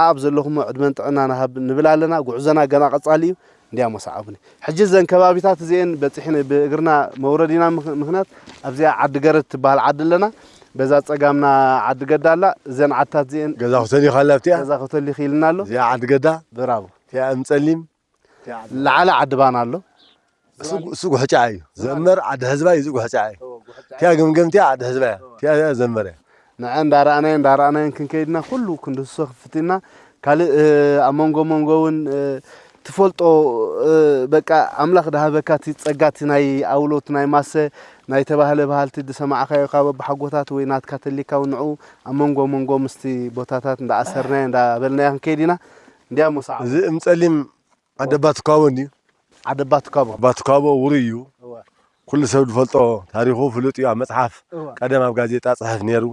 ኣኣብ ዘለኹሞ ዕድመን ጥዕና ንሃብ ንብል ኣለና። ጉዕዞና ገና ቀጻሊ እዩ። እንዲያሞ ሰዓቡኒ። ሕጂ እዘን ከባቢታት እዚኤን በጺሕን ብእግርና መውረዲና ምኽ- ምኽንያት ኣብዚኣ ዓዲ ገረድ ትበሃል ዓዲ ኣለና። በዛ ጸጋምና ዓዲ ገዳ ኣላ። እዘን ዓድታት እዚኤን ገዛ ክተልዩ ካላ ኣብቲኣ ገዛ ክተልዩ ክኢልና ኣሎ። እዚኣ ዓዲ ገዳ ብራቮ። እቲኣ እምጸሊም እቲኣ ዓዲ ላዕሊ ዓዲ ባና ኣሎ። እሱ እሱ ጉሕጫ እዩ። ዘመር ዓዲ ህዝባ እዩ። እዚ ጉሕጫ እዩ። እቲኣ ገምገም እቲኣ ዓዲ ህዝባ እያ። እቲኣ ዘመር እያ። ንዐ እንዳረኣናዮ እንዳረኣናዮን ክንከይድና ኩሉ ክንድህስሶ ክፍትና ካልእ ኣብ መንጎ መንጎ እውን ትፈልጦ በቃ ኣምላኽ ድሃበካ እቲ ጸጋ እቲ ናይ ኣውሎ እቲ ናይ ማሰ ናይ ተባህለ ባህልቲ ዝሰማዕካዮ ካብ ኣቦሓጎታት ወይ ናትካ ተሊካ እውን ንዕኡ ኣብ መንጎ መንጎ ምስቲ ቦታታት እንዳኣሰርናዮ እንዳበልናዮ ክንከይድ ኢና። እንዲያሞ ሰዓቡ እዚ እምጸሊም ዓዲ ኣባ ትካቦ እንድዩ። ዓዲ ኣባ ትካቦ ኣባ ትካቦ ውሩይ እዩ። ኩሉ ሰብ ዝፈልጦ ታሪኹ ፍሉጥ እዩ። ኣብ መጽሓፍ ቀደም ኣብ ጋዜጣ ጽሕፍ ነይሩ።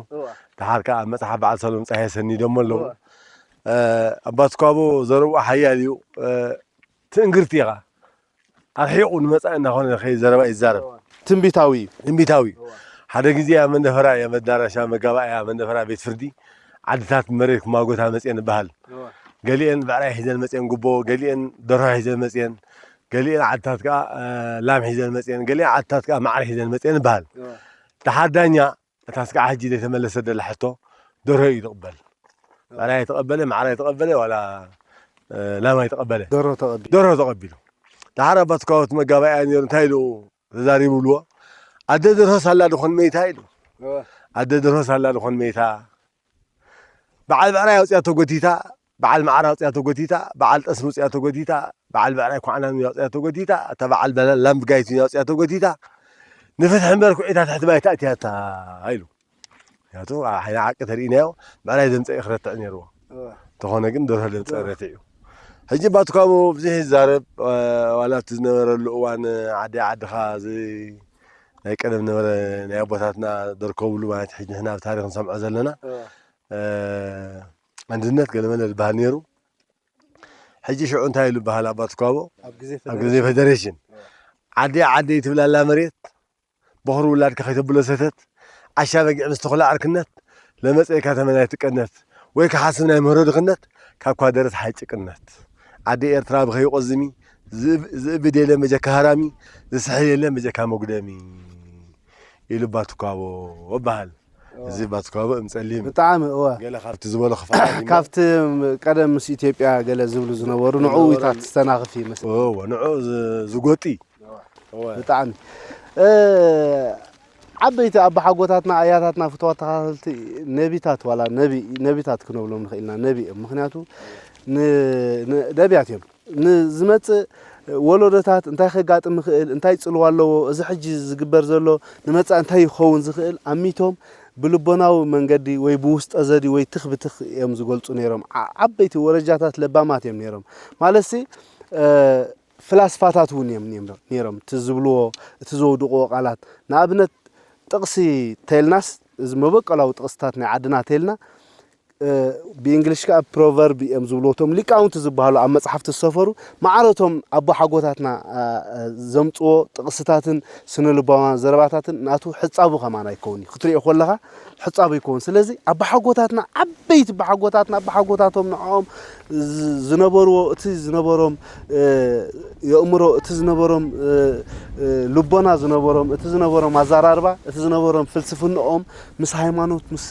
ድሓር ከኣ ኣብ መጽሓፍ በዓል ሰሎም ጸሃየ ሰኒዶሞ ኣለዉ። ኣባ ትካቦ ዘረብኡ ሓያል እዩ። ትእንግርቲ ኢኻ ኣርሒቑ ንመጻኢ እናኾነ ከይ ዘረባ ይዛረብ። ትንቢታዊ እዩ። ትንቢታዊ እዩ። ሓደ ግዜ ኣብ መንደፈራ እያ መዳረሻ መጋባእያ መንደፈራ ቤት ፍርዲ ዓድታት መሬት ክማጎታ መጽየን ይበሃል። ገሊኤን ብዕራይ ሒዘን መጽየን ጉቦ፣ ገሊኤን ደርሆ ሒዘን መጽየን፣ ገሊኤን ዓድታት ከኣ ላም ሒዘን መጽየን፣ ገሊኤን ዓድታት ከኣ ማዕረ ሒዘን መጽየን ይበሃል። ድሓር ዳኛ እታ ስጋዕ ሕጂ ዘይተመለሰት ዘላ ሕቶ ደርሆ እዩ ዝቕበል። ብዕራይ ተቐበለ፣ ማዕረ ተቐበለ ዋላ ላማይ ተቐበለ? ደርሆ ተቐቢሉ። ደርሆ ተቐቢሉ። ድሓር ኣባ ትካቦ እቲ መጋባእያ ነይሩ እንታይ ኢሉ ተዛሪቡ ብልዎ ኣደ ደርሆ ሳላ ድኾን መይታ ኢሉ። ኣደ ደርሆ ሳላ ድኾን መይታ በዓል ብዕራይ ኣውፅያ ተጎቲታ፣ በዓል ማዕረ ኣውፅያ ተጎቲታ፣ በዓል ጠስሚ ኣውፅያ ተጎቲታ፣ በዓል ብዕራይ ኳዕናን ኣውፅያ ተጎቲታ፣ እታ በዓል ላም ብጋይት ኣውፅያ ተጎቲታ፣ ንፍትሒ እምበር ኩዒታ ትሕቲ ማይ ተኣትያታ ኢሉ። ምክንያቱ ሓይና ዓቂ ተርእናዮ ምዕራይ ዘምፀ እዩ ክረትዕ ነይርዎ። ተኾነ ግን ደርሆ ዘምፀ ረትዕ እዩ። ሕጂ ባትኳቦ ብዙሕ ይዛረብ። ዋላ ኣብቲ ዝነበረሉ እዋን ዓዲ ዓድኻ ናይ ቀደም ነበረ ናይ ኣቦታትና ደርከብሉ ማለት ሕጂ ንሕና ኣብ ታሪክ ንሰምዖ ዘለና ኣንድነት ገለመለ ዝበሃል ነይሩ። ሕጂ ሽዑ እንታይ ኢሉ በሃል ኣባ ትኳቦ ኣብ ግዜ ኣብ ግዜ ፌደሬሽን ዓዲ ዓደይ ትብላላ መሬት በኹሪ ውላድካ ከይተብሎ ሰተት ዓሻ በጊዕ ምስ ተኹላ ዓርክነት ለመፀእካ ተመናይ ትቀነት ወይ ክሓስብ ናይ ምህሮ ድኽነት ካብ ኳደረት ሓይጭቅነት ዓዲ ኤርትራ ብኸይቆዝሚ ዝእብ- ዝእብድ የለ መጀካ ሃራሚ ዝስሕል የለ መጀካ መጉደሚ ኢሉ ባትኳቦ በሃል። እዚ ባትኳቦ እምፀሊም ብጣዕሚ እወ። ገለ ካብቲ ዝበሎ ክፋላት ካብቲ ቀደም ምስ ኢትዮጵያ ገለ ዝብሉ ዝነበሩ ንዕኡ ኢታት ዝተናኽፍ ይመስል። እወ፣ ንዑ ዝ- ዝጎጢ እወ። ብጣዕሚ እ፣ ዓበይቲ ኣባሓጎታትና ኣያታትና ፍትዋት ተኻተልቲ ነቢታት ዋላ ነቢ ነቢታት ክንብሎም ንኽእል ኢና ነቢ እዮም። ምክንያቱ ን- ን- ነቢያት እዮም። ንዝመጽእ ወለዶታት እንታይ ከጋጥም ይኽእል፣ እንታይ ጽልዋ ኣለዎ፣ እዚ ሕጂ ዝግበር ዘሎ ንመጻኢ እንታይ ይኸውን ዝኽእል ኣሚቶም ብልቦናዊ መንገዲ ወይ ብውስጠ ዘዲ ወይ ትኽ ብትኽ እዮም ዝገልጹ ነይሮም። ዓ- ዓበይቲ ወረጃታት ለባማት እዮም ነይሮም። ማለትሲ እ፣ ፍላስፋታት እውን እዮም ነይሮም። ነይሮም። እቲ ዝብልዎ፣ እቲ ዘውድቕዎ ቃላት ንኣብነት ጥቕሲ ተልናስ እዚ መበቀላዊ ጥቕስታት ናይ ዓድና ተልና ብእንግሊሽ ከዓ ፕሮቨርብ እዮም ዝብልዎ እቶም ሊቃውንቲ ዝበሃሉ ኣብ መፅሓፍቲ ዝሰፈሩ ማዕረቶም ኣቦሓጎታትና ዘምፅዎ ጥቕስታትን ስነ ልቦና ዘረባታትን ናቱ ሕፃቡ ከማን ኣይከውን እዩ ክትሪኦ ከለካ ሕፃቡ ይከውን ስለዚ ኣቦሓጎታትና ዓበይቲ ኣቦሓጎታትና ኣቦሓጎታቶም ንዕኦም ዝነበርዎ እቲ ዝነበሮም የእምሮ እቲ ዝነበሮም ልቦና ዝነበሮም እቲ ዝነበሮም ኣዘራርባ እቲ ዝነበሮም ፍልስፍንኦም ምስ ሃይማኖት ምስ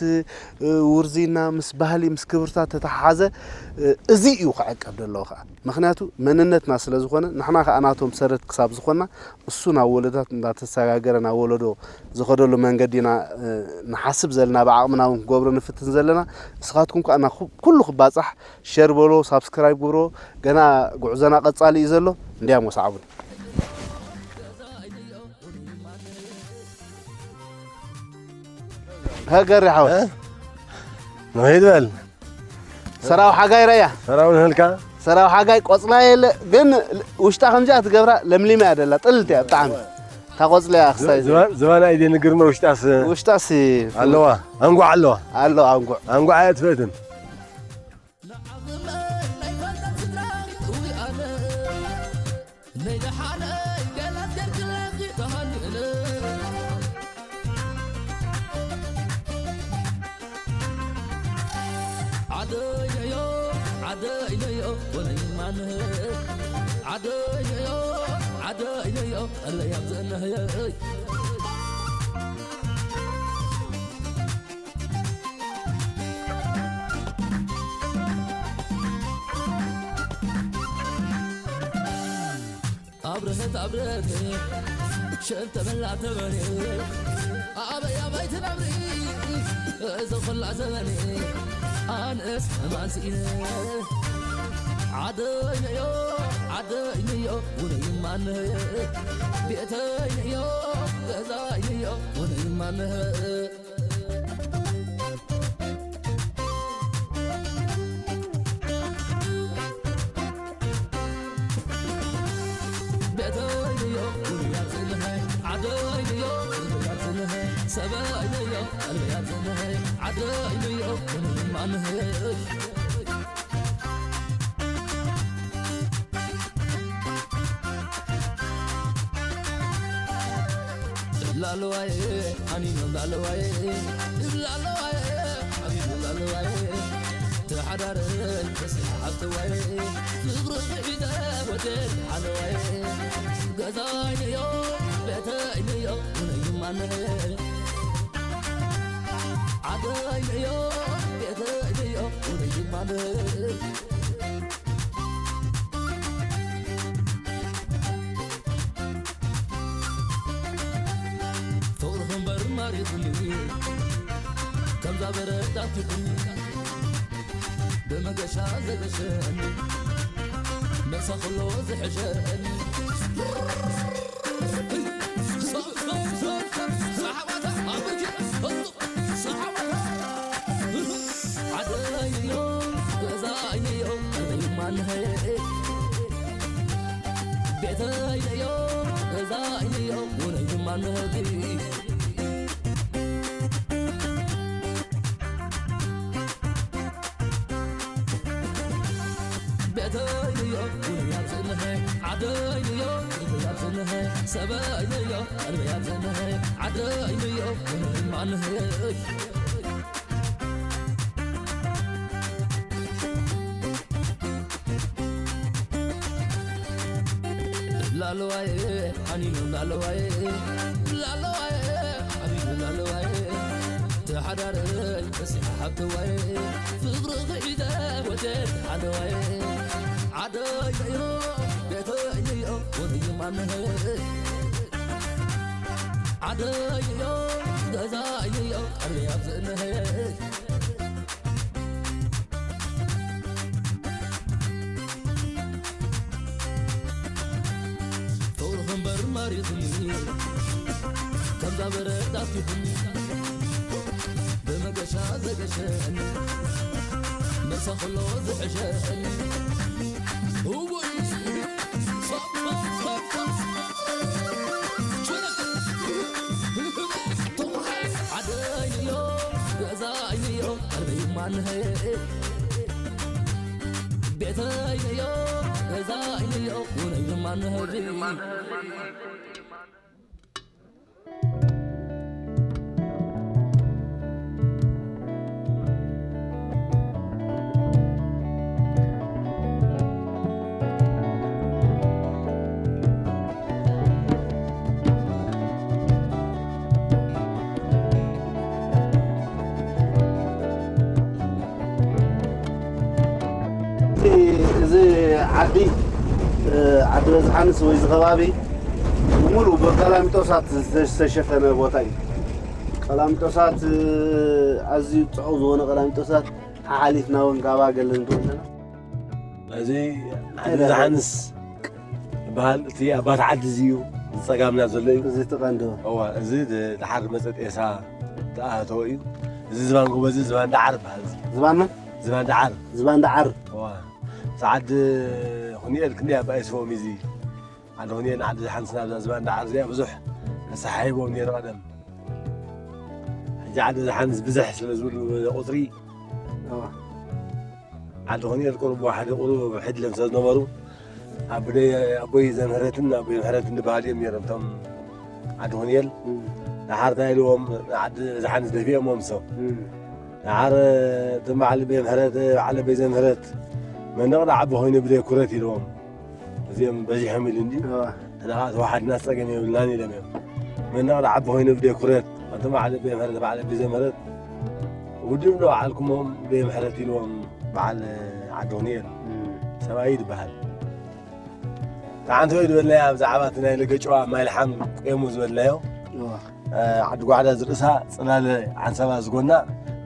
ውርዝና ምስ ባህሊ ምስ ክብርታት ተተሓሓዘ እዚ እዩ ክዕቀብ ዘለዎ ከዓ ምክንያቱ መንነትና ስለ ዝኾነ ንሕና ከዓ ናቶም ሰረት ክሳብ ዝኾንና እሱ ናብ ወለዶታት እንዳተሰጋገረ ናብ ወለዶ ዝኸደሉ መንገዲ ኢና ንሓስብ ዘለና ብዓቕምና እውን ክገብሮ ንፍትን ዘለና ንስኻትኩም ከዓ ኩሉ ክባፃሕ ሸር በሎ ሳብስክራይብ ግብሮ ገና ጉዕዞና ቀፃሊ እዩ ዘሎ እንዲያም ወሰዓቡን ሃገር ይሓወት ንኸይድ በል ሰራው ሓጋይ ረያ ሰራው ንህልካ ሰራው ሓጋይ ቆፅላ የለ ግን ውሽጣ ከምዚኣ ትገብራ ለምሊማ እያ ደላ ጥልት እያ ብጣዕሚ እታ ቆፅላ እያ ክሳይ ዝባን እየ ደንግር እምበር ውሽጣስ ውሽጣስ ኣለዋ ኣንጓዕ ኣለዋ ኣሎ ኣንጓዕ ኣንጓዕ ኣንጓዕ እያ ትፈትን ኣብረሀት ኣብረሀት ሸንተመላ ተበኔ ኣበይ ኣበይ ትነብሪ እዘ ኾላ ዘበኔ ኣነስ ሕማን ስኢነ ዓደይነዮ ዓደይነዮ ውነይማነሀ ቤተይነዮ ገዛይነዮ ውነይማነሀ ላለዋየ ኣኒኖ ላለዋየ ላለዋየ ኣቢሉ ላለዋየ ተሓዳረ ተስሓብተዋየ ፍቕሪ ብሒተ ወደል ሓለዋየ ገዛይንዮ ቤተይንዮ ውነይማነ ዓደይንዮ ቤተይንዮ ውነይማነ ፍቕርኺ እምበር ማሪኹኒ ከምዛ በረድ ኣቲኹኒ ብመገሻ ዘገሸኒ መሳ ኩሎ ዝሕሸኒ ቤተይንዮ ውንያት ዝንሀ ዓደይንዮ ውንያት ዝንሀ ሰበይንዮ ቀልበያት ዝንሀ ዓደይንዮ ውንማንህይ ላለዋይ ሓኒኑ ላለዋይ ላለዋይ ሓኒኑ ላለዋይ ተሓዳረይ በሲሓ ሓብተዋይ ፍቕሪ ኺዒደ ወደድ ሓለዋይ ዓደይ ነይሮ ቤተይ ነይሮ ወደይ ማንሀ ዓደይ ነይሮ ገዛይ ነይሮ ቀልበይ ኣብ ዝእነሀ ፍቕርኺ እምበር ማሪኽኒ ከምዛ በረድ ኣፊኹኒ ብመገሻ ዘገሸኒ መርሳ ከሎ ዝሕሸኒ እወይ ዓደይንዮ ገዛይንዮ ቀልበይ ማንሀ ቤተይንዮ ገዛይንዮ ውነይ ማንሀ እዚ ዓዲ ዓዲ በዝሓንስ ወይ እዚ ከባቢ ብምሉእ ብቀላሚጦሳት ዝተሸፈነ ቦታ እዩ። ቀላሚጦሳት ኣዝዩ ፅዑቕ ዝኾነ ቀላሚጦሳት ሓሓሊፍና እውን ካብ ኣገለ ንትወሰነ እዚ ዓዲ ሓንስ ዝበሃል እቲ ኣባት ዓዲ እዚ እዩ ዝፀጋምና ዘሎ እዩ። እዚ እቲ ቀንዲ እዋ እዚ ድሓር መፀ ጤሳ ተኣተወ እዩ። እዚ ዝባን ጎበዚ ዝባን ዳዓር በሃል። ዝባን መን? ዝባን ዳዓር። ዝባን ዳዓር። እዋ ሰዓድ ሁኒኤል ክንደይ ኣባይ ስቦም እዚ ዓዲ ኹንኤል ዓዲ ዝሓንስ ናብዛ ዝባን ዳዓር እዚኣ ብዙሕ ተሰሓሒቦም ነይሩ ቀደም። ሕጂ ዓዲ ዝሓንስ ብዝሕ ስለ ዝብሉ ቁፅሪ ዓዲ ኹንኤል ቁሩብ ሓደ ቁሩብ ሕድለም ስለ ዝነበሩ ኣቦይ ዘምህረትን ኣቦይ ምሕረትን ዝበሃሉ እዮም ነይሮም እቶም ዓዲ ኹንኤል። ደሓር እንታይ ኢልዎም ዓዲ ዝሓንስ ደፊኦምዎም ሰው ደሓር እቶም በዓል ኣቦይ ምሕረት በዓል ኣቦይ ዘምህረት መንደቕ ዓቢ ኮይኑ ብደይ ኩረት ኢልዎም እዚኦም በዚሖም ኢሉ እንዲ ንኻ ተዋሓድና ጸገም የብልናን ኢሎም እዮም። መንደቕ ዓቢ ኮይኑ ብደይ ኩረት ኣንተ በዓል ቤ ምሕረት በዓል ቤ ዘምህረት ውድብ ዶ በዓልኩሞም ቤ ምሕረት ኢልዎም በዓል ዓዲ ኹንኤል ሰብኣይ ዝበሃል ተዓንተ ወይ ዝበልናያ ብዛዕባ እቲ ናይ ለገጭዋ ማይልሓም ቆሙ ዝበልናዮ ዓዲ ጓዕዳ ዝርእሳ ጽላለ ዓንሰባ ዝጎና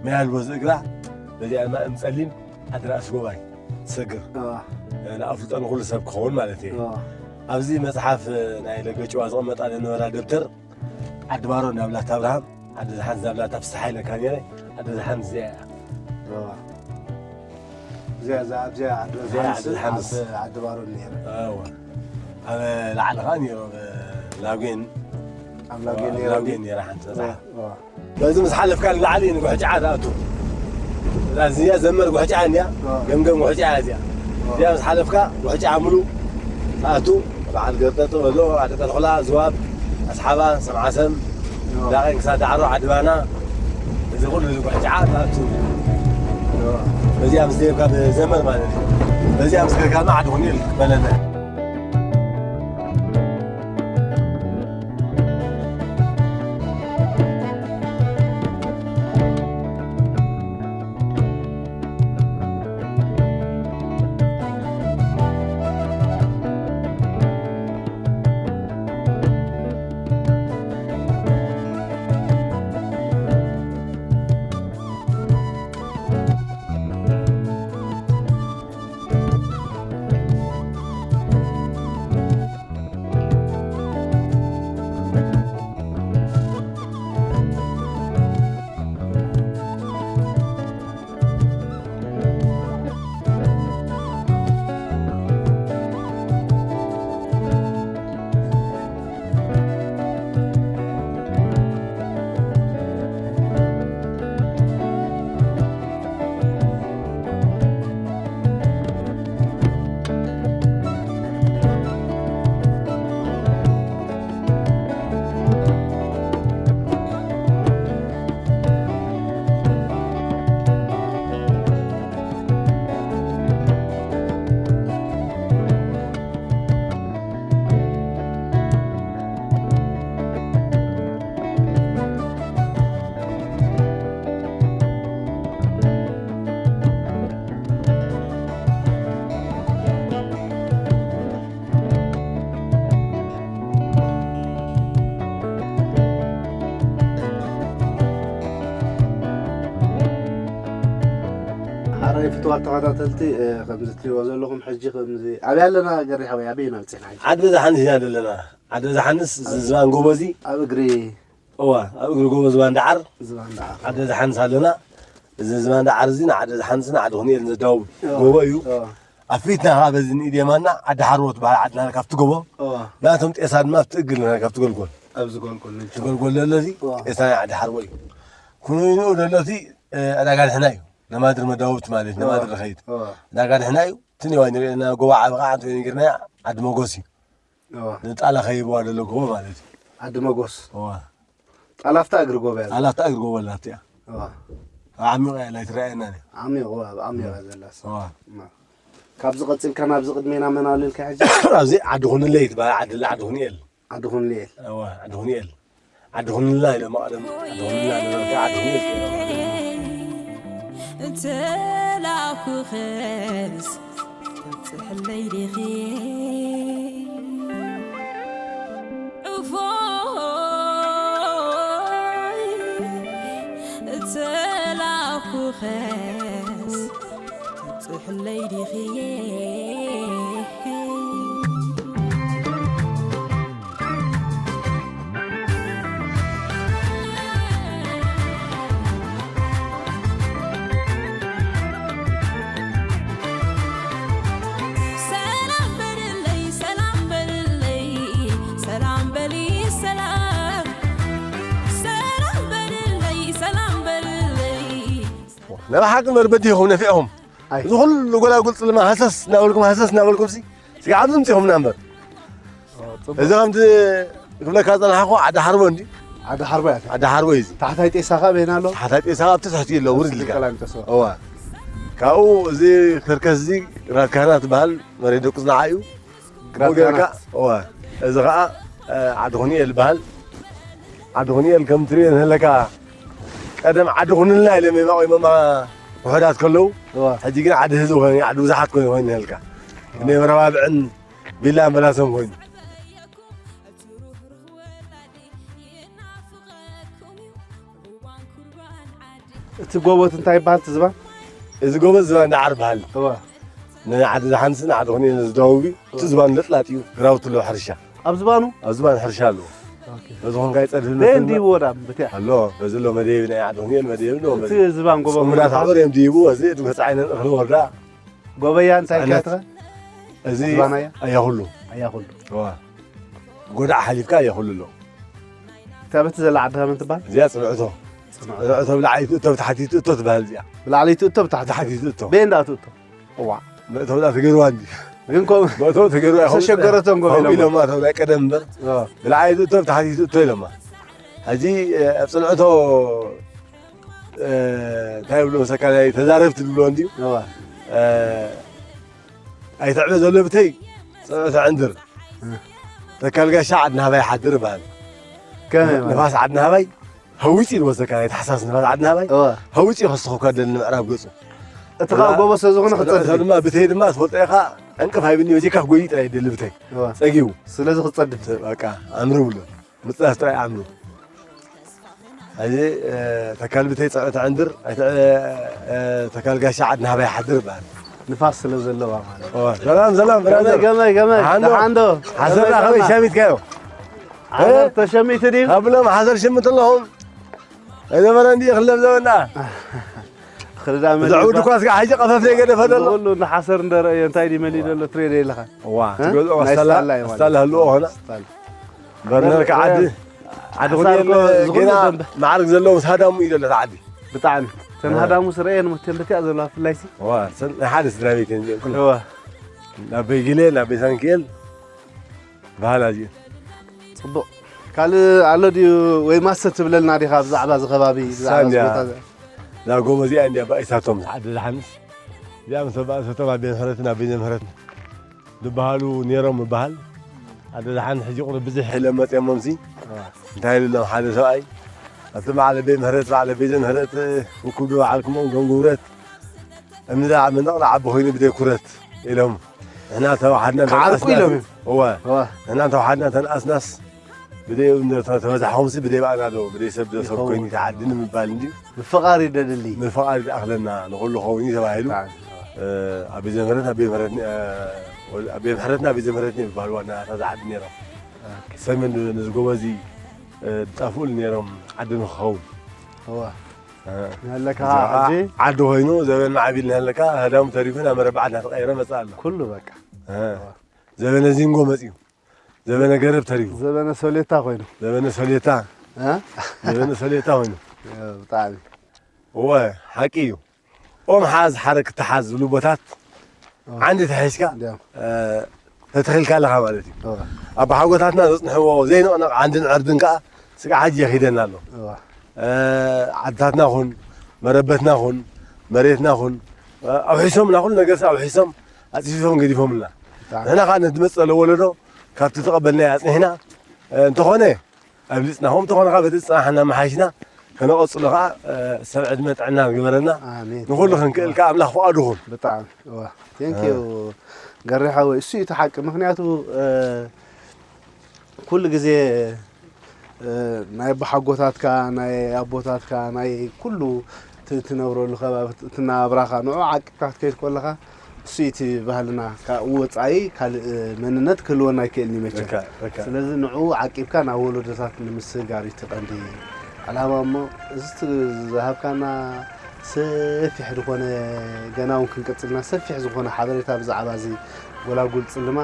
ማይ ኣልቦ ዝእግራ በዚኣ ድማ እምጸሊም ዓዲ ራእሲ ጎባይ ትሰግር ንኣፍልጦ ንኹሉ ሰብ ክኸውን ማለት እዩ። ኣብዚ መፅሓፍ ናይ ለገጭዋ ዝቐመጣ ዝነበራ ደብተር ዓዲ ባሮ እንዳብላታ ኣብርሃም ዓዲ ዝሓንስ እንዳብላታ ፍስሓ ኢለካ ነይረ። ዓዲ ዝሓንስ እዚኣ እያ። እዚኣ እዛ ኣብዚኣ ዓዲ እዚኣ ዓዲ ዝሓንስ ዝሓንስ። ኣብ ዓዲ ባሮ ነይረ። እወ። ኣብ ላዕሊ ከዓ ነይሩ ኣብ ላጉን ኣብ ላጉን ነይረ። ላጉን ነይረ ሓንቲ መፅሓፍ። እወ። በዚ ምስ ሓለፍካ ንላዕሊ ንጉሕጫዓ ትኣቱ። እዛ እዚኣ ዘመር ጉሕጫዓ እንድያ፣ ገምገም ጉሕጫዓ እዚኣ። እዚኣ ምስ ሓለፍካ ጉሕጫዓ ሙሉእ ትኣቱ። በዓል ገርጠጥ በሎ፣ ኣደቀልኹላ፣ ዝዋብ፣ ኣስሓባ፣ ሰምዓሰም፣ ዳቐን ክሳብ ዳዕሮ፣ ዓድባና፣ እዚ ኩሉ እዚ ጉሕጫዓ ትኣቱ። በዚኣ ምስ ደየብካ ብዘመር ማለት እዩ። በዚኣ ምስ ከድካ ድማ ዓዲ ኹንኤል ክትበለና። ተኸታተልቲ፣ እ፣ ከምዚ እትሪእዎ ዘለኹም ሕጂ ከምዚ ኣበይ ኣለና ገሪሓ ወይ ኣበይ ኢና በፂሕና ሕጂ? ዓዲ ደሓንስ ኢና ዘለና። ዓዲ ደሓንስ ዝባን ጎቦ እዚ ኣብ እግሪ እዋ፣ ኣብ እግሪ ጎቦ ዝባን ደዓር ዝባን ደዓር። ዓዲ ደሓንስ ኣለና። እዚ ዝባን ደዓር እዚ ንዓዲ ደሓንስ ንዓዲ ኹንኤል ዘዳውብ እዋ። ጎቦ እዩ። እዋ። ኣብ ፊትና ኸዓ በዚ ንኢድ የማንና ዓዲ ሓርቦ ትበሃል ዓድና ካብቲ ጎቦ። እዋ። ናቶም ጤሳ ድማ ኣብቲ እግሪ ኣለና ካብቲ ጎልጎል። ኣብዚ ጎልጎል ነጅ። እቲ ጎልጎል ዘሎ እዚ እዋ። ጤሳ ናይ ዓዲ ሓርቦ እዩ። ኩነይንኡ ዘሎ እቲ፣ እ፣ ዕዳጋ ድሕና እዩ። ነማድር መዳውብቲ ማለት እዩ። እዋ። ነማድር ንኸይድ። እዋ። ዕዳጋ ድሕና እዩ። እቲ ንዋይ ንሪኦ ዘለና ጎቦ ዓቢ ኸዓ እንተ ነጊርናዮ ዓዲ መጎስ እዩ። እዋ። ንጣላ ኸይብዋ ዘሎ ጎቦ ማለት እዩ። ዓዲ መጎስ። እዋ። ጣላ ኣብታ እግሪ ጎቦ እያ። ጣላ ኣብታ እግሪ ጎቦ ኣላ እቲኣ። እዋ። ኣብ ዓሚቕ እያ፣ ኣይትረኣየናን እያ። ዓሚቕ፣ እዋ፣ ኣብ ዓሚቕ እያ ዘላ እሳ። እዋ። እማ። ካብዚ ቀጺልካ ናብዚ ቅድሜና መን ኣሎ ኢልካ ሕጂ? ኣብዚ ዓዲ ኩንለይ ትበሃል ዓዲ ኣላ፣ ዓዲ ኩንኤል። ዓዲ ኩንኤል። እዋ፣ ዓዲ ኩንኤል። ዓዲ ኩንላ ኢሎም ቀደም ዓዲ ኩንላ ኢሎም ዓዲ ኩንኤል። እንተላኩኸስ ትብጽሕለይ ዲኺ? ዕፎይ፣ እተላኩኸስ ትብጽሕለይ ዲኺ? ሰላም በልለይ፣ ሰላም በልለይ፣ ሰላም በሊ፣ ሰላም። ሰላም በልለይ፣ ሰላም በልለይ። ናይ ብሓቂ እምበር በዲኹም ነፊዕኹም። ኣይ። እዚ ኩሉ ጎላጉል ጽልማ ሃሰስ እናበልኩም፣ ሃሰስ እናበልኩም ሲ፣ ስጋብ ኣብዚ ምጺኹምና እምበር። ኦ፣ ጽቡቕ። እዚ ከምቲ ክብለካ ዝጸናሕኩ ዓዲ ሓርቦ እንዲ። ዓዲ ሓርቦ እያ። ዓዲ ሓርቦ እዩ እዚ። ታሕታይ ጤሳ ከ በይና ኣሎ? ታሕታይ ጤሳ ኣብቲ ትሕቲ ኣሎ፣ ውርድ ኢልካ። ቀላሚጦስ። እዋ። ካብኡ እዚ ከርከስ እዚ ግራት ካህናት ዝበሃል መሬት ደቁ ዝነዓ እዩ። ግራት ብኡ ጌርካ፣ ካህናት። እዋ። እዚ ኸዓ፣ እ፣ ዓዲ ኹንኤል ዝበሃል። ዓዲ ኹንኤል ከም ትሪኦ ንህለካ ቀደም ዓዲ ኩንልና ኢሎም እዮም ኣቑሞማ ውሑዳት ከለዉ። እዋ። ሕጂ ግን ዓዲ ህዝቢ ኮይኑ፣ ዓዲ ብዙሓት ኮይኑ፣ ኮይኑ ንህልካ። እዋ። ብናይ መረባብዕን ቪላን በላሶም ኮይኑ። እቲ ጎቦ እቲ እንታይ ይበሃል እቲ ዝባን? እዚ ጎቦ ዝባን ደዓር ይበሃል። እዋ። ንዓዲ ደሓንስን ዓዲ ኩንኤልን ዝዳውብ እዩ። እቲ ዝባን ለጥላጥ እዩ። ግራውቲ ኣለዎ ሕርሻ። ኣብ ዝባኑ? ኣብ ዝባን ሕርሻ ኣለዎ። ኦኬ። በዚ ኾንካ ይጸድፍ በየን ነቲ ድይብዎ ዳ? ብትያ? ኣሎ። በዚ ኣሎ መደየቢ ናይ ዓዲ ኩንኤል መደየቢ ኣሎ። እቲ በዚ ዝባን ጎቦ ጽሙዳት ዝበሃል? ኣዕበር እዮም ድይብዎ። እዚ እቲ ገጽ ዓይነን እኽሊ ወርዳ። ጎበያ እንታይ ጽዕነት። ከትኸ? እዚ ዝባናያ? ኣያኹሉ። ኣያኹሉ። እዋ። ጎዳዕ ሓሊፍካ ኣያኹሉ ኣሎ። እታ በቲ ዘላ ዓዲ ከመን ትበሃል? እዚኣ ጽንዕቶ። ጽንዕቶ። ጽንዕቶ ብላዕሊ ትእቶ ብታሕቲ ትእቶ ትበሃል እዚኣ። ብላዕሊ ትእቶ ብታሕቲ ትእቶ። ብታሕቲ ትእቶ። በየን ዳ ትእቶ? እዋ። መእተው ዳ ተገይርዋ እንዲ። ግን ኮ-፣ መእተው ተገይርዋ ይኸውን። ተሸገረቶም ኮ ከምኡ ኢሎማ። ኢሎማ፣ እቶም ናይ ቀደም እምበር። እዋ። ብላዕሊ ትእቶ ብታሕቲ ትእቶ ኢሎማ። ሕጂ፣ እ፣ ኣብ ጽንዕቶ፣ እ፣ እንታይ ይብሎ መሰካ ናይ ተዛረብቲ ዝብሎ እንድዩ። እዋ። እ፣ ኣይትዕበ ዘሎ ብተይ ጽንዕቶ ዕንድር። እ። ተካል ጋሻ ዓዲ ናህባይ ሓድር ይበሃል። ከመይ ማለት? ንፋስ ዓዲ ናህባይ ሃዊፂ ይወሰካ፣ ናይ ታሕሳስ ንፋስ ዓዲ ናህባይ እወ። ሃዊፂ ከስተኸካ ደሊ ንምዕራብ ገፁ። እቲ ካብ ጎቦ ስለ ዝኾነ ክፀድፍ እዩ። ድማ ብተይ ድማ ትፈልጦ ኢኻ፣ ዕንቅፍ ኣይብልኒ፣ በዚካ ክጎይ ጥራይ ይደሊ ብተይ። እወ። ፀጊቡ። ስለዚ ክፀድፍ። በቃ፣ ኣምሪ ብሎ። ምፅዳፍ ጥራይ ኣምሪ። ሕጂ፣ እ፣ ተካል ብተይ ፀዕተ ዕንድር፣ ኣይተ-፣ እ፣ እ፣ ተካል ጋሻ ዓድ ናህባይ ሓድር ይበሃል። ንፋስ ስለ ዘለዋ ማለት። እወ፣ ሰላም፣ ሰላም፣ ብራዘር። ገመይ፣ ገመይ፣ ደሓን ዶ? ደሓን ዶ? ሓሰር ከመይ ኸመይ ከመይ? ሸሚትካዮ? ሓሰር እ? ተሸሚቱ ድዩ? ካብ ብሎም ሓሰር ሽምት ኣለኹም። ኣይነበረ እንዲ ክለብ ዘበና። ክልዳ መን ብዛዕባ ይባ-? ድኳ ስጋ ሕጂ ቀፈፍ ዘይገደፈ ዘሎ። ኩሉ እንዳ ሓሰር እንደረእዮ እንታይ ድዩ መሊኡ ዘሎ ትሪኦ ዶ የለኻ? እዋ፣ እ? ትገዝኦ ናይ ኣስታላ፣ ስታላ እዩ ማለት። ኣስታላ ህልዎ ኾነ። ኣስታላ። በርነር ከዓዲ፣ ዓዲ ሓሳር ኩንኤል እኮ ዝኹሉ ገና ደንበ። ማዕርግ ዘለዎ ምስ ሃዳሙ እዩ ዘሎ እቲ ዓዲ። ብጣዕሚ። ተን እወ። ሃዳሙ ስረኤን ሙቴን በቲያ ዘለዋ ብፍላይ ሲ። እዋ፣ ሰን-፣ ናይ ሓደ ስድራ ቤት እየን እዚአን ኩለን። እወ። ናብ በይግሌ፣ ናብ ቤሳንኪኤል፣ በሃላ እዚአን። ጽቡቕ። ካልእ ኣሎ ድዩ ወይ ማሰ ትብለልና ዲኻ ብዛዕባ እዚ ከባቢ፣ ብዛዕባ እዚ ሳንያ። ቦታ እዚ? እዛ ጎቦ እዚኣ እንድያ ባኢሳቶም ዓዲ ደሓንስ። እዚኣ ምስ ተባእሰቶም ኣብ ቤት ምሕረትን ኣብ ቤት ምሕረትን ዝበሃሉ ነይሮም ምበሃል። ኣደ ደሓን ሕጂ ቁሩብ ብዝሕ ኢሎም መፅኦሞምሲ። ኣዋ። እንታይ ኢሉ ሎም ሓደ ሰብኣይ፣ ኣብቲ በዓል ቤት ምህረት፣ በዓል ቤት ምህረት፣ ውኩብ ዶ በዓልኩሞም ገም ግብረት፣ እምኒ ደኣ መንደቕ ደኣ ዓቢ ኮይኑ ብደይ ኩረት ኢሎም። ንሕና ተዋሓድና ክዓርቁ ተነኣስና ኢሎም ሲ-፣ እዮም። እወ። እወ። ንሕና ተዋሓድና ተነኣስናስ ብደይ እንደ ተ-፣ ተበዛሕኹምሲ ብደይ በኣና ዶ፣ ብደይ ሰብ ዶ ሰብ ይኸውን። ኮይኑ ተዓዲ ንምባል እንድዩ። ምፍቓር እዩ ደድሊ። ምፍቓር ይኣኽለና፣ ንኹሉ ኸውን እዩ ተባሂሉ። ብጣዕሚ። ኣቤ ዘምህረት ኣቤ ምህረት ኣቤ ምሕረትና ኣቤ ዘምህረት ይበሃል ዋና እታ ዝዓዲ ነይሮም። ሰሜን ንዝጎበዚ ዝጣፍኡሉ ነይሮም ዓዲ ንክኸውን። እዋ እ፣ ንሃለካ እዚኣ ከዓ ሕጂ ዓዲ ኮይኑ ዘበን ማዕቢል ንሃለካ ህዳሙ ተሪፉ ናብ መረብ ዓዲ እናተቐየረ መፅእ ኣሎ። ኩሉ በቃ እ፣ ዘበነ ዚንጎ መፅዩ። ዘበነ ገረብ ተሪፉ። ዘበነ ሶሌታ ኮይኑ ዘበነ ሶሌታ እ? ዘበነ ሶሌታ ኮይኑ ብጣዕሚ እወ ሓቂ እዩ። ኦም ሓዝ ሓረ ክትሓዝ ዝብሉ ቦታት ዓንዲ ተሒዝካ እንዲያው እ፣ ተተኺልካ ኣለኻ ማለት እዩ። እዋ ኣቦሓጎታትና ዘፅንሕዎ ዘይንቕነቕ ዓንድን ዕርድን ከዓ ስጋዕ ሕጂ የኺደና ኣሎ። እዋ እ፣ ዓድታትና ኹን መረበትና ኹን መሬትና ኹን እ፣ ኣውሒሶምና ኩሉ ነገር ኣውሒሶም ኣፅፊፎም ገዲፎምልና። ብጣዕሚ ንሕና ከዓ ነቲ ዝመፅእ ዘሎ ወለዶ ካብቲ ተቐበልናዮ ኣፅኒሕና እ፣ እንተኾነ ኣብሊፅና ከምኡ እንተኾነ ከዓ በቲ ዝፅናሕና መሓይሽና ከነቐፅሎ ከዓ እ፣ ሰብ ዕድመ ጥዕና ዝግበረና ኣሜን ንኹሉ ክንክእል ከዓ ኣምላኽ ፍቓዱ ይኹን። ብጣዕሚ እዋ ቴንኪዩ ገሬ ሓወይ እሱ እዩ እቲ ሓቂ ምክንያቱ እ፣ ኩሉ ግዜ እ፣ ናይ ኣቦሓጎታትካ ናይ ኣቦታትካ ናይ ኩሉ ት- ትነብረሉ ከባቢ እቲ ናብራኻ ንዑ ዓቂብካ ክትከይድ ከለኻ እሱ እዩ እቲ ባህልና ካብ ወፃኢ ካልእ መንነት ክህልወና ኣይክእልን እዩ መቸም ልክዕ፣ ልክዕ። ስለዚ ንዑ ዓቂብካ ናብ ወለዶታት ንምስግጋር እዩ እቲ ቀንዲ ዕላማ እሞ እዚ እቲ ዝሃብካና ሰፊሕ ዝኾነ ገና እውን ክንቅፅልና ሰፊሕ ዝኾነ ሓበሬታ ብዛዕባ እዚ ጎላጉል ፅልማ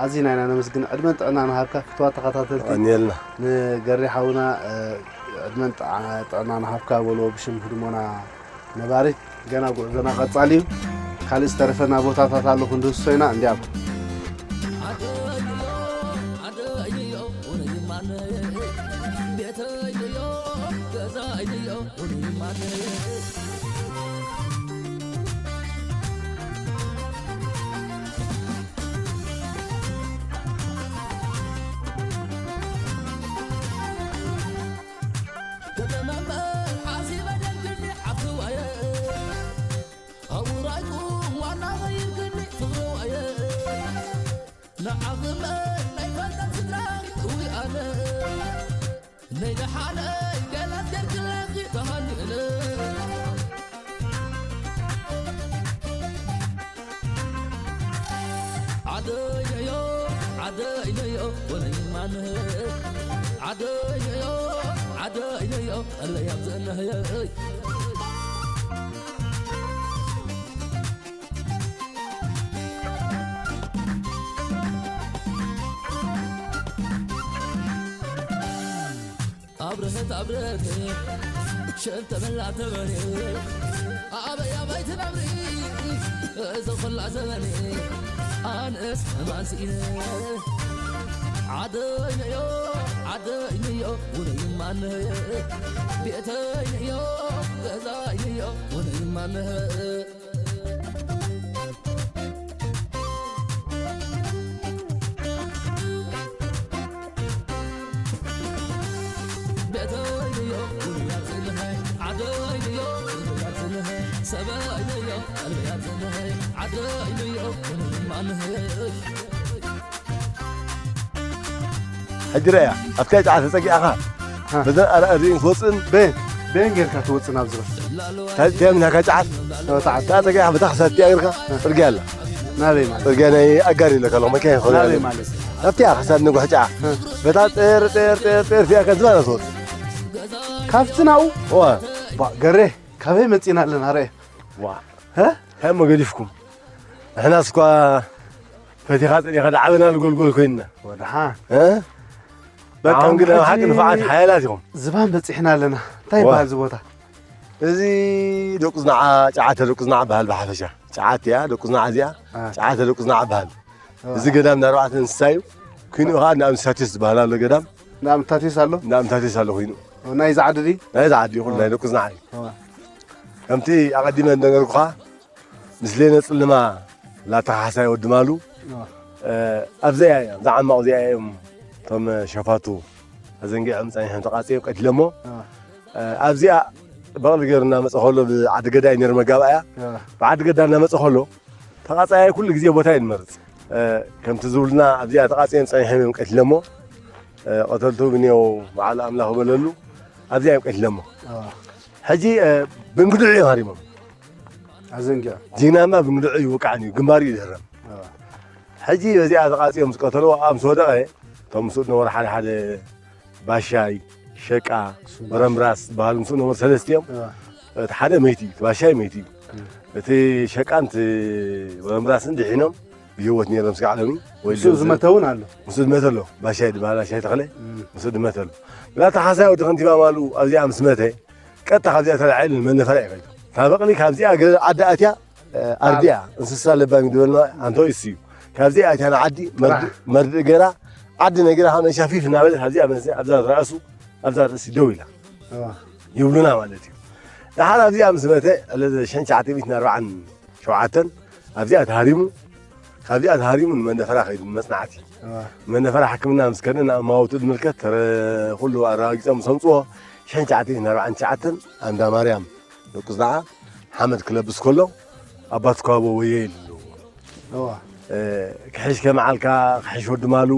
ኣዚና ኢና ነመስግን ዕድመን ጥዕና ንሃብካ ፍትዋ ተኸታተልቲ ቀኒልና ንገሪ ሓውና እ፣ ዕድመን ጥዓ- ጥዕና ንሃብካ በልዎ ብሽም ህድሞና ነባሪት ገና ጉዕዞና ቀጻሊ እዩ ካልእ ዝተረፈና ቦታታት ኣሎ ክንድህስሶ ኢና እንዲያም ከተመመ ሓሲበ ደልክኒ ሓፍትዋየ ኣውራይኩ ዋና ኸይርክኒ ፍቕርዋየ ንዓኽመ ናይ ፈልጠት ስድራኺ እዊ ኣነ ናይ ደሓነይ ገላት ገርክለኺ ተሃኒእለ ዓደይነዮ ዓደይነዮ ወለይማነ ዓደይነዮ ዓደይነዮ ቀልበይ ኣብዘነህየ ኣብርሀት ኣብርሀት ሸንተመላ ተበሬ ኣበይ ኣበይ ትነብሪ እዚ ኹላ ዘበኔ ኣነስ ሕማን ስኢነ ዓደይነዮ ዓደይነዮ ውነይማነየ ቤተይነዮ ገዛይነዮ ውነይማነየ ሕጂ ረያ ኣብታ ጫዓ ተፀጊዕኻ በዘን ኣርኣር ሪእን ክወፅእን በን በን ጌርካ ትወፅእ ናብ ዝበል ታይም ናካ ጫዓት ተወታዓት ታ ፀጊዕኻ በታ ክሳድ እቲኣ እግርካ ፅርግያ ኣላ ናበይ ማለት ፅርግያ ናይ ኣጋር ኢለካ ኣለኹ መኪና ይኾነ ናበይ ማለት ኣብቲኣ ክሳድ ንጉሕ ጫዓ በታ ጤር ጤር ጤር ጤር ቲኣ ከዝባና ትወፅእ ካብቲ ናብኡ ዋ ባ ገሬ ካበይ መፂና ኣለና ርአ ዋ ሀ እንታይ እሞ ገዲፍኩም ንሕናስ እኳ ፈቲኻ ፀኒኻ ዳዓበና ንጎልጎል ኮይንና ወድሓን እ? በቃ ኣሁን ግን ኣብ ሓቂ ሕጂ ንፉዓት ሓያላት ኢኹም ዝባን በፂሕና ኣለና እንታይ ዋ። ይበሃል እዚ ቦታ እዚ ደቁ ዝናዓ ጫዓተ ደቁ ዝናዓ በሃል ብሓፈሻ ጫዓት እያ ደቁ ዝናዓ እዚኣ አ። ጫዓተ ደቁ ዝናዓ በሃል እዚ ገዳም እንዳ ኣርባዕተ እንስሳ እዩ ኩይኑ ከዓ እንዳ ኣምሳቴስ ዝበሃል ኣሎ ገዳም ንኣብነታትስ ኣሎ እንዳ ኣምሳቴስ ኣሎ ኩይኑ ናይ ዝዓዲ ድዩ ናይ ዝዓዲ ይኹን ናይ ደቁ ዝናዓ እዩ እዋ። ከምቲ ኣቐዲመ እንደነገርኩኻ ምስሌነ ጽልማ ላተሓሓሳይ ወዲ ማሉ እዋ። እ፣ ኣብዚኣ እዮም ዝዓመቑ እዚኣ እዮም እቶም ሸፋቱ ኣዘንጊዖም ጸኒሖም ተቓጽዮም ቀቲሎሞ እዋ። እ፣ ኣብዚኣ በቕሊ ገይሩ እናመፀ ከሎ ብዓዲ ገዳ እዩ ነይሩ መጋባእያ እዋ። ብዓዲ ገዳ እናመፀ ከሎ ተቓጻያይ ኩሉ ግዜ ቦታ እዩ ንመርፅ እ፣ ከምቲ ዝብሉና ኣብዚኣ ተቓጽዮም ጸኒሖም እዮም ቀቲሎሞ እ፣ ቀተልቱ ብንየው በዓል ኣምላኽ በለሉ ኣብዚኣ እዮም ቀቲሎሞ እዋ። ሕጂ እ፣ ብእንግድዑ እዮም ሃሪሞም ኣዘንጊዑ። ጅግናማ ብንግድዑ ይወቃዕን እዩ፣ ግንባሩ ይድህረም። ሕጂ በዚኣ ተቓፂኦም ዝቀተልዎ ኣብ ምስ ወደቐ፣ እቶም ምስኡ ዝነበሩ ሓደ ሓደ ባሻይ፣ ሸቃ፣ ወረምራስ ዝበሃሉ ምስኡ ነበሩ ሰለስቲኦም። እቲ ሓደ መይቲ እዩ፣ እቲ ባሻይ መይቲ እዩ። እቲ ሸቃን እቲ ወረምራስን ድሒኖም ብህይወት ነይሮም ስጋዕ ሎሚ። ወይ ምስኡ ዝመተ እውን ኣሎ። ምስኡ ዝመተ ኣሎ። ባሻይ ዝበሃል ባሻይ ተኽለ ምስኡ ዝመተ ኣሎ። ብላታ ሓሳይ ወዲ ከንቲባ ማሉ ኣብዚኣ ምስ መተ ቀጥታ ካብዚኣ ተላዒሉ ንመነፈራ እዩ ከይዱ። እታ በቕሊ ካብዚኣ ገለ ዓዲ ኣትያ ኣርዲኣ እንስሳ ለባም ይድበልና ኣንቶ ይስዩ ካብዚኣ ኣትያ ንዓዲ መርድእ ገራ ዓዲ ነጊራ ካብ ነሻፊፍ እናበለት ኣብዚኣ መሰ ኣብዛ ራእሱ ኣብዛ ርእሲ ደው ኢላ ይብሉና ማለት እዩ። ደሓር ኣብዚኣ ምስ መተ ሽሕን ትሽዓተ ሚእትን ኣርባዓን ሸውዓተን ኣብዚኣ ተሃሪሙ ካብዚኣ ተሃሪሙ ንመነፈራ ከይዱ ንመፅናዕቲ መነፈራ ሕክምና ምስ ከደ ንኣማውቱ ዝምልከት ተረ ኩሉ ኣረጋጊፆም ምስ ኣምፅዎ ሽሕን ትሽዓተ ሚእትን ኣርባዓን ትሽዓተን ኣንዳ ማርያም ደቁ ዝደዓ ሓመድ ክለብስ ከሎ ኣባት ኳቦ ወየ ኢሉ ኣለዎ። ክሕሽ ከመዓልካ ክሕሽ ወዲ ማሉ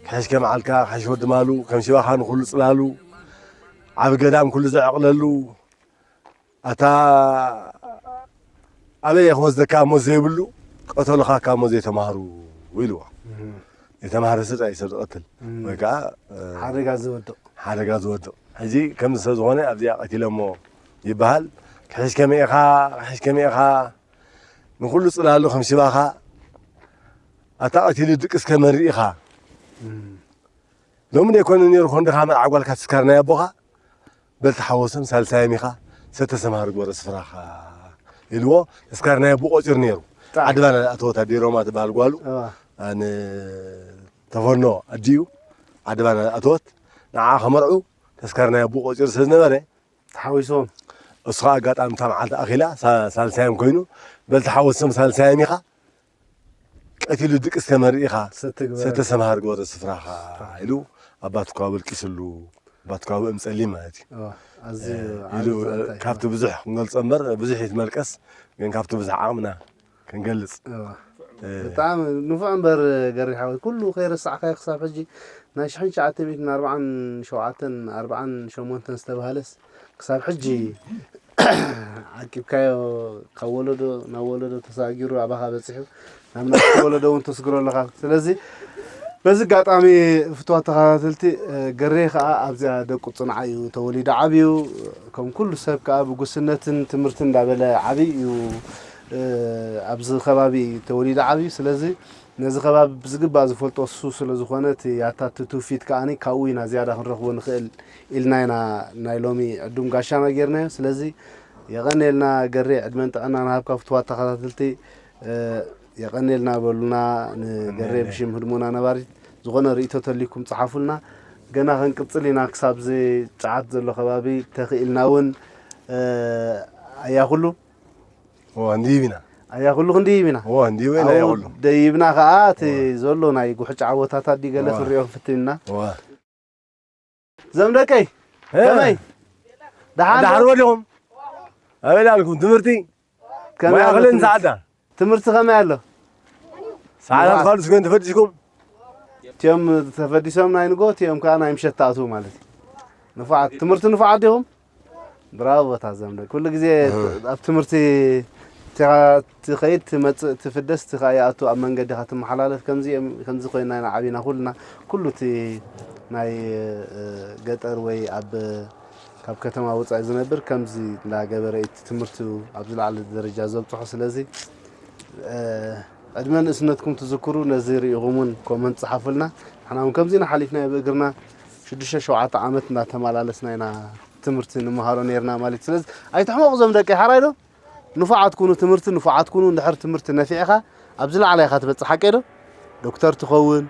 ክሕሽ ከመዓልካ ክሕሽ ወዲ ማሉ ከም ሽባኻ ንኹሉ ፅላሉ ዓብ ገዳም ኩሉ ዘዕቕለሉ ኣታ ኣበየ ክወስደካ እሞ ዘይብሉ ቀተሉኻ እካ እሞ ዘይተማሃሩ ኢልዎ። ዘይተማሃረ ሰብ ፃይ ሰብ ዝቐትል ወይ ከዓ ሓደጋ ዝወድቕ ሓደጋ ዝወድቕ ሕጂ ከምዚ ሰብ ዝኾነ ኣብዚኣ ቀቲለሞ ይበሃል። ክሕሽ ከመይ ኢኻ ክሕሽ ከመይ ኢኻ ንኩሉ ፅላሉ ከም ሽባኻ ኣታ ቀቲሉ ድቅስ ከመሪ ኢኻ ሎሚ ደይኮነ ነይሩ ኮንድኻ መርዓ ጓልካ ትስካር ናይ ኣቦኻ በል ተሓወሶም ሳልሳዮም ኢኻ ሰተሰምሃር ግበሮ ስፍራኻ ኢልዎ። ተስካር ናይ ኣቦ ቆፂሩ ነይሩ። ዓድባና ዝኣተወት ኣዴሮማ ትበሃል ጓሉ ንተፈኖ ኣዲኡ ዓድባና ዝኣተወት ንዓ ከመርዑ ተስካር ናይ ኣቦ ቆፂሩ ስለ ዝነበረ ተሓዊሶም እሱ ከዓ ኣጋጣሚ እታ መዓልቲ ኣኺላ ሳልሳዮም ኮይኑ በል ተሓወሶም ሳልሳዮም ኢኻ ቀቲሉ ድቅስ ከመርእ ኢኻ ሰተ ግበረልካ። ሰተ ሰምሃር ግበሮ ስፍራኻ ኢሉ ኣባትኳ በልቂስሉ ኣባትኳ ብእም ጸሊም ማለት እዩ እዋ፣ ኣዝዩ እ፣ ዓቢ ኢሉ ጸጥታ እዩ። ካብቲ ብዙሕ ክንገልጾ እምበር ብዙሕ እዩ ትመልቀስ ግን ካብቲ ብዙሕ ዓቕምና ክንገልጽ እዋ። እ፣ ብጣዕሚ ንፉዕ እምበር ገሪ ሓወይ ኩሉ ከይረሳዕካዮ ክሳብ ሕጂ ናይ ሽሕን ትሽዓተ ሚእትን ኣርባዓን ሸውዓተን ኣርባዓን ሸሞንተን ዝተባህለስ ክሳብ ሕጂ ዓቂብካዮ ካብ ወለዶ ናብ ወለዶ ተሳጊሩ ኣባኻ በፂሑ ናብ ናትካ ወለዶ እውን ተስግሮ ኣለኻ ስለዚ በዚ ኣጋጣሚ ፍትዋ ተኸታተልቲ ገሬ ከዓ ኣብዚኣ ደቁ ፅንዓ እዩ ተወሊዱ ዓብዩ ከም ኩሉ ሰብ ከዓ ብጉስነትን ትምህርትን እንዳበለ ዓብይ እዩ ኣብዚ ከባቢ ተወሊዱ ዓብዩ ስለዚ ነዚ ከባቢ ብዝግባእ ዝፈልጦ እሱ ስለ ዝኾነ እቲ ያታ እቲ ትውፊት ከዓኒ ካብኡ ኢና ዝያዳ ክንረኽቦ ንኽእል ኢልና ኢና ናይ ሎሚ ዕዱም ጋሻና ጌርናዮ። ስለዚ የቐንየልና ገሬ ዕድመን ጥዕና ንሃብካ ፍትዋት ተኸታተልቲ የቐንየልና በሉና ንገሬ ብሽም ህድሞና ነባሪት ዝኾነ ርእይቶ ተልይኩም ጸሓፉልና። ገና ክንቅጽል ኢና ክሳብ እዚ ጸዓት ዘሎ ከባቢ ተኽኢልና እውን ኣያ ኩሉ እዋ እንዲብ ኢና ኣያ ኩሉ ክንድይብ ኢና እዋ እንዲብ ኢና ኣያ ኩሉ ደይብና ከዓ እቲ ዘሎ ናይ ጉሕጫ ዓወታት ኣዲ ገለ ክንሪኦ ክንፍትን ኢና እዋ ዘም ደቀይ ከመይ ደሓን ዳሕር ወዲኹም ኣበይ ዳልኩም ትምህርቲ ከመይ ኣሎ ማያኽልን ትምህርቲ? ሰዓዳ ትምህርቲ ከመይ ኣሎ ሰዓዳ ትፋልስ ግን ተፈዲስኩም እቲኦም ተፈዲሶም ናይ ንጎ እቲኦም ከዓ ናይ ምሸት ተኣትዉ ማለት እዩ ንፉዓት ትምህርቲ ንፉዓት ዲኹም ብራቮ ታዘምደ ኩሉ ግዜ ኣብ ትምህርቲ ትኸይድ ትመፅእ ትፍደስ ትኻ ይኣቱ ኣብ መንገዲ ኻ ትመሓላለፍ ከምዚ ኮይና ኢና ዓቢና ኩልና ኩሉ እቲ ናይ ገጠር ወይ ኣብ ካብ ከተማ ወፃኢ ዝነብር ከምዚ እንዳገበረ እቲ ትምህርቱ ኣብ ዝለዓለ ደረጃ ዘብፅሖ ስለዚ ዕድመ ንእስነትኩም ትዝክሩ ነዚ ርኢኹም እውን ኮመንት ፀሓፉልና ንሕና እውን ከምዚ ኢና ሓሊፍናዮ ብእግርና ሽዱሽተ ሸውዓተ ዓመት እንዳተመላለስና ኢና ትምህርቲ ንምሃሮ ነይርና ማለት እዩ። ስለዚ ኣይትሕመቑ እዞም ደቀይ ሓራይ ዶ? ንፉዓት ኩኑ ትምህርቲ ንፉዓት ኩኑ እንድሕር ትምህርቲ ነፊዕኻ ኣብ ዝለዓለ ኢኻ ትበጽሕ ሓቀይ ዶ? ዶክተር ትኸውን፣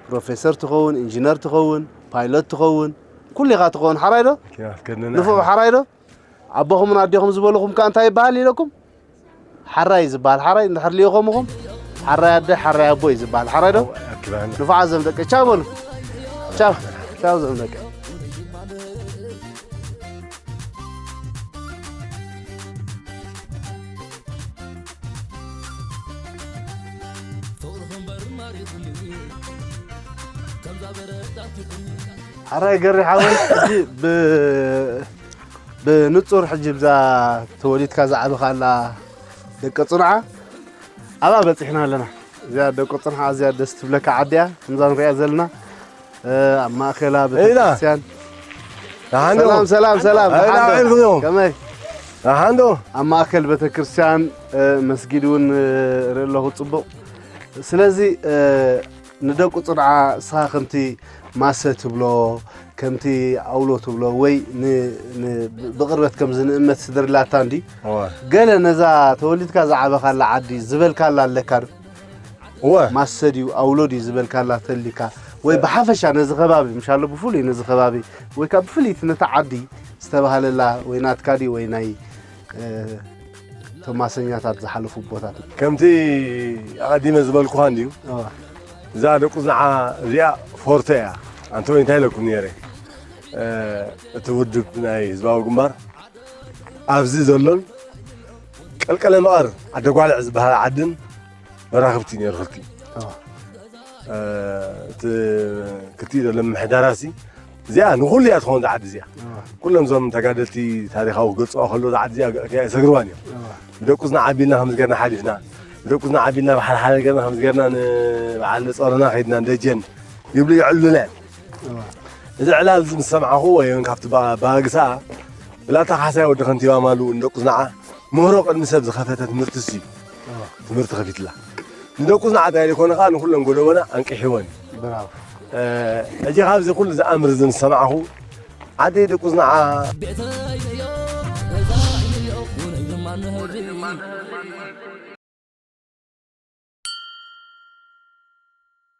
ፕሮፌሰር ትኸውን፣ ኢንጂነር ትኸውን፣ ፓይሎት ትኸውን፣ ኩሉ ኢኻ ትኸውን ሓራይ ዶ? ንፉዕ ሓራይ ዶ? ኣቦኹምን ኣዴኹም ዝበልኹም ከ እንታይ ይበሃል ኢለኩም? ሓራይ እዩ ዝበሃል ሓራይ እንድሕር ልኢኹም ኢኹም ሓራይ ኣደ ሓራይ ኣቦ እዩ ዝበሃል ሓራይ ዶ ንፉዓት ዘም ደቂ ቻው በሉ ቻው ቻው ዘም ደቂ ሓራይ ገሪ ሓወይ ሕጂ ብ ብንጹር ሕጂ ብዛ ተወሊድካ ዝዓበኻላ ደቂ ጽንዓ ኣብኣ በጺሕና ኣለና። እዚኣ ደቂ ጽንዓ እዚኣ ደስ ትብለካ ዓዲ እያ። ከምዛ ንሪኣ ዘለና ኣብ ማእከላ ቤተክርስትያን። ሰላም ሰላም ሰላም። ከመይ? ኣብ ማእከል ቤተክርስትያን መስጊድ እውን ርኢ ኣለኹ ጽቡቕ። ስለዚ ንደቁ ጽንዓ ንስኻ ከምቲ ማሰ ትብሎ ከምቲ ኣውሎ ትብሎ ወይ ብቕርበት ከምዚ ንእመት ስድርላታ እንዲ ገለ ነዛ ተወሊድካ ዝዓበኻላ ዓዲ ዝበልካላ ኣለካ ዶ? እወ። ማሰ ድዩ ኣውሎ ድዩ ዝበልካላ ተሊካ ወይ ብሓፈሻ ነዚ ከባቢ ምሻሎ ብፍሉይ ነዚ ከባቢ ወይ ካብ ብፍልይቲ ነታ ዓዲ ዝተባህለላ ወይ ናትካ ድዩ ወይ ናይ እቶም ማሰኛታት ዝሓለፉ ቦታት ከምቲ ኣቐዲመ ዝበልኩኻ እንድዩ። እዛ ደቁ ዝንዓ እዚኣ ፎርቶ እያ። ኣንተ ወይ እንታይ ኢለኩም ነይረ? እቲ ውድብ ናይ ህዝባዊ ግንባር ኣብዚ ዘሎን ቀልቀለ መቐር ዓደጓልዕ ዝበሃል ዓድን መራኽብቲ ነይሩ ክልቲኡ። እቲ ክልቲኡ ዘሎ ምሕዳራሲ እዚኣ ንኹሉ እያ ትኸውን ዓዲ እዚኣ። ኩሎም እዞም ተጋደልቲ ታሪኻዊ ክገልፅዋ ከለዉ እዛ ዓዲ እዚኣ ኣይሰግርዋን እዮም። ብደቁዝና ዓቢልና ከምዚ ገርና ሓሊፍና፣ ብደቁዝና ዓቢልና ብሓደ ሓደ ገርና ከምዚ ገርና ንበዓል ጾረና ከይድና ንደጀን ይብሉ የዕሉልና እዮም። እዚ ዕላል እዚ ምስ ሰማዕኹ ወይ እውን ካብቲ ባግሳ ብላታ ካሕሳይ ወዲ ከንቲባ ማሉ ንደቁዝናዓ ምህሮ ቅድሚ ሰብ ዝኸፈተ ትምህርቲ እዩ። ትምህርቲ ከፊትላ ንደቁዝናዓ እንታይ ኢሉ ይኮነ ከዓ ንኩለን ጎደቦና ኣንቂሕወን እዩ። ሕጂ ካብዚ ኩሉ ዝኣምር እዚ ምስ ሰማዕኹ ዓደይ ደቁዝናዓ